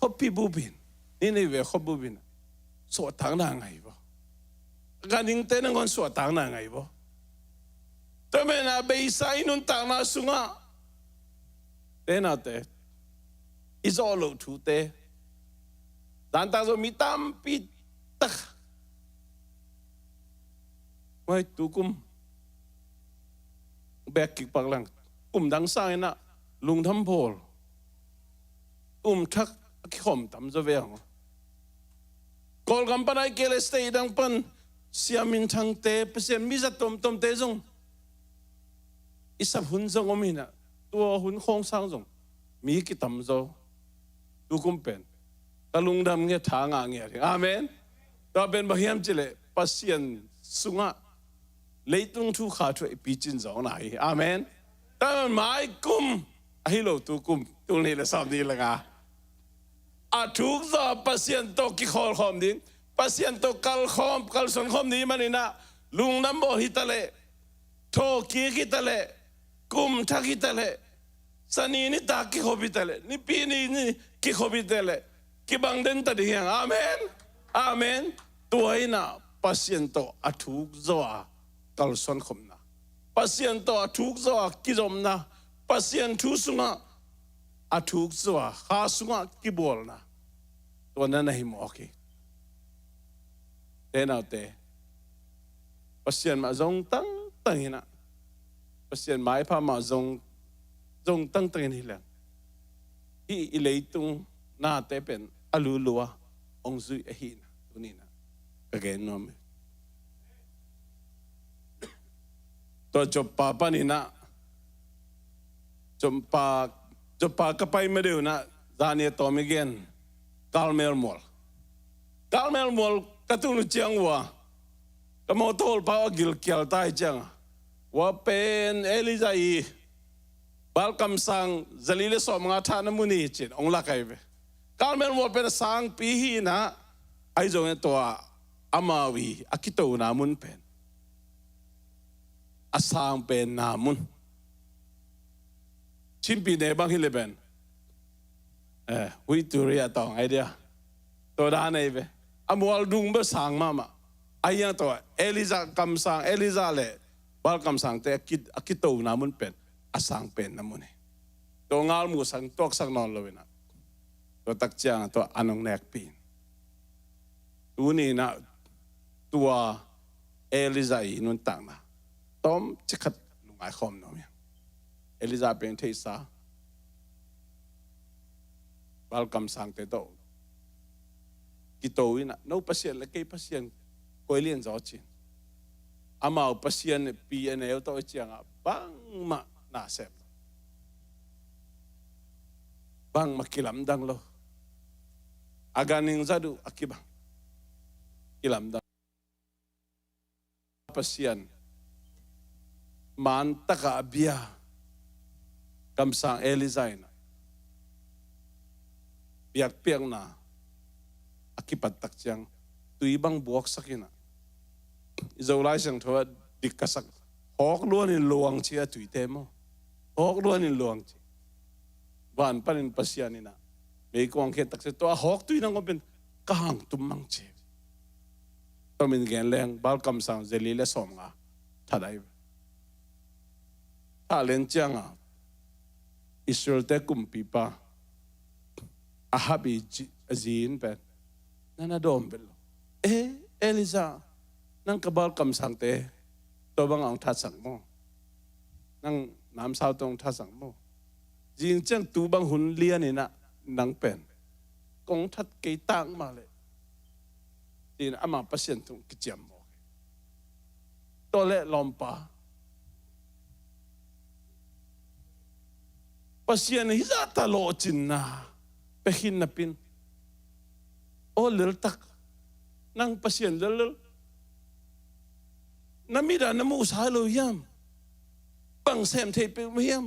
khuapi bup in, Nineveh khua bup in ah suahtakna ngah hi vaw. Ganhingte nangawn suahtakna ngah hi vaw. Tua ahih manin a beisa i nuntakna sungah, ute naute, i zawh loh thute, zan tak zong mi tampi tak, huai tu kum bek kik pak leng, kum dang sangin ah lungdam bawl, kum thak a kikhawm tam zaw ve hang. Kawlgam pan ahih kei leh state dang pan siaminthangte, Pasian mizat tuamtuamte zong i sap hun zong om in ah, tua hun khawng sang zong mi kitam zaw. Tu kum pen ka lungdam ngiat, tha ngah ngiat hi. Amen. Tua pen bang hiam cih leh Pasian sungah leitung thu kha thu i picin zawkna hi. Amen. Tua ahih manin mai kum ahi lo, tu kum, tul nih le sawm nih le nga, a thuk zawh a Pasian tawh kikhawlkhawm ding, Pasian tawh kalkhawm, kalsuankhawm ding ahih manin ah, lungdam bawl hi ta leh, thawhkik hi ta leh, kum thak hi ta leh, Sani nitak kikhop hi ta leh, Nipi ni ni kikhop hi ta leh, kibang den ta ding hi hang. Amen. Amen. Tua in ah Pasian tawh a thuk zawh a kalsuan khopna, Pasian tawh a thuk zawh a kizopna, Pasian thu sungah a thuk zawh a kha sungah kibawlna, tua na na hi mawk hi. Ute naute, Pasian mah zong tangtang in ah, Pasian maipha mah zong, zong tangtang in hi leng, hih i leitung nate pen a lulua hong zuih ahihna tuni-in ah ka gen nuam hi. Tua Joppa panin ah, Joppa, Joppa ka pai ma deuh in ah, zani a tawm i gen, Karmel mual. Karmel mual ka tun uh ciang ua, ka mawtaw hawlpa uh a gilkial ta hi ciang a, ua pen Elijah i Baal kamsang zali le sawmnga thahna mun hi ci-in hong lak ahi ve. Karmel mual pen a sangpi hi in ah, ahi zongin tua amau i a kitona mun pen a sang penna mun. Chinpi ne bang hi leh pen, eh, huih turi a tawng ai dia, tua dan ahi ve. A mual dung bek sang mahmah. Ahi hang tua Elijah kamsang, Elijah le Baal kamsangte a ki, a kitona mun pen a sang penna mun hi. Tua ngal muh sang tuaksak nawn lo in ah, tua tak ciang a tua an hong nekpih in. Tuni in ah Tua Elijah i nuntakna tawmcik khat lungngai khawm nuam hi. Elijah pen theihsa, Baal kamsangte tawh kito in ah, "No Pasian le kei Pasian koi lian zaw?" ci-in, amau Pasian pi a neu tawh i ciangah bangmah na sem lo, bangmah kilamdang lo. A ganhing zat uh a kibang, kilamdang. Pasian man takah a bia kamsang Elijah in ah biakpiakna a kipat tak ciang tui bang buaksak in ah, i Zolai Siangtho ah dik ka sak, hawk luan in luang ci a tuite maw, hawk luan in luang ci. Van panin Pasian in ah meikuang khia tak ciang tua hawk tui nangawn pen ka hang tum mang ci. Tomin gen leng Baal kamsang zali le sawmnga that ai. Thah len cianga Israelte kumpipa Ahab i zi-, a zi in pen, "Na na dawm vet lo. Eh, Elijah, nang ka Baal kamsangte tua bangah hong thatsak maw? Nang namsau tawh hong thatsak maw? Zing ciang tu bang hun lian in ah nang pen kong that kei tak mah leh," ci-in ama Pasian tung kiciam mawk hi. Tua leh lawmpa, Pasian hizahta lawhcinna pia khin napin, aw leltak, nang Pasian lellel, na mit ah na muhsa lo hiam? Bang sem thei peuhmah hiam?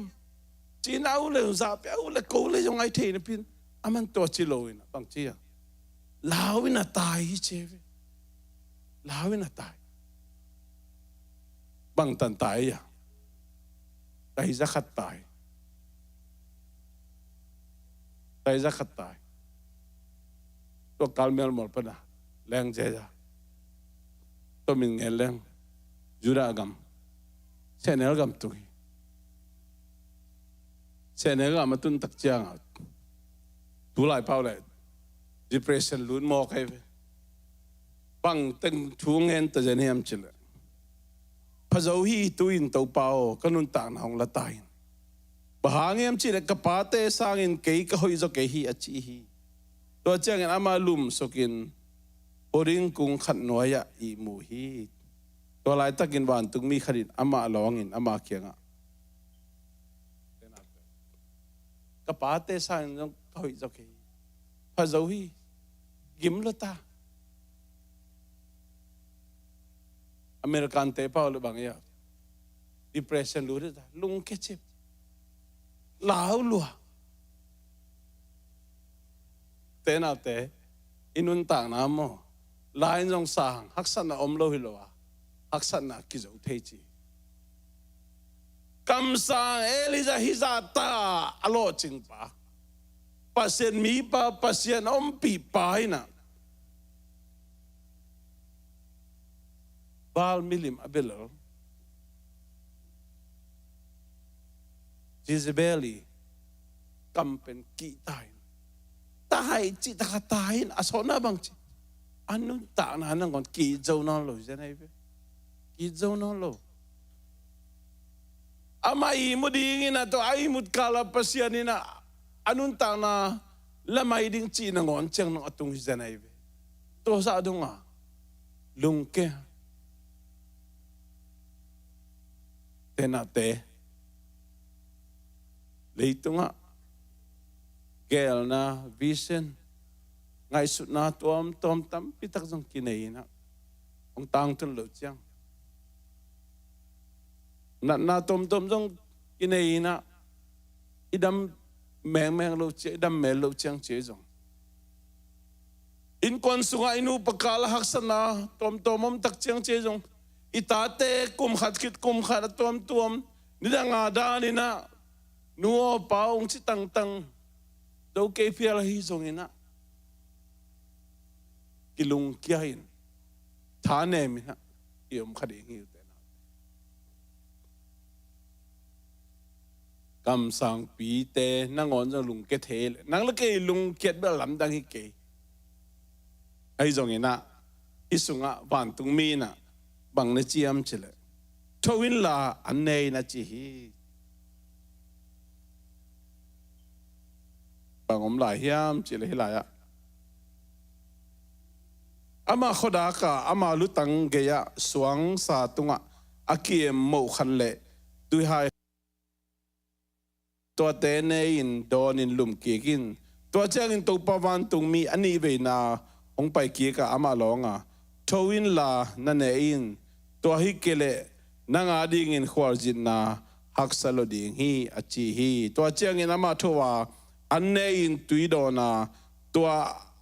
Ci-in a uh le zahpih, a uh le ko le zong ai thei napin, aman tua ci lo in ah bang ci a, lau in a tai hi ci ve. Lau in a tai. Bang tan tai a, tai za khat tai. Tai za khat tai. Tua Karmel mual pana leng zeza, tua min ngen leng Judah gam, sehnel gam tung hi. Sehnel gam a tun tak cianga tulai pau le depression lut mawk hi ve. Bang teng thu ngen ta zen hiam cileh, "Pha zo hi, tu-in Topa aw, ka nuntakna hong la ta in. Bang hang hiam cileh ka pate sangin kei ka hoih zaw kei hi," a ci hi. Tua ciangin amah lumsukin huding kung khat nuai-ah ihmu hi. Tua laitakin vantungmi khat in amah lawngin ama kiangah, "Ka pate sangin zong ka hoih zaw kei hi. Pha zo hi. Gim lo ta." American te pau le bang ia, depression lut hi ta, lungkia cip, lau lua. Te naute, i nuntakna maw, la in zong sang, haksatna om lo hi lo a, haksatna kizo thei ci. Kamsang Elijah hizahta a lawhcingpa, Pasian mipa, Pasian ompihpa in ah Baal milim a bia lel, Jezebel i kam pen kihta in, tai cih taka tai in, a sawtna bang ci, a nuntakna nangawn ki-it zo nawn lo hi zen ahi ve. Ki-it zo nawn lo. Amah ihmu dingin a tua a ihmut kala Pasian in a, a nuntakna lamai ding cih nangawn ciang nong a tung hi zen ahi ve. Tua zah dong a lungke. Tenate, leitungah geelna, vision, ngaihsutna tuamtuam tampitak zong kinei inah hong tangtun lo ciang, natna tuamtuam zong kinei inah i dam mengmeng lo ciang, i dam mel lo ciang ci zong, innkuan sungah i nupa kal a haksatna tuamtuam om tak ciang ci zong, i tate kum khat khit kum khat a tuamtuam, nidang a dan inah nu aw pa aw hong ci tangtang zo kei phial ahi zong inah kilungkia in, thanem inah i om kha ding hi uh te. Kamsangpite nangawn zong lungkia thei leh, nang le kei lungkiat bel lamdang hi kei. Ahi zong inah Hih sungah vantungmi in ah bang na ci hiam cih leh, "Tho inla an ne in," a ci hi. Bang om lai hiam cih leh hih lai-ah, ama khuadak ah ama lutang gei-ah suangsa tungah a ki-em mohkhan le tuihai, tuate ne in, dawn in, lum kik in. Tua ciangin Topa vantungmi a nihveina hong pai kik a, amah lawng a, "Tho inla na ne in, tua hi kei leh nang adingin khualzinna haksa lo ding hi," a ci hi. Tua ciangin amah tho a, an ne in tui dawn a, tua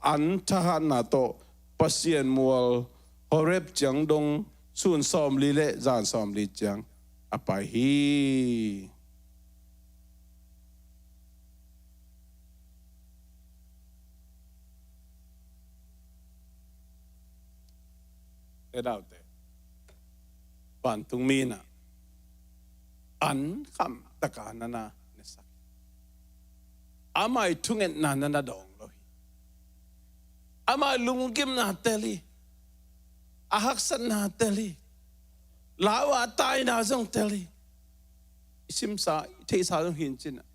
an thahatna tawh Pasian mual Horeb ciang dong sun sawmli le zan sawmli ciang a pai hi. Te daute, vantungmi in ah an khamtaka na na nesak hi. Ama ii thungetna na na dawng lo hi. Ama ii lunggimna tel hi. A haksatna tel hi. Lau a taina zong tel hi. I simsa, i theihsa zong hi in cin ah,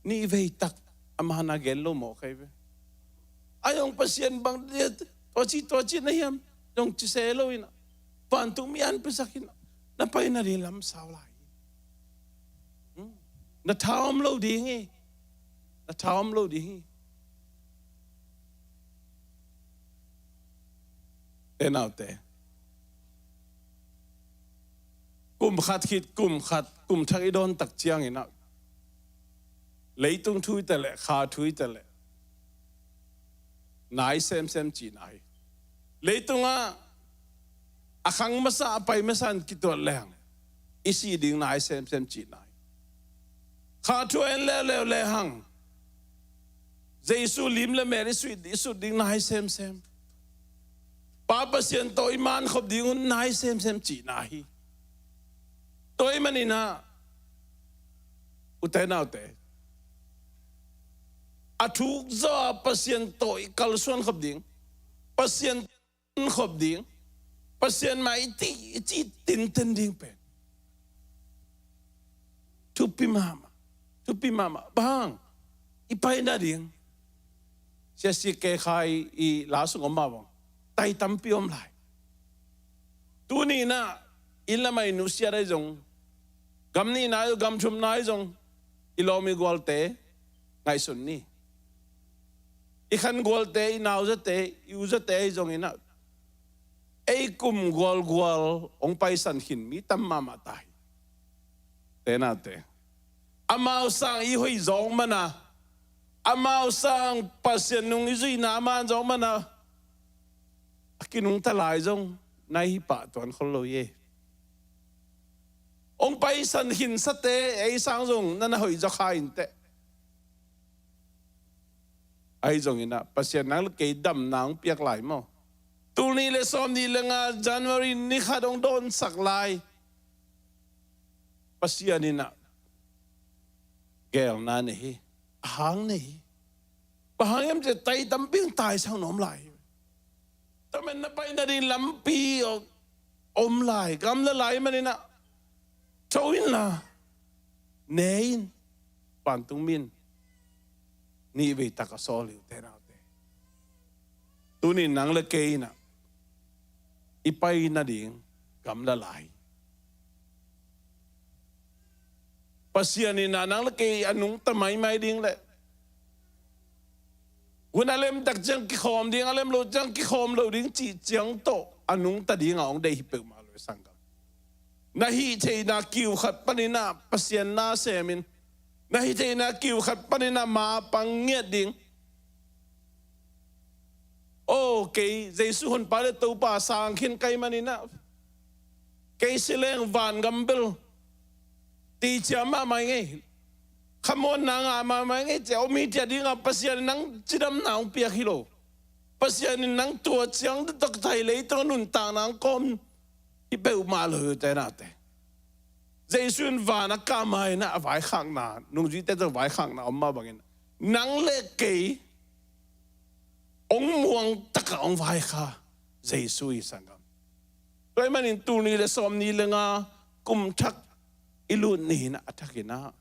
nihvei tak a man a gen lo mawk hi ve. A zong Pasian bang dia, tua ci, tua ci na hiam zong ci se lo in ah, vantungmi an piasak in ah, na pai nading lam sau lai hi. Hmm. Na tha om lo ding hi. Na tha om lo ding hi. Te naute, kum khat khit kum khat, kum thak i dawn tak ciangin ah, leitung thu i ta leh, kha thu i ta leh, nai semsem cihna hi. Leitungah a khang masa, a pai masa in kituat lehang i sih ding nai semsem cihna hi. Kha thu a en leuleu lehang Jesu lim le mel i sut, i sut ding nai semsem. Pa Pasian tawh i man khop ding un nai semsem cihna hi. Tua ahih manin ah, ute naute, a thuk zaw a Pasian tawh i kalsuan khop ding, Pasian khop ding, Pasian mah i cih, i cih tinten ding pen thupi mahmah, thupi mahmah. Bang hang, i pai nading, Sia C K Khai i la sung om mah bang, tai tampi om lai. Tuni in ah, inn lam ah i nusiat ahi zong, gam nihna ahi zong, gam thumna ahi zong, i lawm i gualte ngaihsun ni. I khan gualte, i nauzate, i uzate ahi zongin ah, ei kum gualgual hong paisan khin mi tam mahmah ta hi. Te naute, amau sang i hoih zawk man a, amau sang Pasian nung i zuihna a man zawk man a, a kinungta lai zong na hi pah tuan khol lo hi. Hong paisan khinsate ei sang zong na na hoih zaw kha inteh. Ahi zongin ah, Pasian nang le kei damna hong piak lai maw? Tul nih le sawmnih le nga January ni khat hong dawnsak lai, Pasian in ah geelna nei hi. A hang nei hi. Bang hang hiam cih leh tai tampi hong taisan nuam lai hi. Tua manin na pai nading lampi om lai, gamla lai manin ah, tho inla ne in, vantungmi in nihvei tak a sawl hi, ute naute. Tuni in nang le kei in ah, i pai nading gamla lai. Pasian in ah nang le kei a nungta maimai ding le hun a lem tak ciang kikhawm ding, a lem lo ciang kikhawm lo ding cih ciang tawh a nungta ding a hong deih hi peuhmah lo hi, sanggam. Na hih theihna kiu khat panin ah Pasian na sem in, na hih theihna kiu khat panin ah ma pang ngiat ding. Aw, kei Jesu honpa le Topa sang khin ka hih manin ah, kei si leng vangam bel teci mahmah ing ei, khamuanna ngah mahmah ing ei, ci a om hi, ci a ding a Pasian in nang cidamna hong piak hi lo. Pasian in nang tua ciang tawh thei leitung nuntakna hong kawm hi peuhmah lo hi, ute naute. Jesu in van a kah ma-in ah a vaikhakna, nungzuite tawh vaikhakna om mah bangin, nang le kei hong muang tak a hong vaikhak. Jesu hi, sanggam. Tua ahih manin tul nih le sawm nih le nga kum thak i lut ni-in ah, a thakin ah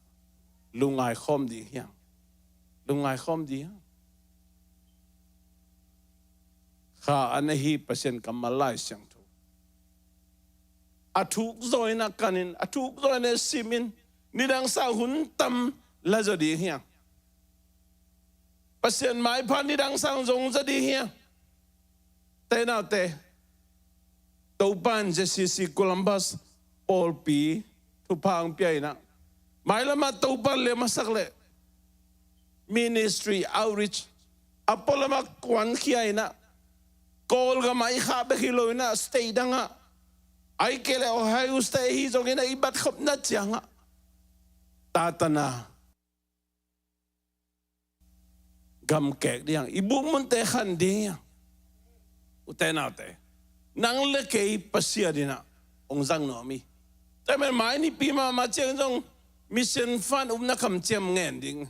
lungngai khawm ding hiam? Lungngai khawm ding hiam? Kha a na hi Pasian kammal Lai Siangtho a thuk zaw in ah kanin, a thuk zaw in ah simin, nidang sang hun tam la zaw ding hiam? Pasian maipha nidang sang zong zaw ding hiam? Te naute, Topa in Z C C Columbus pawlpi thupha hong pia in ah, mailam ah Topa in liam a sak leh ministry outreach a pualam ah kuankhia in ah, Kawlgam ah i khah bek hi lo in ah, state dang ah, ahih kei leh Ohio State hi zongin ah, i bat khopna ciang ah, tatana gamkek ding, i bukmunte khan ding. Ute naute, nang le kei Pasian in ah hong zang nuam hi. Tua ahih manin mai Nipi mahmah ciang zong mission fund upna kamciam ngen ding.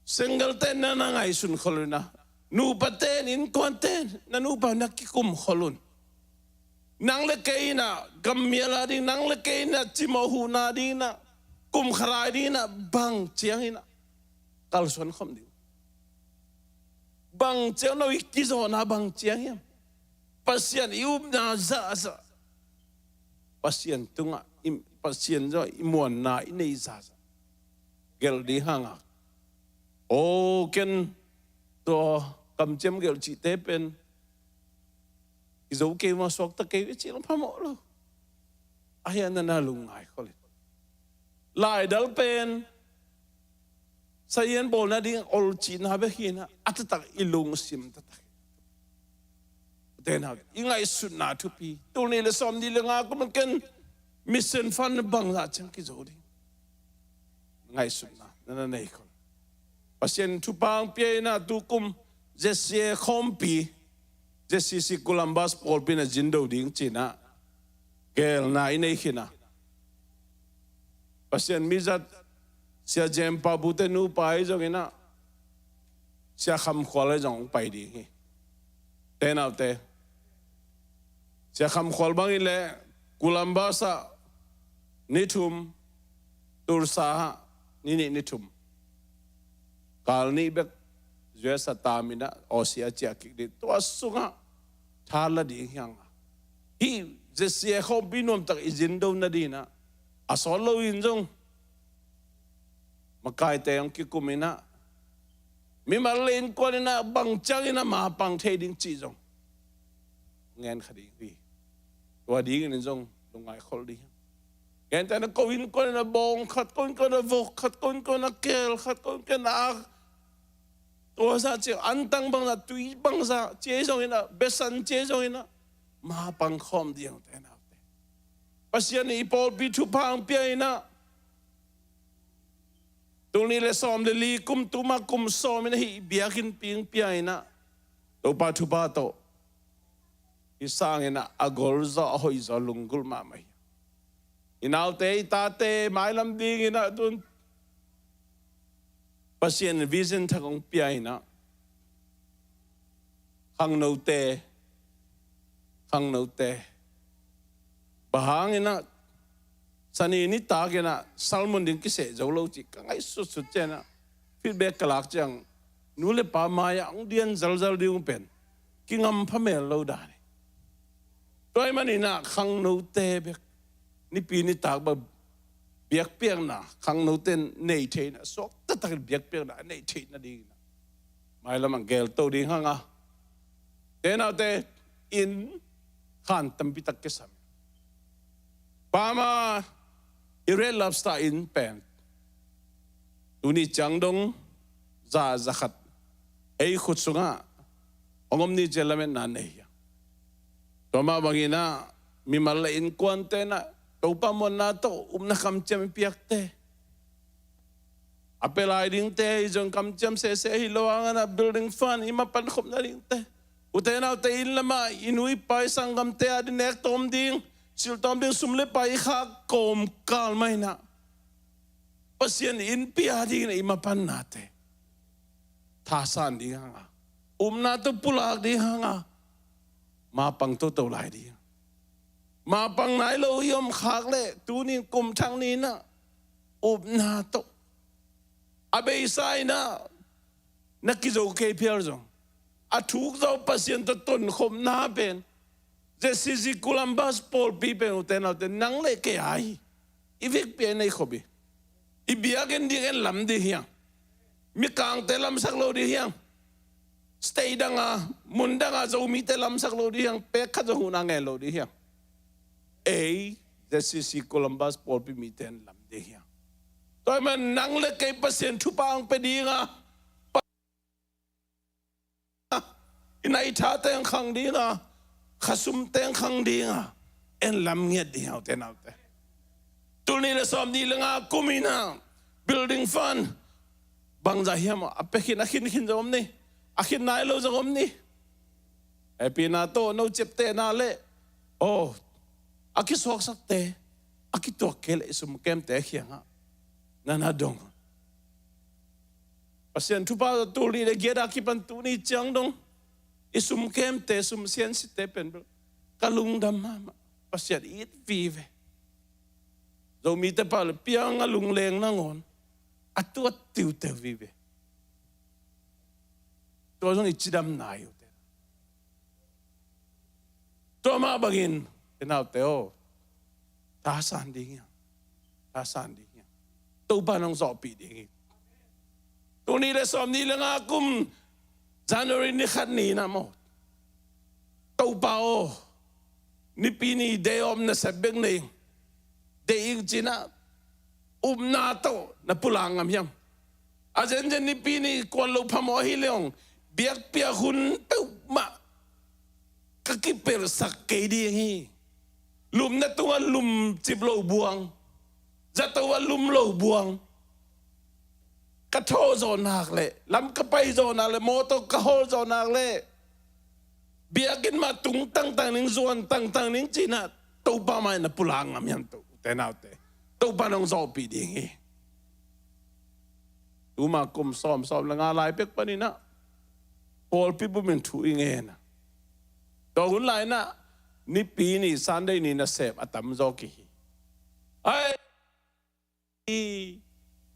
Single-te na na ngaihsun khol un ah, nupate in, innkuante in na nupa na kikum khol un. Nang le kei in ah gammial a ding, nang le kei in ah cimawh huhna ding in ah, kum khat lai ding in ah, bang ciang in ah kalsuan khawm ding? Bang ciang no i kizawhna bang ciang hiam? Pasian i upna zahzah, Pasian tungah i, Pasian zong i muanna i nei zahzah gelh ding hang a. O, ken tua kamciam gelh cihte pen kizo kei mah, suakta kei ve cih lo phamawh lo. Ahi a na na lungngai khol in. Laidal pen sazian bawlna ding ol cihna bek hi in ah, a taktak i lungsim taktak hi. Ute naute, i ngaihsutna thupi. Tul nih le sawm nih le nga kum ken mission fund bangzah ciang kizo ding? Ngaihsutna na na nei khol. Pasian thupha hong pia in ah, tu kum Z C A khawmpi, Z C C Columbus pawlpi in ah zin do ding ci in ah geelna i nei khin a. Pasian mizat Sia Jem Pau Bute nupa ahi zongin ah, Sia Kham Khual ahi zong hong pai ding hi. Te naute, Sia Kham Khual bangin leh Columbus ah ni thum, Tulsa ah ni nih, ni thum, kal nih bek U S a tam in ah, Aussie a ciah kik ding. Tua sungah tha la ding hi hang a. Hih Z C A khawmpi nuamtak i zin do nading in ah, a sawt lo in zong makaite hong kikum in ah, mimal le innkuan in ah bang ciang in ah mapang thei ding cih zong ngen kha ding hi. Tua dingin zong lungngai khol ding hi. Gentehna, ko innkuan in ah bawng khat, ko innkuan in ah vok khat, ko innkuan in ah keel khat, ko innkuan in ah ak, tua zah ciang antang bangzah, tui bangzah ci ahi zongin ah, besan ci ahi zongin ah, mapang khawm ding, ute naute. Pasian in i pawlpi thupha hong pia in ah, tul nih le sawm le li kum, tuma kum sawm in ah hih biakinnpi hong pia in ah, Topa thupha tawh hih sangin ah a golzaw, a hoihzaw, lunggulh mahmah hi. I naute, i tate mailam dingin ah tun Pasian in vision thak hong pia in ah, khangnote, khangnote, bang hangin ah Sani nitak in ah sermon ding kiseh zo lo cih ka ngaihsutsut ciang ah, feedback ka lak ciang, nu le pa mai-ah hong dian zalzal ding uh pen kingam phamel lo dan hi. Tua ahih manin ah khangnote bek, nipi nitak bang biakpiakna khangnote in nei theihna, suak taktak in biakpiakna a nei theih nadingin ah mailam ah gelto ding hang a. Te naute, inn khan tampi tak kisam. Pama i Red Lobster inn pen tuni ciang dong za, za khat ei khut sungah hong om ni ci-a lametna nei hi. Tua mah bangin ah mimal le innkuante in ah Topa muanna tawh upna kamciam i piakte, a pia lai dingte, i zong kamciam sese hi lo hangin ah building fund, i mapan khopna dingte, ute naute, inn lamah i nu i pa i sanggamte adingin nek tawm ding, silh tawm ding sum le pai i khak kawmkal mah in ah Pasian in pia dingin i mapannate thasan ding hang a. Upna tawh pulak ding hanga, mapang toto lai ding. Mapang nai lo i om khak leh tunin kum thak ni-in ah upna tawh, a beisa in ah na kizo kei phial zong, a thuk zo Pasian tawh tonkhopna pen ZCC Columbus pawlpi pen, ute naute, nang le kei a hi. I vekpi a i nei khop hi. I biakinn ding en lam ding hi hang. Mikangte lamsak lo ding hi hang. State danga, mun danga Zomite lamsak lo ding hi hang. Pek khat zong huhna ngen lo ding hi hang. Ei ZCC Columbus pawlpi mite en lam ding hi hang. Tua ahih manin nang le kei Pasian thupha hong pia dinga, i naithate hong khang dinga, khasumte hong khang dinga, en lam ngiat ding hi, ute naute. Tul nih le sawmnih le nga kum in ah building fund bangzah hiam a pia khin, a khin khin zong om ni, a khin nai lo zong om ni. Hehpihna tawh no ciaptehna le, aw, a kisuaksakte, a kituak kei le i sum kemte kiangah na na dong. Pasian thupha tawh tul nih le giat a kipan tuni ciang dong i sum kemte, sum siansite pen bel ka lungdam mahmah. Pasian it vive. Zomite pau le piang a lungleng nangawn a tuat tiuteu vive. Tua zong i cidam nai uh te. Tua mah bangin, ute naute aw, thasan ding hi hang. Thasan ding hi hang. Topa in hong zawhpih ding hi. Tul nih le sawmnih le nga kum January ni khat ni-in ah maw, Topa aw, Nipi ni day off nasep bek nei ing, deih ing ci-in ah upna tawh na pulak ngam hiam? A zenzen Nipi ni kuan lo phamawh ahi leh hong, biakpiak hun peuhmah ka kipelhsak kei ding hi. Lumna tungah lumcip lo buang, zato ah lum lo buang, ka thawh zawh nak leh, lam ka pai zawh nak leh, mawtaw ka hawl zawh nak leh, biakinn mah tung tangtang ning, zuan tangtang ning ci-in ah Topa mai-ah na pulak ngam hiam, ute naute? Topa in hong zawhpih ding hi. Tuma kum sawm, sawm le nga lai pek panin ah pawlpi bumin thu i ngen a, tua hun lai-in ah Nipi ni, Sunday ni nasep a tamzaw kihi. Ai, i,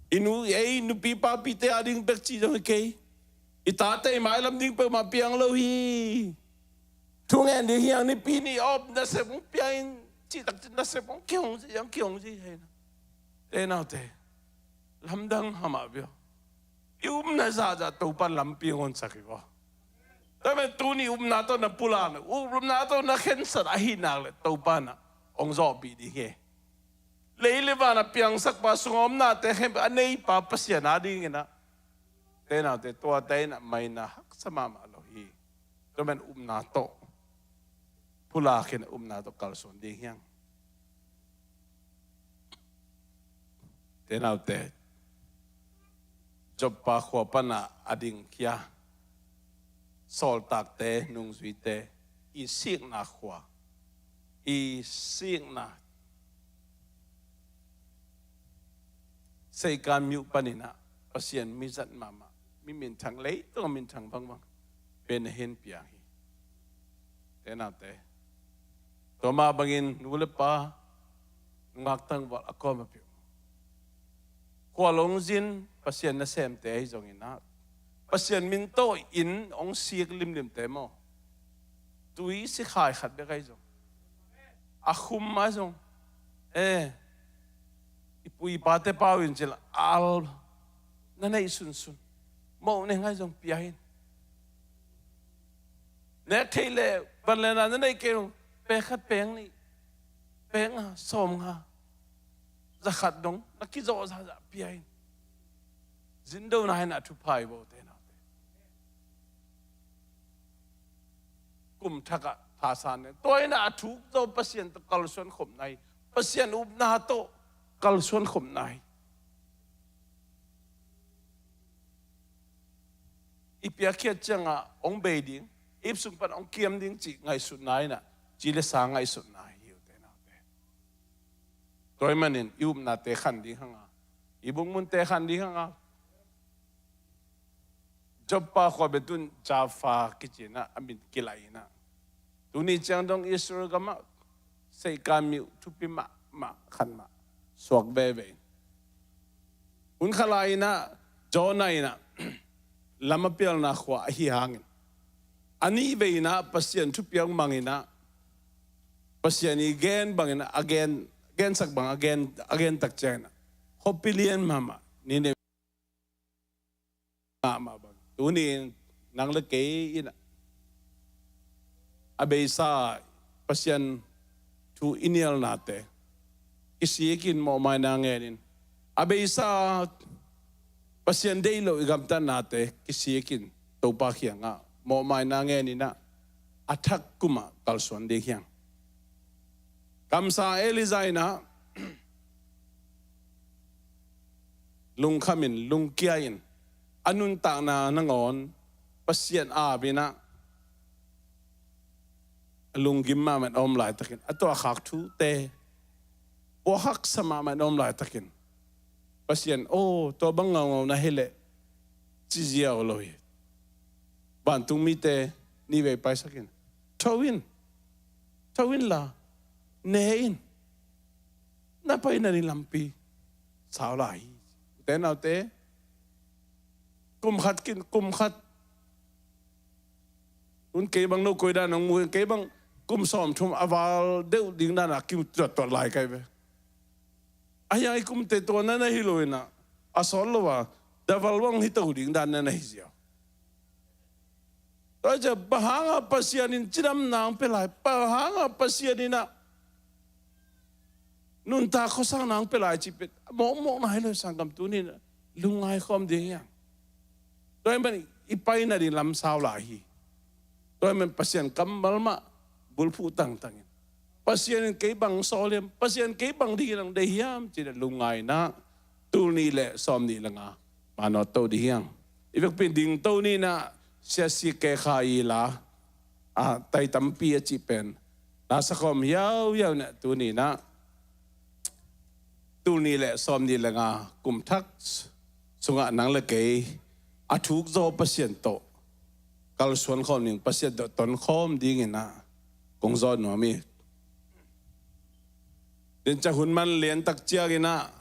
i nu, ei nupi papite ading bek ci zong hi kei. I tate i mailam ding peuhmah piang lo hi. Thu ngen ding hi hang, Nipi ni off nasep hong pia in, cih takciang nasep hong kihong zi, hong kihong zi hi na. Ute naute, lamdang hamah bia. I upna zahzah Topa in lampi hong honsak hi vaw. Tua ahih manin tuni upna tawh na pulak, upna tawh na khensat ahih nak leh Topa in ah hong zawhpih ding hi. Lei le van a piangsakpa sungah omnate khempeuh a neipa Pasian adingin ah, ute naute, tuate in ah maina haksa mahmah lo hi. Tua ahih manin upna tawh pulak in, upna tawh kalsuan ding hi hang. Ute naute, Joppa khua panah a dingkhia sawltakte, nungzuite, i sikna khua, i sikna Saigon myo panin ah Pasian mi zat mahmah, mi minthang, leitungah minthang bangbang pen na hin piang hi. Ute naute, tua mah bangin nu le pa, nungak tangval a kuamah peuh, khualzin Pasian nasemte ahi zongin ah, Pasian min tawh inn hong sik limlimte maw, tui sikhai khat bek ahi zong, a khum ahi zong, eh, i pu i pate pau in cil al na neih sunsun, moh neng ahi zong pia in. Nek theih leh van le na na neih kei uh, pek khat, pek nih, pek nga, sawm nga, za khat dong na kizawh zahzah pia in. Zin do na hi na, thupha hi bo, ute naute. Kum thak ah thasan ne, tua in ah a thuk zo Pasian tawh kalsuan khopna hi. Pasian upna tawh kalsuan khopna hi. I piakkhiat ciangah hong bei ding, i ip sung pan hong kiam ding cih ngaihsutna in ah, ci le sa ngaihsutna hi, ute naute. Tua ahih manin i upnate khan ding hang a, i bukmunte khan ding hang a, Joppa khua bek tun Jaffa kici inah a min kilaih inah, tuni ciang dong Israel gamah seikan mi uh thupi mahmah khat mah suak veve in. Hun khat lai inah Jonah inah lam a pialna khua ahi hangin, a nih vei inah Pasian thupiak mang inah, Pasian i gen bang inah a gen, gensak bang a gen, a gen tak ciang inah khuapi lian mahmah Nineveh mahmah bang, tuni in nang le kei inah a beisa Pasian thu i nialnate kisikin mawhmaina ngenin, a beisa Pasian deih loh i gamtatnate kisikin Topa kiangah mawhmaina ngen inah a thak kumah kalsuan ding hi hang. Kamsang Elijah inah lungkhamin, lungkia in, a nuntakna nangawn Pasian ap inah a lunggim mahmah in a om laitakin, a tuahkhak thute puakhaksa mahmah in a om laitakin, Pasian aw, tua bang ngaungau na hi leh ci ziau lo hi. Vantung mite nih vei paisak in, tho in, tho inla ne in, na paina ding lampi sau lai hi. Ute naute, kum khat kin kum khat, tun kei bang no koi dan nong mu, kei bang kum sawmthum a val deuh ding dan a kimu tuattuat lai kai ve. A hiang i kumte tua na na hi lo inah, a sawt lo a daval bang hi to ding dan na na hi ziau. Tua ciah bang hanga Pasian in cidamna hong pia lai, bang hanga Pasian inah nuntak khuasakna hong pia lai cih pen mawkmawkna hi lo, sanggam, tuni inah lungngai khawm ding hi hang. Tua ahih manin i paina ding lam sau lai hi. Tua ahih manin Pasian kammal mah bulphuh tangtangin, Pasian in kei bang sawl hiam, Pasian kei bang dingin hong deih hiam cih lungngai inah tul nih le sawm nih le nga manawt to ding hi hang. I vekpi in dingto ni inah Sia C K Kha i la, a, tai tampi a cih pen la sakhawm hiauhiau inah, tuni inah tul nih le sawm nih le nga kum thak sungah nang le kei a thukzaw Pasian tawh kalsuan khawm ding, Pasian tawh tonkhawm ding inah kong zawh nuam hi. Din ciah hun man lian tak ciang inah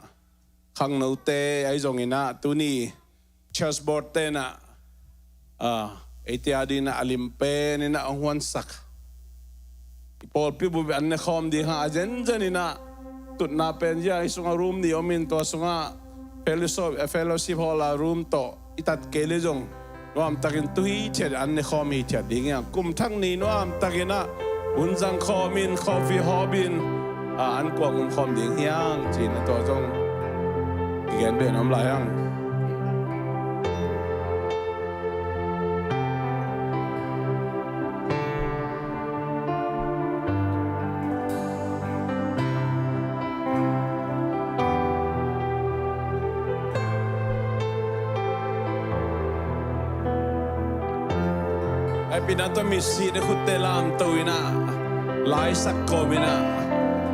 khangnote ahi zong inah tuni church board te inah, ah, eite a ding inah a lim pen inah hong huansak. I pawlpi bup an ne khawm ding hang, a zenzen inah tutna pen zia i sungah room nih om in, tua sungah fellowship, eh, fellowship hall a room tawh i tat kei le zong nuamtakin tu hithiat an ne khawm hithiat ding hi hang. Kum thak ni nuamtakin ah hun zang khawm in, coffee hawp in, ah, an kuang um khawm ding hi hang ci-in a tua zong i gen beh nuam lai hang. Ai pina tua misih ne khutte lamto inah laisak kawm inah,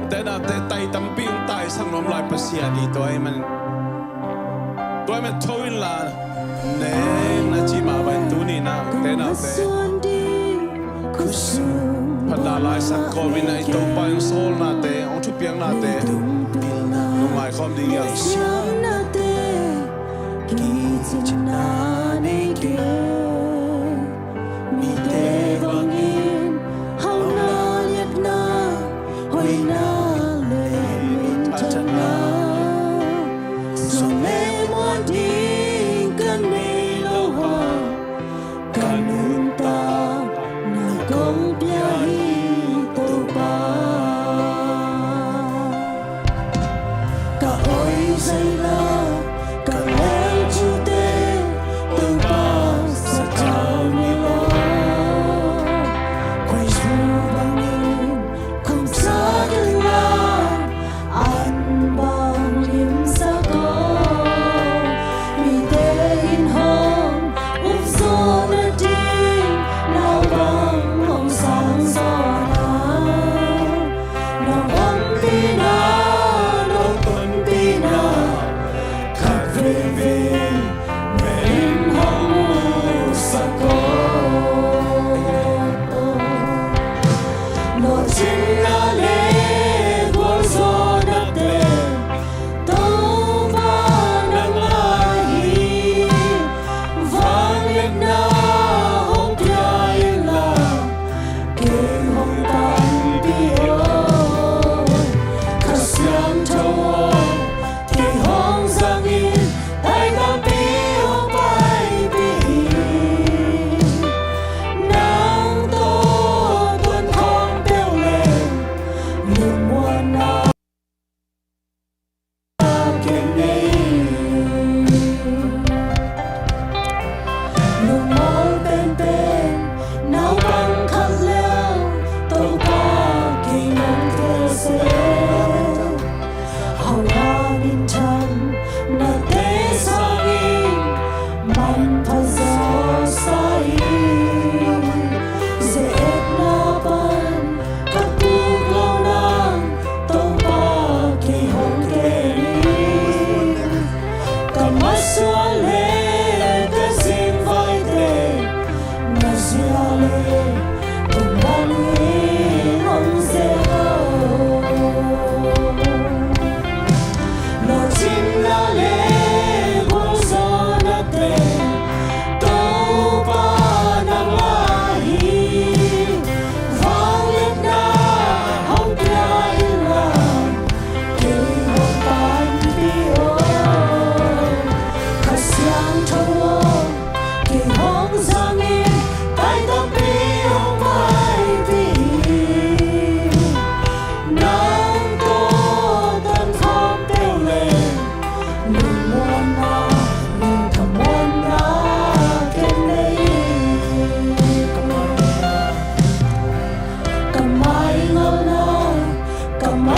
ute naute, tai tampi hong taisak nuam lai Pasian hi. Tua ahih manin, tua ahih manin tho inla ne in a ci mah bangin tuni inah, ute naute, phatna laisak kawm inah i Topa in sawlnate, hong thupiaknate lungngai khawm ding hi hang. Mite bangin hauhna, liatna, hoihna le minthanna, sawm le muan ding kan nei lo a, ka nuntakna kong pia hi Topa. Ka oi zaila, ka lel thute, Topa sathau ni lo. Khuaizu bangin khum sa ding la, an bang limsak aw. Mite in hong up zawh nading, nau bang hong sang zawh na. Nong ompihna, nong tonpihna,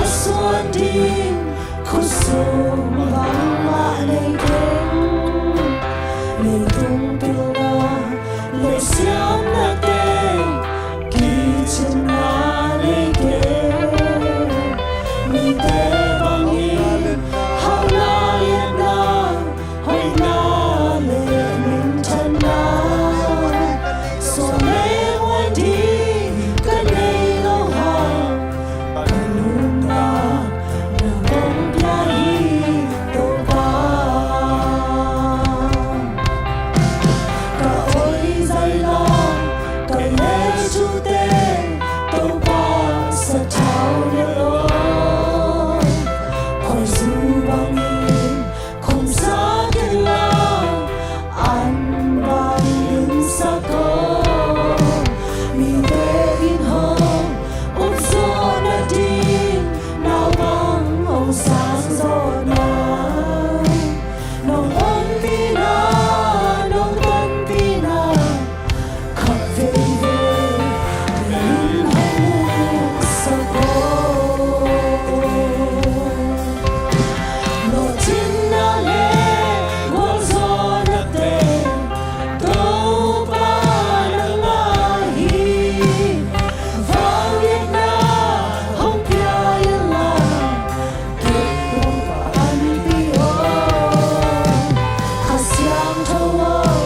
suan ding khutsung bangmah nei keng. Leitung pilna, leisiamnate, kicimna nei keng. Mite bangin hauhna, liatna, hoihna le minthanna, suan le muan ding ka nei lo hang, ka nunna na hong pia hi Topa. Ka oi zai lo, ka lei thute, Topa sathau ne lo. Khuaizu bangin khumsak in la, an bangin sak aw. Mite in hong upsuak nading, naupang hong sang zawhna, nong ompihna, nong tonpihna, khat veivei in hong musak aw. Lawhcinna le gualzawhnate, Topa nangmah hi. Vangliatna hong pia in la, kei hong panpih aw. Kha Siangtho aw,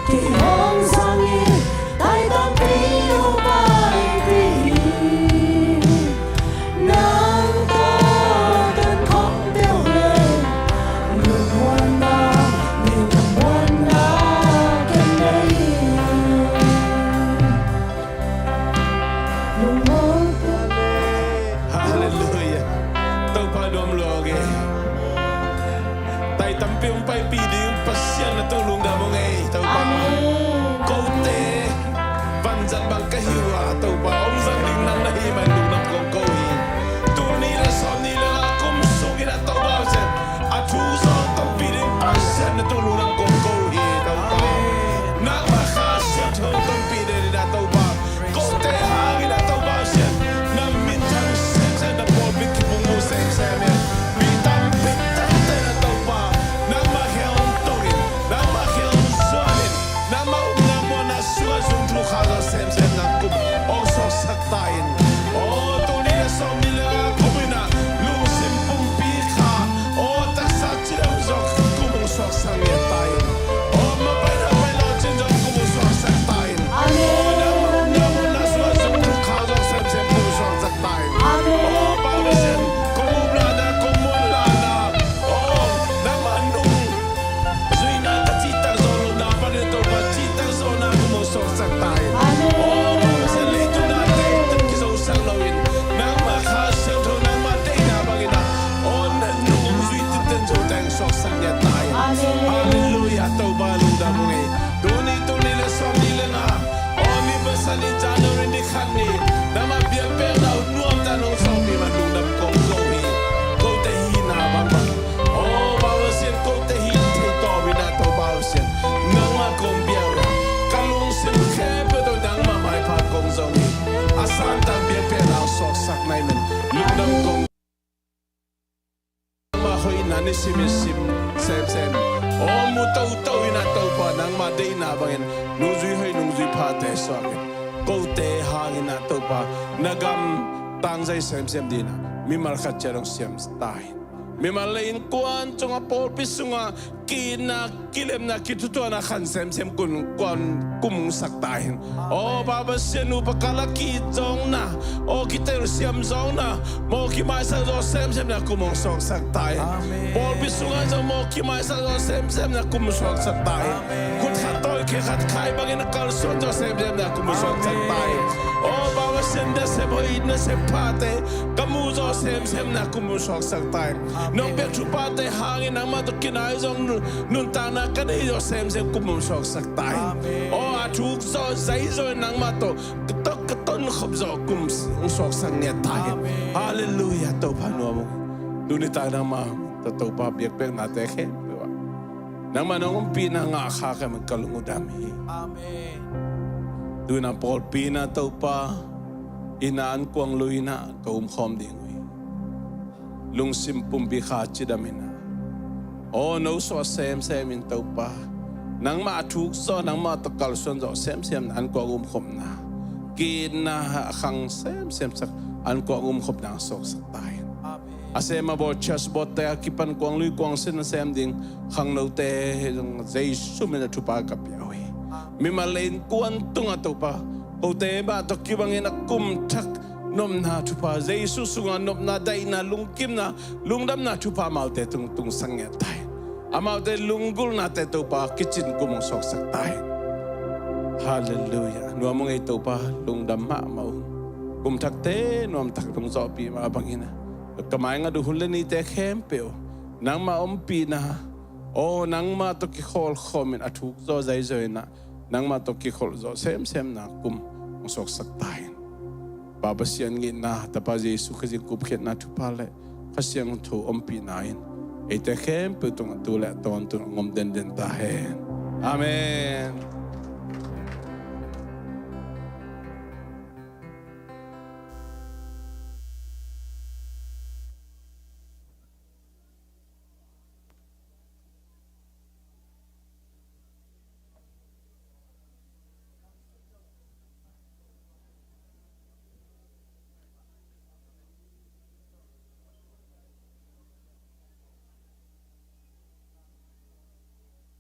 kei hong zangin, tai tampi hong paipih hi. Nang tawh kan khawm peuh leh, lungmuanna, lungmuanna kan nei. Halleluiah. Topa nuam lua ung ei. Tai tampi hong paipih ding Pasian na tung lungdam ung ei, Topa. Amen. Kote vanzat bang ka hi uh a, Topa, hong zang ding nang na hih man lungdam kong ko hi. Tul nih le sawmnih le nga kum sungin a, Topa Pasian, a thu zaw tampih ding Pasian na tung lungdam kong ko hi, Topa. Nangmah Kha Siangtho tampih den in a, Topa, kote hangin a, Topa Pasian, na minthang semsem, na pawlpi kipumpu semsem in, mi tampi takte na, Topa, nangmah khe hong tongin, nangmah khe hong zuanin, nangmah upna muanna sungah zung thu kha zaw semsem na kum hong suaksak ta in. Aw, tul nih le sawmnih le nga kum in a, lungsim pumpi kha, aw, taksa cidam zaw kum hong suaksak ngiat ta in. Aw, mapaina pai lawhcin zaw kum hong suaksak ta in. Amen. Aw, nangmah upna muanna sungah zung thu kha zaw semsem kum hong suaksak ta in. Amen. Aw, Pa Pasian, kong upna na, kong muanna na, aw, nangmah nung zuihna ka cihtak zawh lohna panin, Topa, cihtak zawhna kum hong suaksak ta in. Amen. Aw, Pa Pasian, leitung nate tawh kizosak loin, nangmah Kha Siangtho, nangmah deihna bangin a, aw, na nung zui tinten zo teng suaksak ngiat ta in. Amen. Halleluiah, Topa lungdam ung ei. Tuni, tul nih le sawmnih le nga, aw, ni pasal ni, January ni khat ni, nangmah biakpiakna uh nuamta nong sawm mi man lungdam kong ko hi. Kote hihna bangbang, aw, Pa Pasian, kote hih thei tawm in a, Topa Pasian, nangmah kong biak uh a, ka lungsim khempeuh tawh nangmah maipha kong zong hi. A santang biakpiakna uh suaksak na hih man lungdam kong, nangmah hoihna nisim nisim semsem, aw, mu toto in a, Topa, nangmah deihna bangin nungzui hoih nungzui phate suak in. Kote hangin a, Topa, na gam tangzai semsem dingin a, mimal khat ciat hong siam ta in. Mimal le innkuan sungah, pawlpi sungah, ki-itna, kilemna, kithutuahna khan semsem kum, kum, kum hong sak ta in. Aw, Pa Pasian, nupa kal a ki-it zawkna, aw, kitelsiam zawkna, mawh kimaisak zaw semsem na kum hong suaksak ta in. Amen. Pawlpi sungah zong mawh kimaisak zaw semsem na kum hong suaksak ta in. Amen. Khut khat tawi khe khat khai bangin a kalsuan zaw semsem na kum hong suaksak ta in. Amen. Aw, Pa Pasian, nasep hoih, nasep phate ka mu zaw semsem na kum hong suaksak ta in. Amen. Nong piak thuphate hangin nangmah tawh kinai zong nun-, nuntakna ka nei zaw semsem kum hong suaksak ta in. Amen. Aw, a thuk zaw, zai zaw nangmah tawh ka tawh ka tonkhop zaw kum hong suaksak ngiat ta in. Amen. Halleluiah, Topa nuam ung. Tuni tak nangmah tawh, Topa, biakpiaknate khempeuh ah nangmah nong ompihna ngah kha ka hih man ka lung uh dam hi. Amen. Tu-in a pawlpi in a, Topa, i na an kuang lui in a ka umkhawm ding uh hi. lungsim pumpi kha cidam in ah, aw, no suah semsem in Topa, nangmah a thuk zawh, nangmah tawh kalsuan zawh semsem na an kuang umkhopna, ki-itna a khang semsem sak an kuang umkhopna suaksak ta in. A sem a bawl church board te a kipan kuang lui kuang sin a sem ding khangnote zong Jesu min a thupha ka pia uh hi. Mimal le innkuan tungah Topa, kote mah tawh kibangin a kum thak nopna thupha, Jesu sungah nopna, daihna, lungkimna, lungdamna thupha amaute tung tungsak ngiat ta in. Amaute lunggulhnate Topa kicin kum hong suaksak ta in. Halleluiah. Nuam ung ei Topa, lungdam mahmah ung. Kum thakte nuamtak lungzawhpih mah bangin ah, ka maingat uh hun le nite khempeuh nangmah ompihna, aw, nangmah tawh kikholkhawm in a thuk zawh zaizaw in ah, nangmah tawh kikholh zawh semsemna kum hong suaksak ta in. Pa Pasian ngitna, Tapa Jesu Khazih kupkhiatna thupha le Kha Siangtho ompihna in eite khempeuh tungah tu le tawntung hong om denden ta hen. Amen.